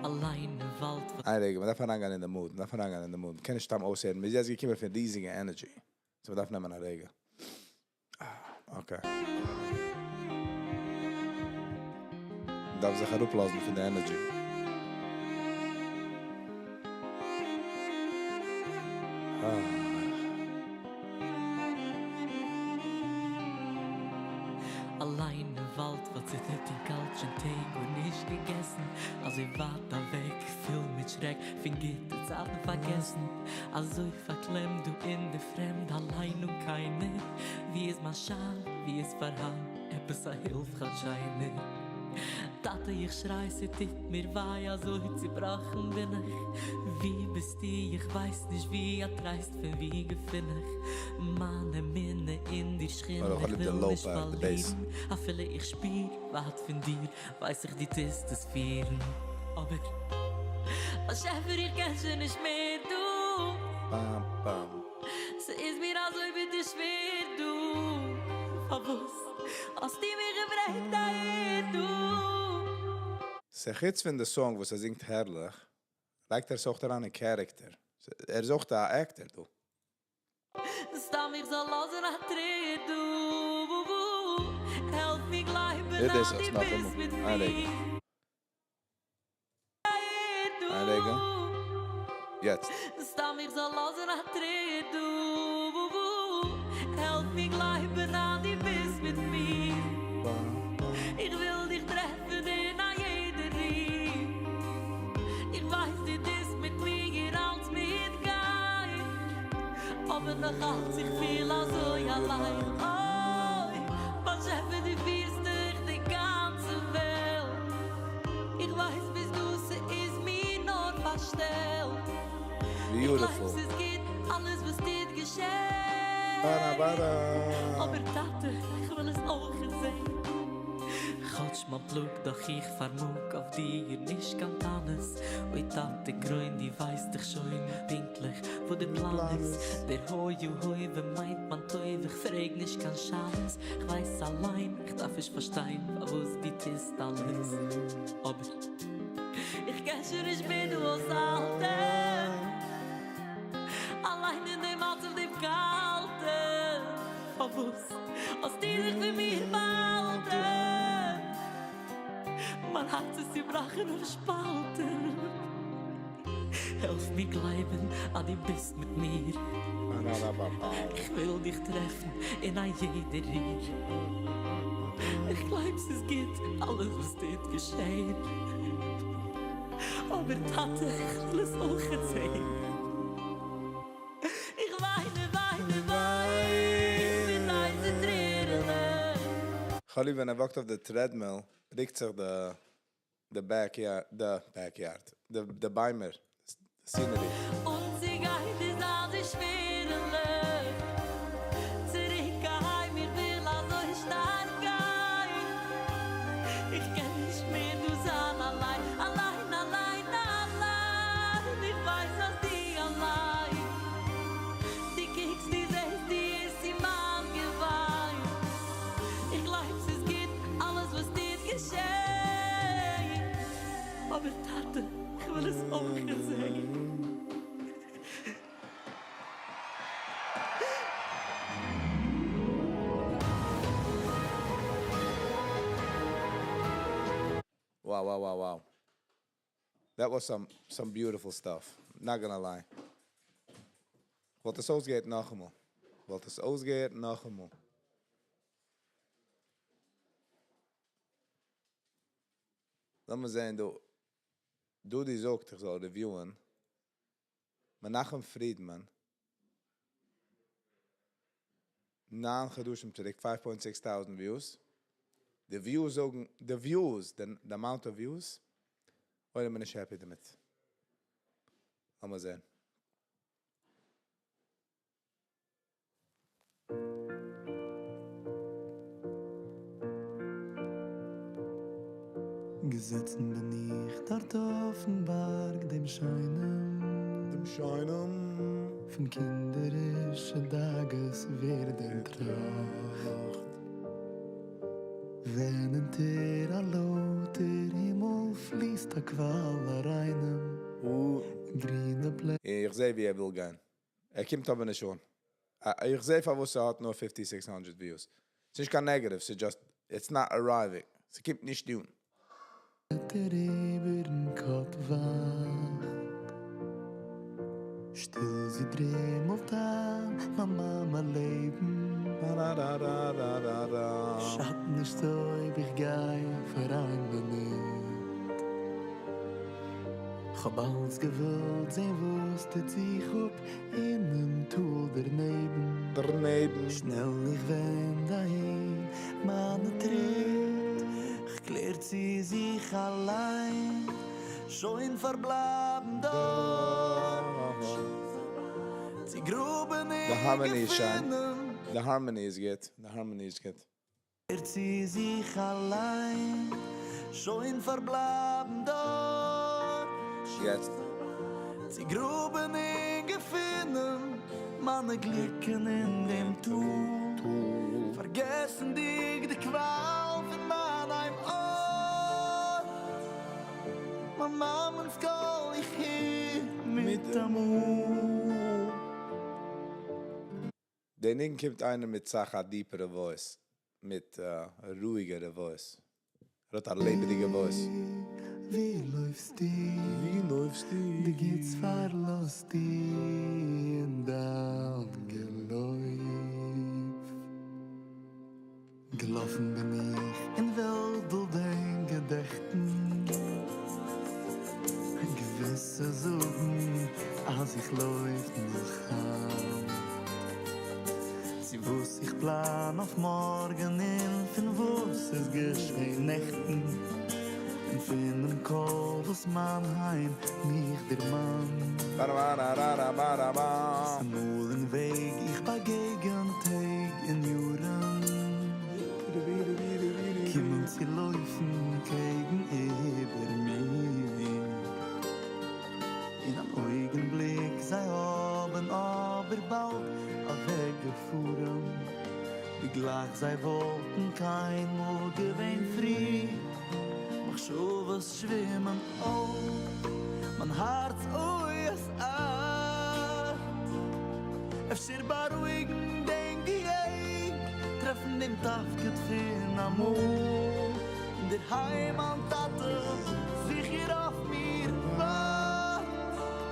אליין אין וואלד. איין רגע, מען דארף אריינגיין אין די mood, מען דארף אריינגיין אין די mood. מען קען נישט סתם אויסהערן, מיר איז יעצט געקומען פון ריזיגע energy. So מען דארף נעמען א רגע. Ah, okay. מען דארף זיך אראפלאזן פון די energy. Ah. אליין אין וואלד, פארציטערט און קאלט, שוין טעג גארנישט געגעסן, אזוי ווייט אוועק, פול מיט שרעק, פון גוטע צייטן פארגעסן, אזוי פארקלעמט דא אין די פרעמד, אליין און קיינער, ווי איז מיין שאל, ווי איז פארהאן, עפעס א הילף כאטש איינער. טאטע איך שריי ס'טוט מיר וויי אזוי צובראכן בין איך ווי ביסטו איך ווייס נישט ווי א טרייסט פון ווי געפין איך מיין אמונה אין דיר שכינה איך וויל נישט פארלירן אפילו איך שפיר ווייט פון דיר ווייס איך דו טוסט עס פירן אבער באשעפער איך קען שוין נישט מער דא ס'איז מיר אזוי ביטער שווער דא פארוואס האסטו מיך געברענגט אהער דא? ס'חוץ פון די song וואס ער זינגט הערליך, לייגט ער עס אויך אריין אין character. ער איז אויך א actor דא. סתם איך זאל לאזן א טרער דא. העלף מיר גלייבן אז דו ביסט מיט מיר. איין רגע. יעצט. סתם איך זאל לאזן א טרער דא. העלף מיר גלייבן אז דו ביסט מיט מיר. איך וויל דיך טרעפן אין א יעדע ריר. איך ווייס דו טוסט מיט מיר אלץ מיטגיין. אבער נאך אלץ איך פיל אזוי אליין. אוי באשעפער דו פירסט דאך די גאנצע וועלט. איך ווייס ביז דא ס'איז מיר נאר פארשטעלט. איך גלייב ס'איז גוט אלעס וואס טוט געשען. אבער טאטע איך וויל עס אויכעט זען. כאטש מיין פלאג דאך איך פארמאג אויף דיר נישט קיין טענות. אוי טאטע קרוין דו ווייסט דאך שוין פונקטליך וואס די פלאן איז. דער הוי הוי מיינט מיין טוב איך פרעג נישט קיין שאלות. כ'ווייס אליין איך דארף נישט פארשטיין פארוואס דו טוסט אלעס. אבער איך קען שוין נישט מער דא אויסהאלטן. אליין אין דעם מצב דעם קאלטן. פארוואס האסטו דיך פון מיר באהאלטן? מיין הארץ איז צובראכן אויף שפאלטן. העלף מיר גלייבן אז דו ביסט מיט מיר. איך וויל דיך טרעפן אין א יעדע ריר. איך גלייב ס'איז גוט אלעס וואס טוט געשען. אבער טאטע איך וויל עס אויכעט זען. איך וויין און וויין און וויין מיט הייסע טרערעלעך. כ'האב ליב ווען ער walk ט אויף די treadmill ריקט זיך די די backyard, די backyard, די ביימער, די scenery. און צו גיין איז אזוי שווערליך, צוריק אהיים איך וויל אזוי שטארק גיין, איך קען נישט מער דא זיין אליין, אליין אליין אליין, איך ווייס אז דו אליין, דו קוקסט דו זעסט דו הערסט צו מיין געוויין, איך גלייב ס'איז גוט אלעס וואס טוט געשען, אבער טאטע איך וויל עס אויך זען. Wow wow wow wow that was some some beautiful stuff, not gonna lie. כ'וואלט עס אויסגעהערט נאכאמאל. כ'וואלט עס אויסגעהערט נאכאמאל. לאמיר זעהן דא. דודי זאגט איך זאל review ען מנחם פרידמאן 9 חדשים צוריק, 5.6 טויזנט views. די views זאגן, די views, די amount of views, אוי בין נישט happy דערמיט. לאמיר זעהן. געזעצן בין איך דארט אויפן בארג דעם שיינעם. דעם שיינעם. פון קינדערישע דאגות ווער דען טראכט. ווען אונטער א לויטער הימל פליסט א קוואל א ריינעם. גרינע בלעטער. איך זע ווי ער וויל גיין. ער קומט אבער נישט אן. איך זע פארוואס ער האט נאר 5600 views. ס'נישט קיין negative, ס'איז just, it's not arriving. ס'קומט נישט אן. איבערן קאפ וואכט. שטיל זי דרימלט איין, מיין מאמע לעבן. שאדט נישט אויב איך גיי פאר איין מינוט. כ'האב אלץ געוואלט זען וואס טוט זיך אפ אינעם טאל דערנעבן. דערנעבן. שנעל איך ווענד אהין מיינע טריט. קלער צו זיך אליין, שוין פארבלייבן דארט, צו גראבן די און harmony איז שיין. געפינען. די harmony איז גוט. די harmony איז גוט. קלער צו זיך אליין, שוין פארבלייבן דארט, יעצט. צו גראבן און געפינען מיינע גליקן אין דעם טאל, פארגעסנדיג די קוואל פון מיין היים ארט, מיין מאמענס קול איך הער מיטאמאל. די ניגון קומט איינער מיט סאך א deeper ע voice, מיט א רואיגערע voice. ער האט א לעבעדיגע voice. ווי לויפסטו? ווי לויפסטו? די גוטס פארלאזטו אין דיין געלויף. געלאפן בין איך אין וועלדל דעם געדעכטן. געוויסע זאגן אז איך לויף נאך היינט. צו וואס איך פלאן אויף מארגן און פון וואס איז געשען נעכטן. און פון דעם קול וואס מיין היים מיך דערמאנט. Ba-da-ba-da-da-ba-da-ba. אמאל אין וועג איך באגעגן טעג און יארן. קומען צו לויפן קעגן איבער מיר. אין אן אויגנבליק זיי האבן אבער באלד אוועקגעפארן. ווי גלייך זיי וואלטן קיינמאל געווען פרי. מחשבות שווימען אויף, מיין הארץ אוי עס ארט. אפשר בארואיגן דעם געיעג, טרעפן דעם תפקיד פון אמאל. אין דער היים מיין טאטע זיכער אויף מיר ווארט.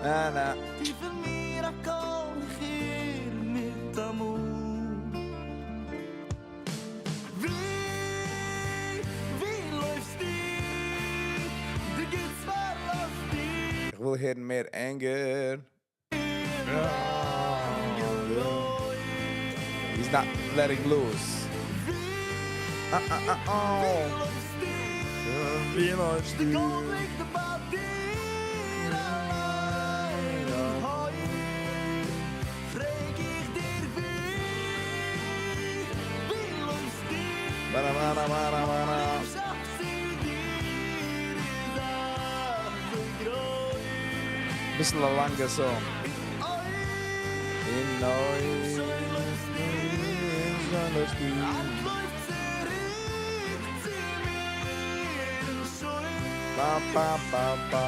נא נא. טיף אין מיר א קול איך הער מיטאמאל. ווי, ווי לויפסטו? די גוטס פארלאזטו. איך וויל הערן מער anger. He's not letting loose. Oh. ווי לויפסטו? די גאלד ליגט ביי דיר אליין. הוי, פרעג איך דיר ווי, ווי לויפסטו? Ba-da-ba-da-ba-da-ba-da. ליבשאפט צו דיר איז אזוי גרויס. ביסל א לאנגע song. אין נוי. שוין לויפסטו. שוין לויפסטו. אנטלויף צוריק צו מיר. שוין. Ba, ba, ba, ba.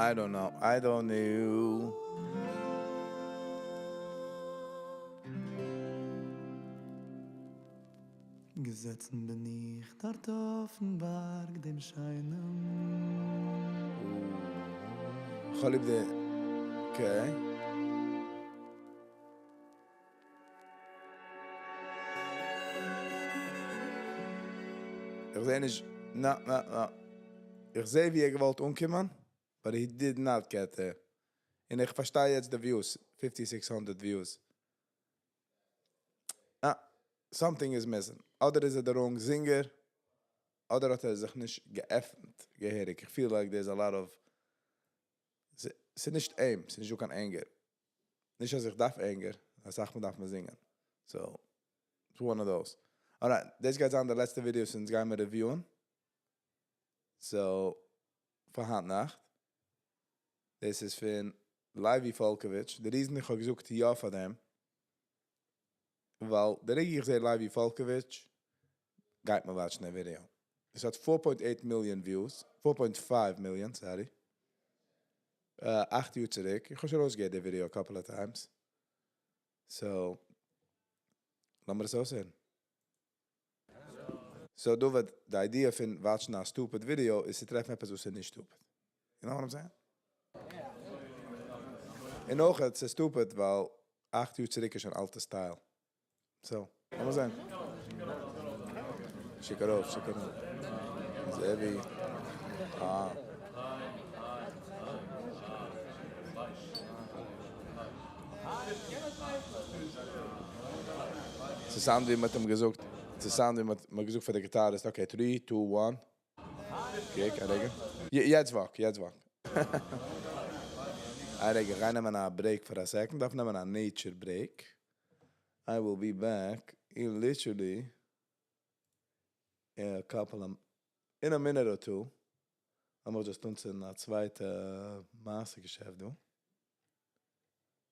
I don't know. I don't know. געזעצן בין איך דארט אויפן בארג דעם שיינעם. איך האב ליב די... Okay. איך זע נישט... נא, נא, נא. איך זע ווי ער געוואלט אנקומען, but he did not get there. און איך פארשטיי יעצט די views, 5600 views. Ah, something is missing. אדער איז ער the wrong singer, אדער האט ער זיך נישט געעפנט, געהעריג. איך feel like there's a lot of... ס'איז נישט אים, ס'איז נישט דא קיין anger. נישט אז איך דארף anger, אסאך מאל דארף מען זינגען. So, it's one of those. Alright, דאס גייט זיין די לעצטע ווידעא, אונז גייען מיר review ען. So, פאר היינט נאכט. דאס איז פון Levi Falkovich. די reason איך האב געזאגט יא פאר דעם, ווייל די רגע איך זע Levi Falkovich, גייט מען watch ן די ווידעא. עס האט 4.8 million views, 4.5 million, sorry. 8 יאר צוריק. איך האב שוין ארויסגעגעבן די ווידעא a couple of times. So, לאמיר עס אויסהערן. So דוד, די idea פון watch'ן א stupid video איז צו טרעפן עפעס וואס איז נישט stupid. You know what I'm saying? און אויך ס'איז stupid ווייל אכט יאר צוריק איז שוין אלטע style. So, לאמיר זען. שיק ארויף, שיק ארויף. זעווי. אה. ס' sound ווי מ'האט אים געזאגט, ס' sound ווי מ'האט געזאגט פאר די guitarist, okay, 3, 2, 1. קוק, א רגע. יעצט walk, יעצט walk. א רגע, גיי נעמען א break פאר א second. דארף נעמען א nature break. I will be back in literally a couple of, in a minute or two. לאמיר just אנצינדן א צווייטע מעשה געשעפט דא.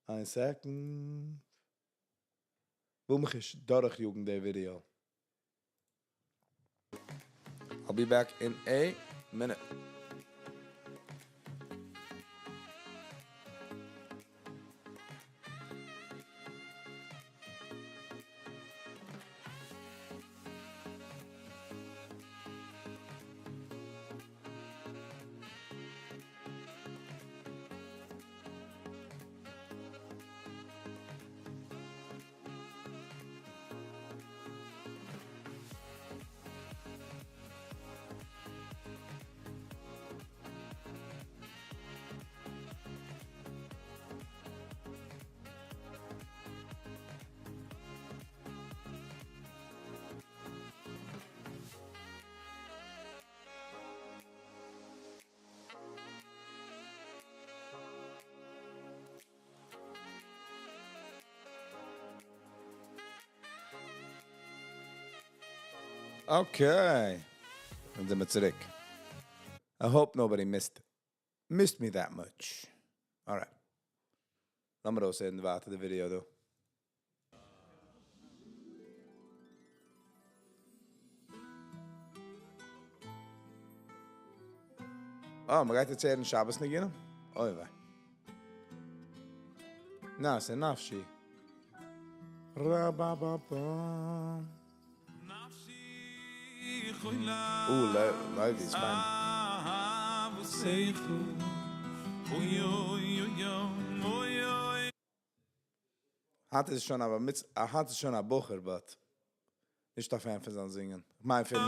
איין second. וויל מיך נישט דורכיאגן די video. I'll be back in a minute. Okay. און זעמיר צוריק. I hope nobody missed me that much. Alright. לאמיר אויסהערן ווייטער די video דא. אה, מ'גייט יעצט הערן שבת ניגונים? אוי וויי. נא, ס'איז נפשי. רבאבאבא. Levi is fine. היינט איז שוין א מיט, היינט איז שוין א בחור, but נישט א fan פון זיין זינגען. מיין פון.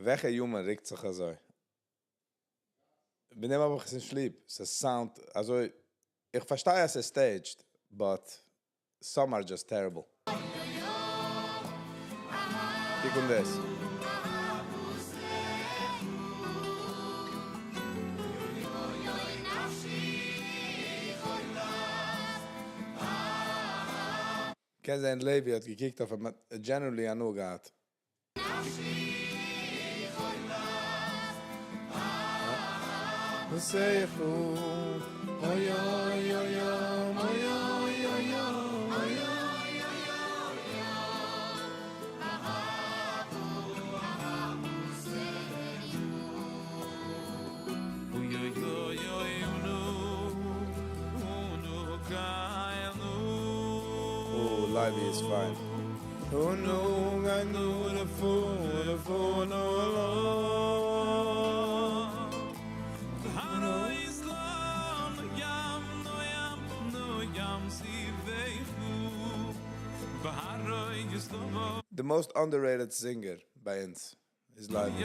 וועלכע human רוקט זיך אזוי? בין דעם האב איך עס נישט ליב. ס'איז sound, אזוי, איך פארשטיי אז ס'איז staged, but some are just terrible. קוק אן דאס. קען זיין לוי האט געקוקט אויף אים, generally הנאה געהאט. אוי אוי אוי אוי אוי אוי אוי Oh, Levi is fine. Oh no, I know the fool, the fool, no The most underrated singer ביי אונז איז Levi.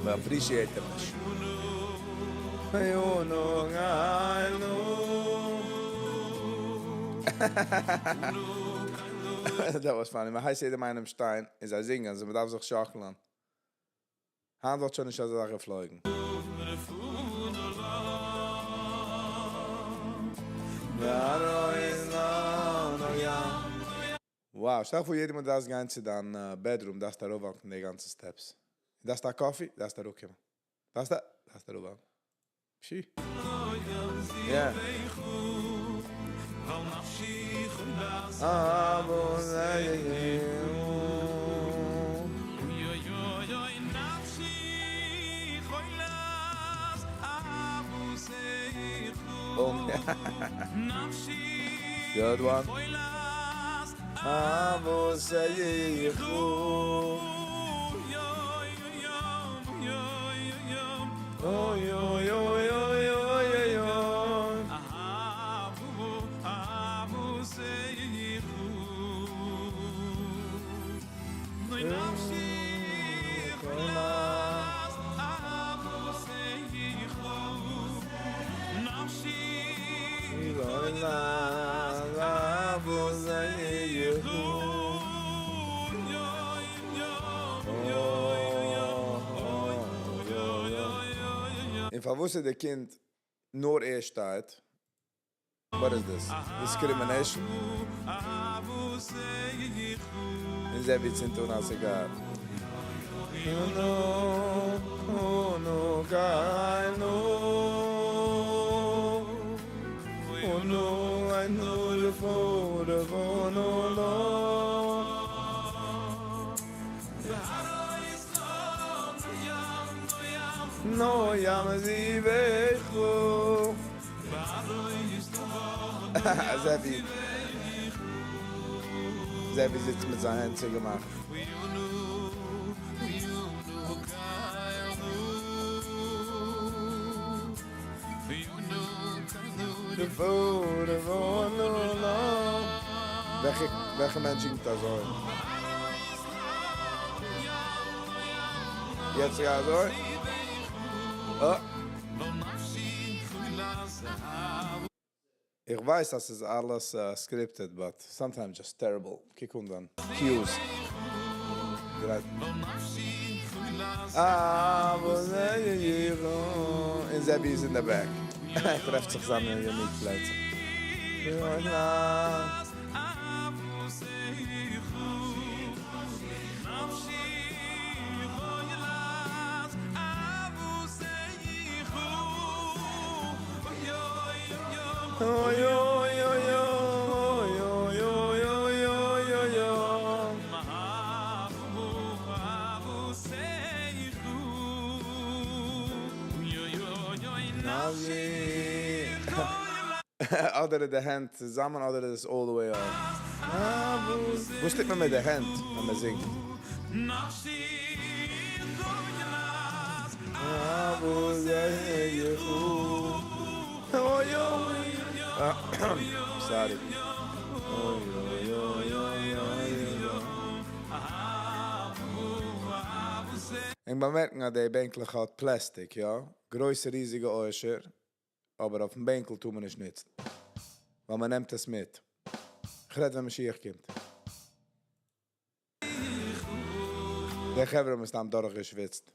We appreciate him נישט. That was funny. מען הייסט יעדעם איינעם שטיין און זיי זינגען, אז מען דארף זיך שאקלען. היינט וואלט שוין נישט אזא זאך געפלויגן. Wow, שטעל פאר יעדע מאל דו דארפסט גיין צו דיין bedroom דארפסטו ארויפוואקן די גאנצע steps. דארפסט א coffee, דארפסט אראפקומען. דארפסט א, דארפסט אראפוואקן. פשי. Yeah. Boom. Good one. און פארוואס איז די קינד נאר ער שטייט? What is this? Discrimination? און זע ווי צינדט אן א cigar. זעבי זעבי זיצט מיט זיין הענט צוגעמאכט. וועלכע מענטש זינגט אזוי? יעצט יא אזוי? אה. איך ווייס אז ס'איז אלעס scripted but sometimes just terrible, קוק אן דיין cues. און זעבי איז אין די back. ער טרעפט זיך זיינע unique פלעצער. אדער איז די הענט צוזאמען אדער איז עס all the way off. וואס טוט מען מיט די הענט ווען מען זינגט? Sorry. ענק באמערקן אז די בענקלעך האט פלעסטיק, יא? גרויסע ריזיגע עושר, אבער אויפן בענקל טאר מען נישט נוצן, ווייל מען נעמט עס מיט. כ'רעד ווען משיח קומט. די חברה האבן סתם דורכגעשוויצט.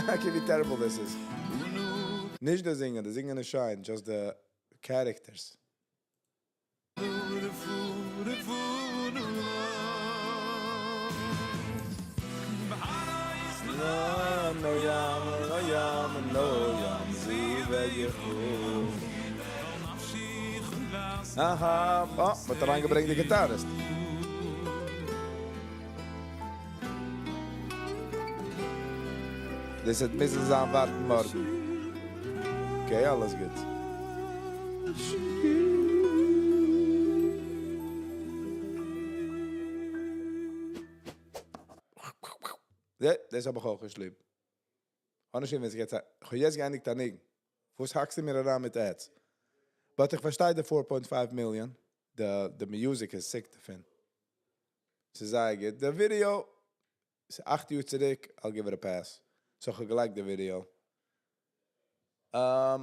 קוק ווי terrible דאס איז. נישט די זינגען, די זינגען איז שיין, just די characters. אהא, אה, מ'האט אריינגעברענגט די guitarist. דאס וועט מוזן זיין ווארטן מארגן. Okay, אלעס גוט. דאס האב איך אויך נישט ליב. האב נישט ליב ווען ס'גייט צו, כ'האב יעצט געענדיגט א ניגון. וואס האקסטו מיר אריין מיט ads? But איך פארשטיי די four point five מיליאן, די music איז sick דערפון. ס'איז זייער גוט. די ווידיאו, ס'איז אכט יאר צוריק, I'll give it a pass. So איך האב געלייקט די ווידיאו. Um,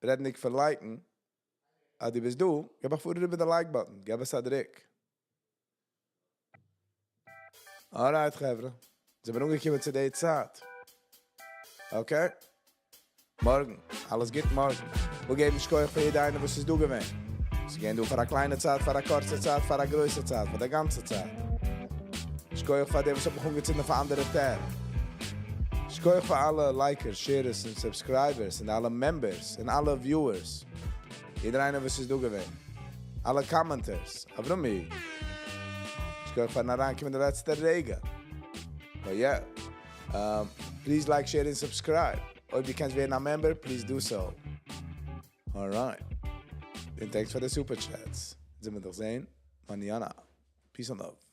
רעדנדיג פון לייקן, אז דו ביסט דא, געב א פאר איבער די like button, געב עס א דריק. Alright חברה, זעמיר אנגעקומען צו די צייט. Okay? מארגן, אלעס גוט מארגן. מיר געבן שכוח פאר יעדע איינער וואס איז דא געווען. ס'איז געווען דא פאר א קליינע צייט, פאר א קורצע צייט, פאר א גרויסע צייט, פאר די גאנצע צייט. שכוח פאר די וואס האבן מיך אנגעצינדן אויף א אנדערע tab. שכוח פאר אלע likers, sharers און subscribers און אלע members און אלע viewers. יעדער איינער וואס איז דא געווען. אלע commenters. אברומי. שכוח פארן אריינקומען די לעצטע רגע. But yeah. Please like, share and subscribe. אויב דו קענסט ווערן א member, please do so. Alright. And thanks for the super chats. זעמיר דאך זען. Mañana. Peace and love.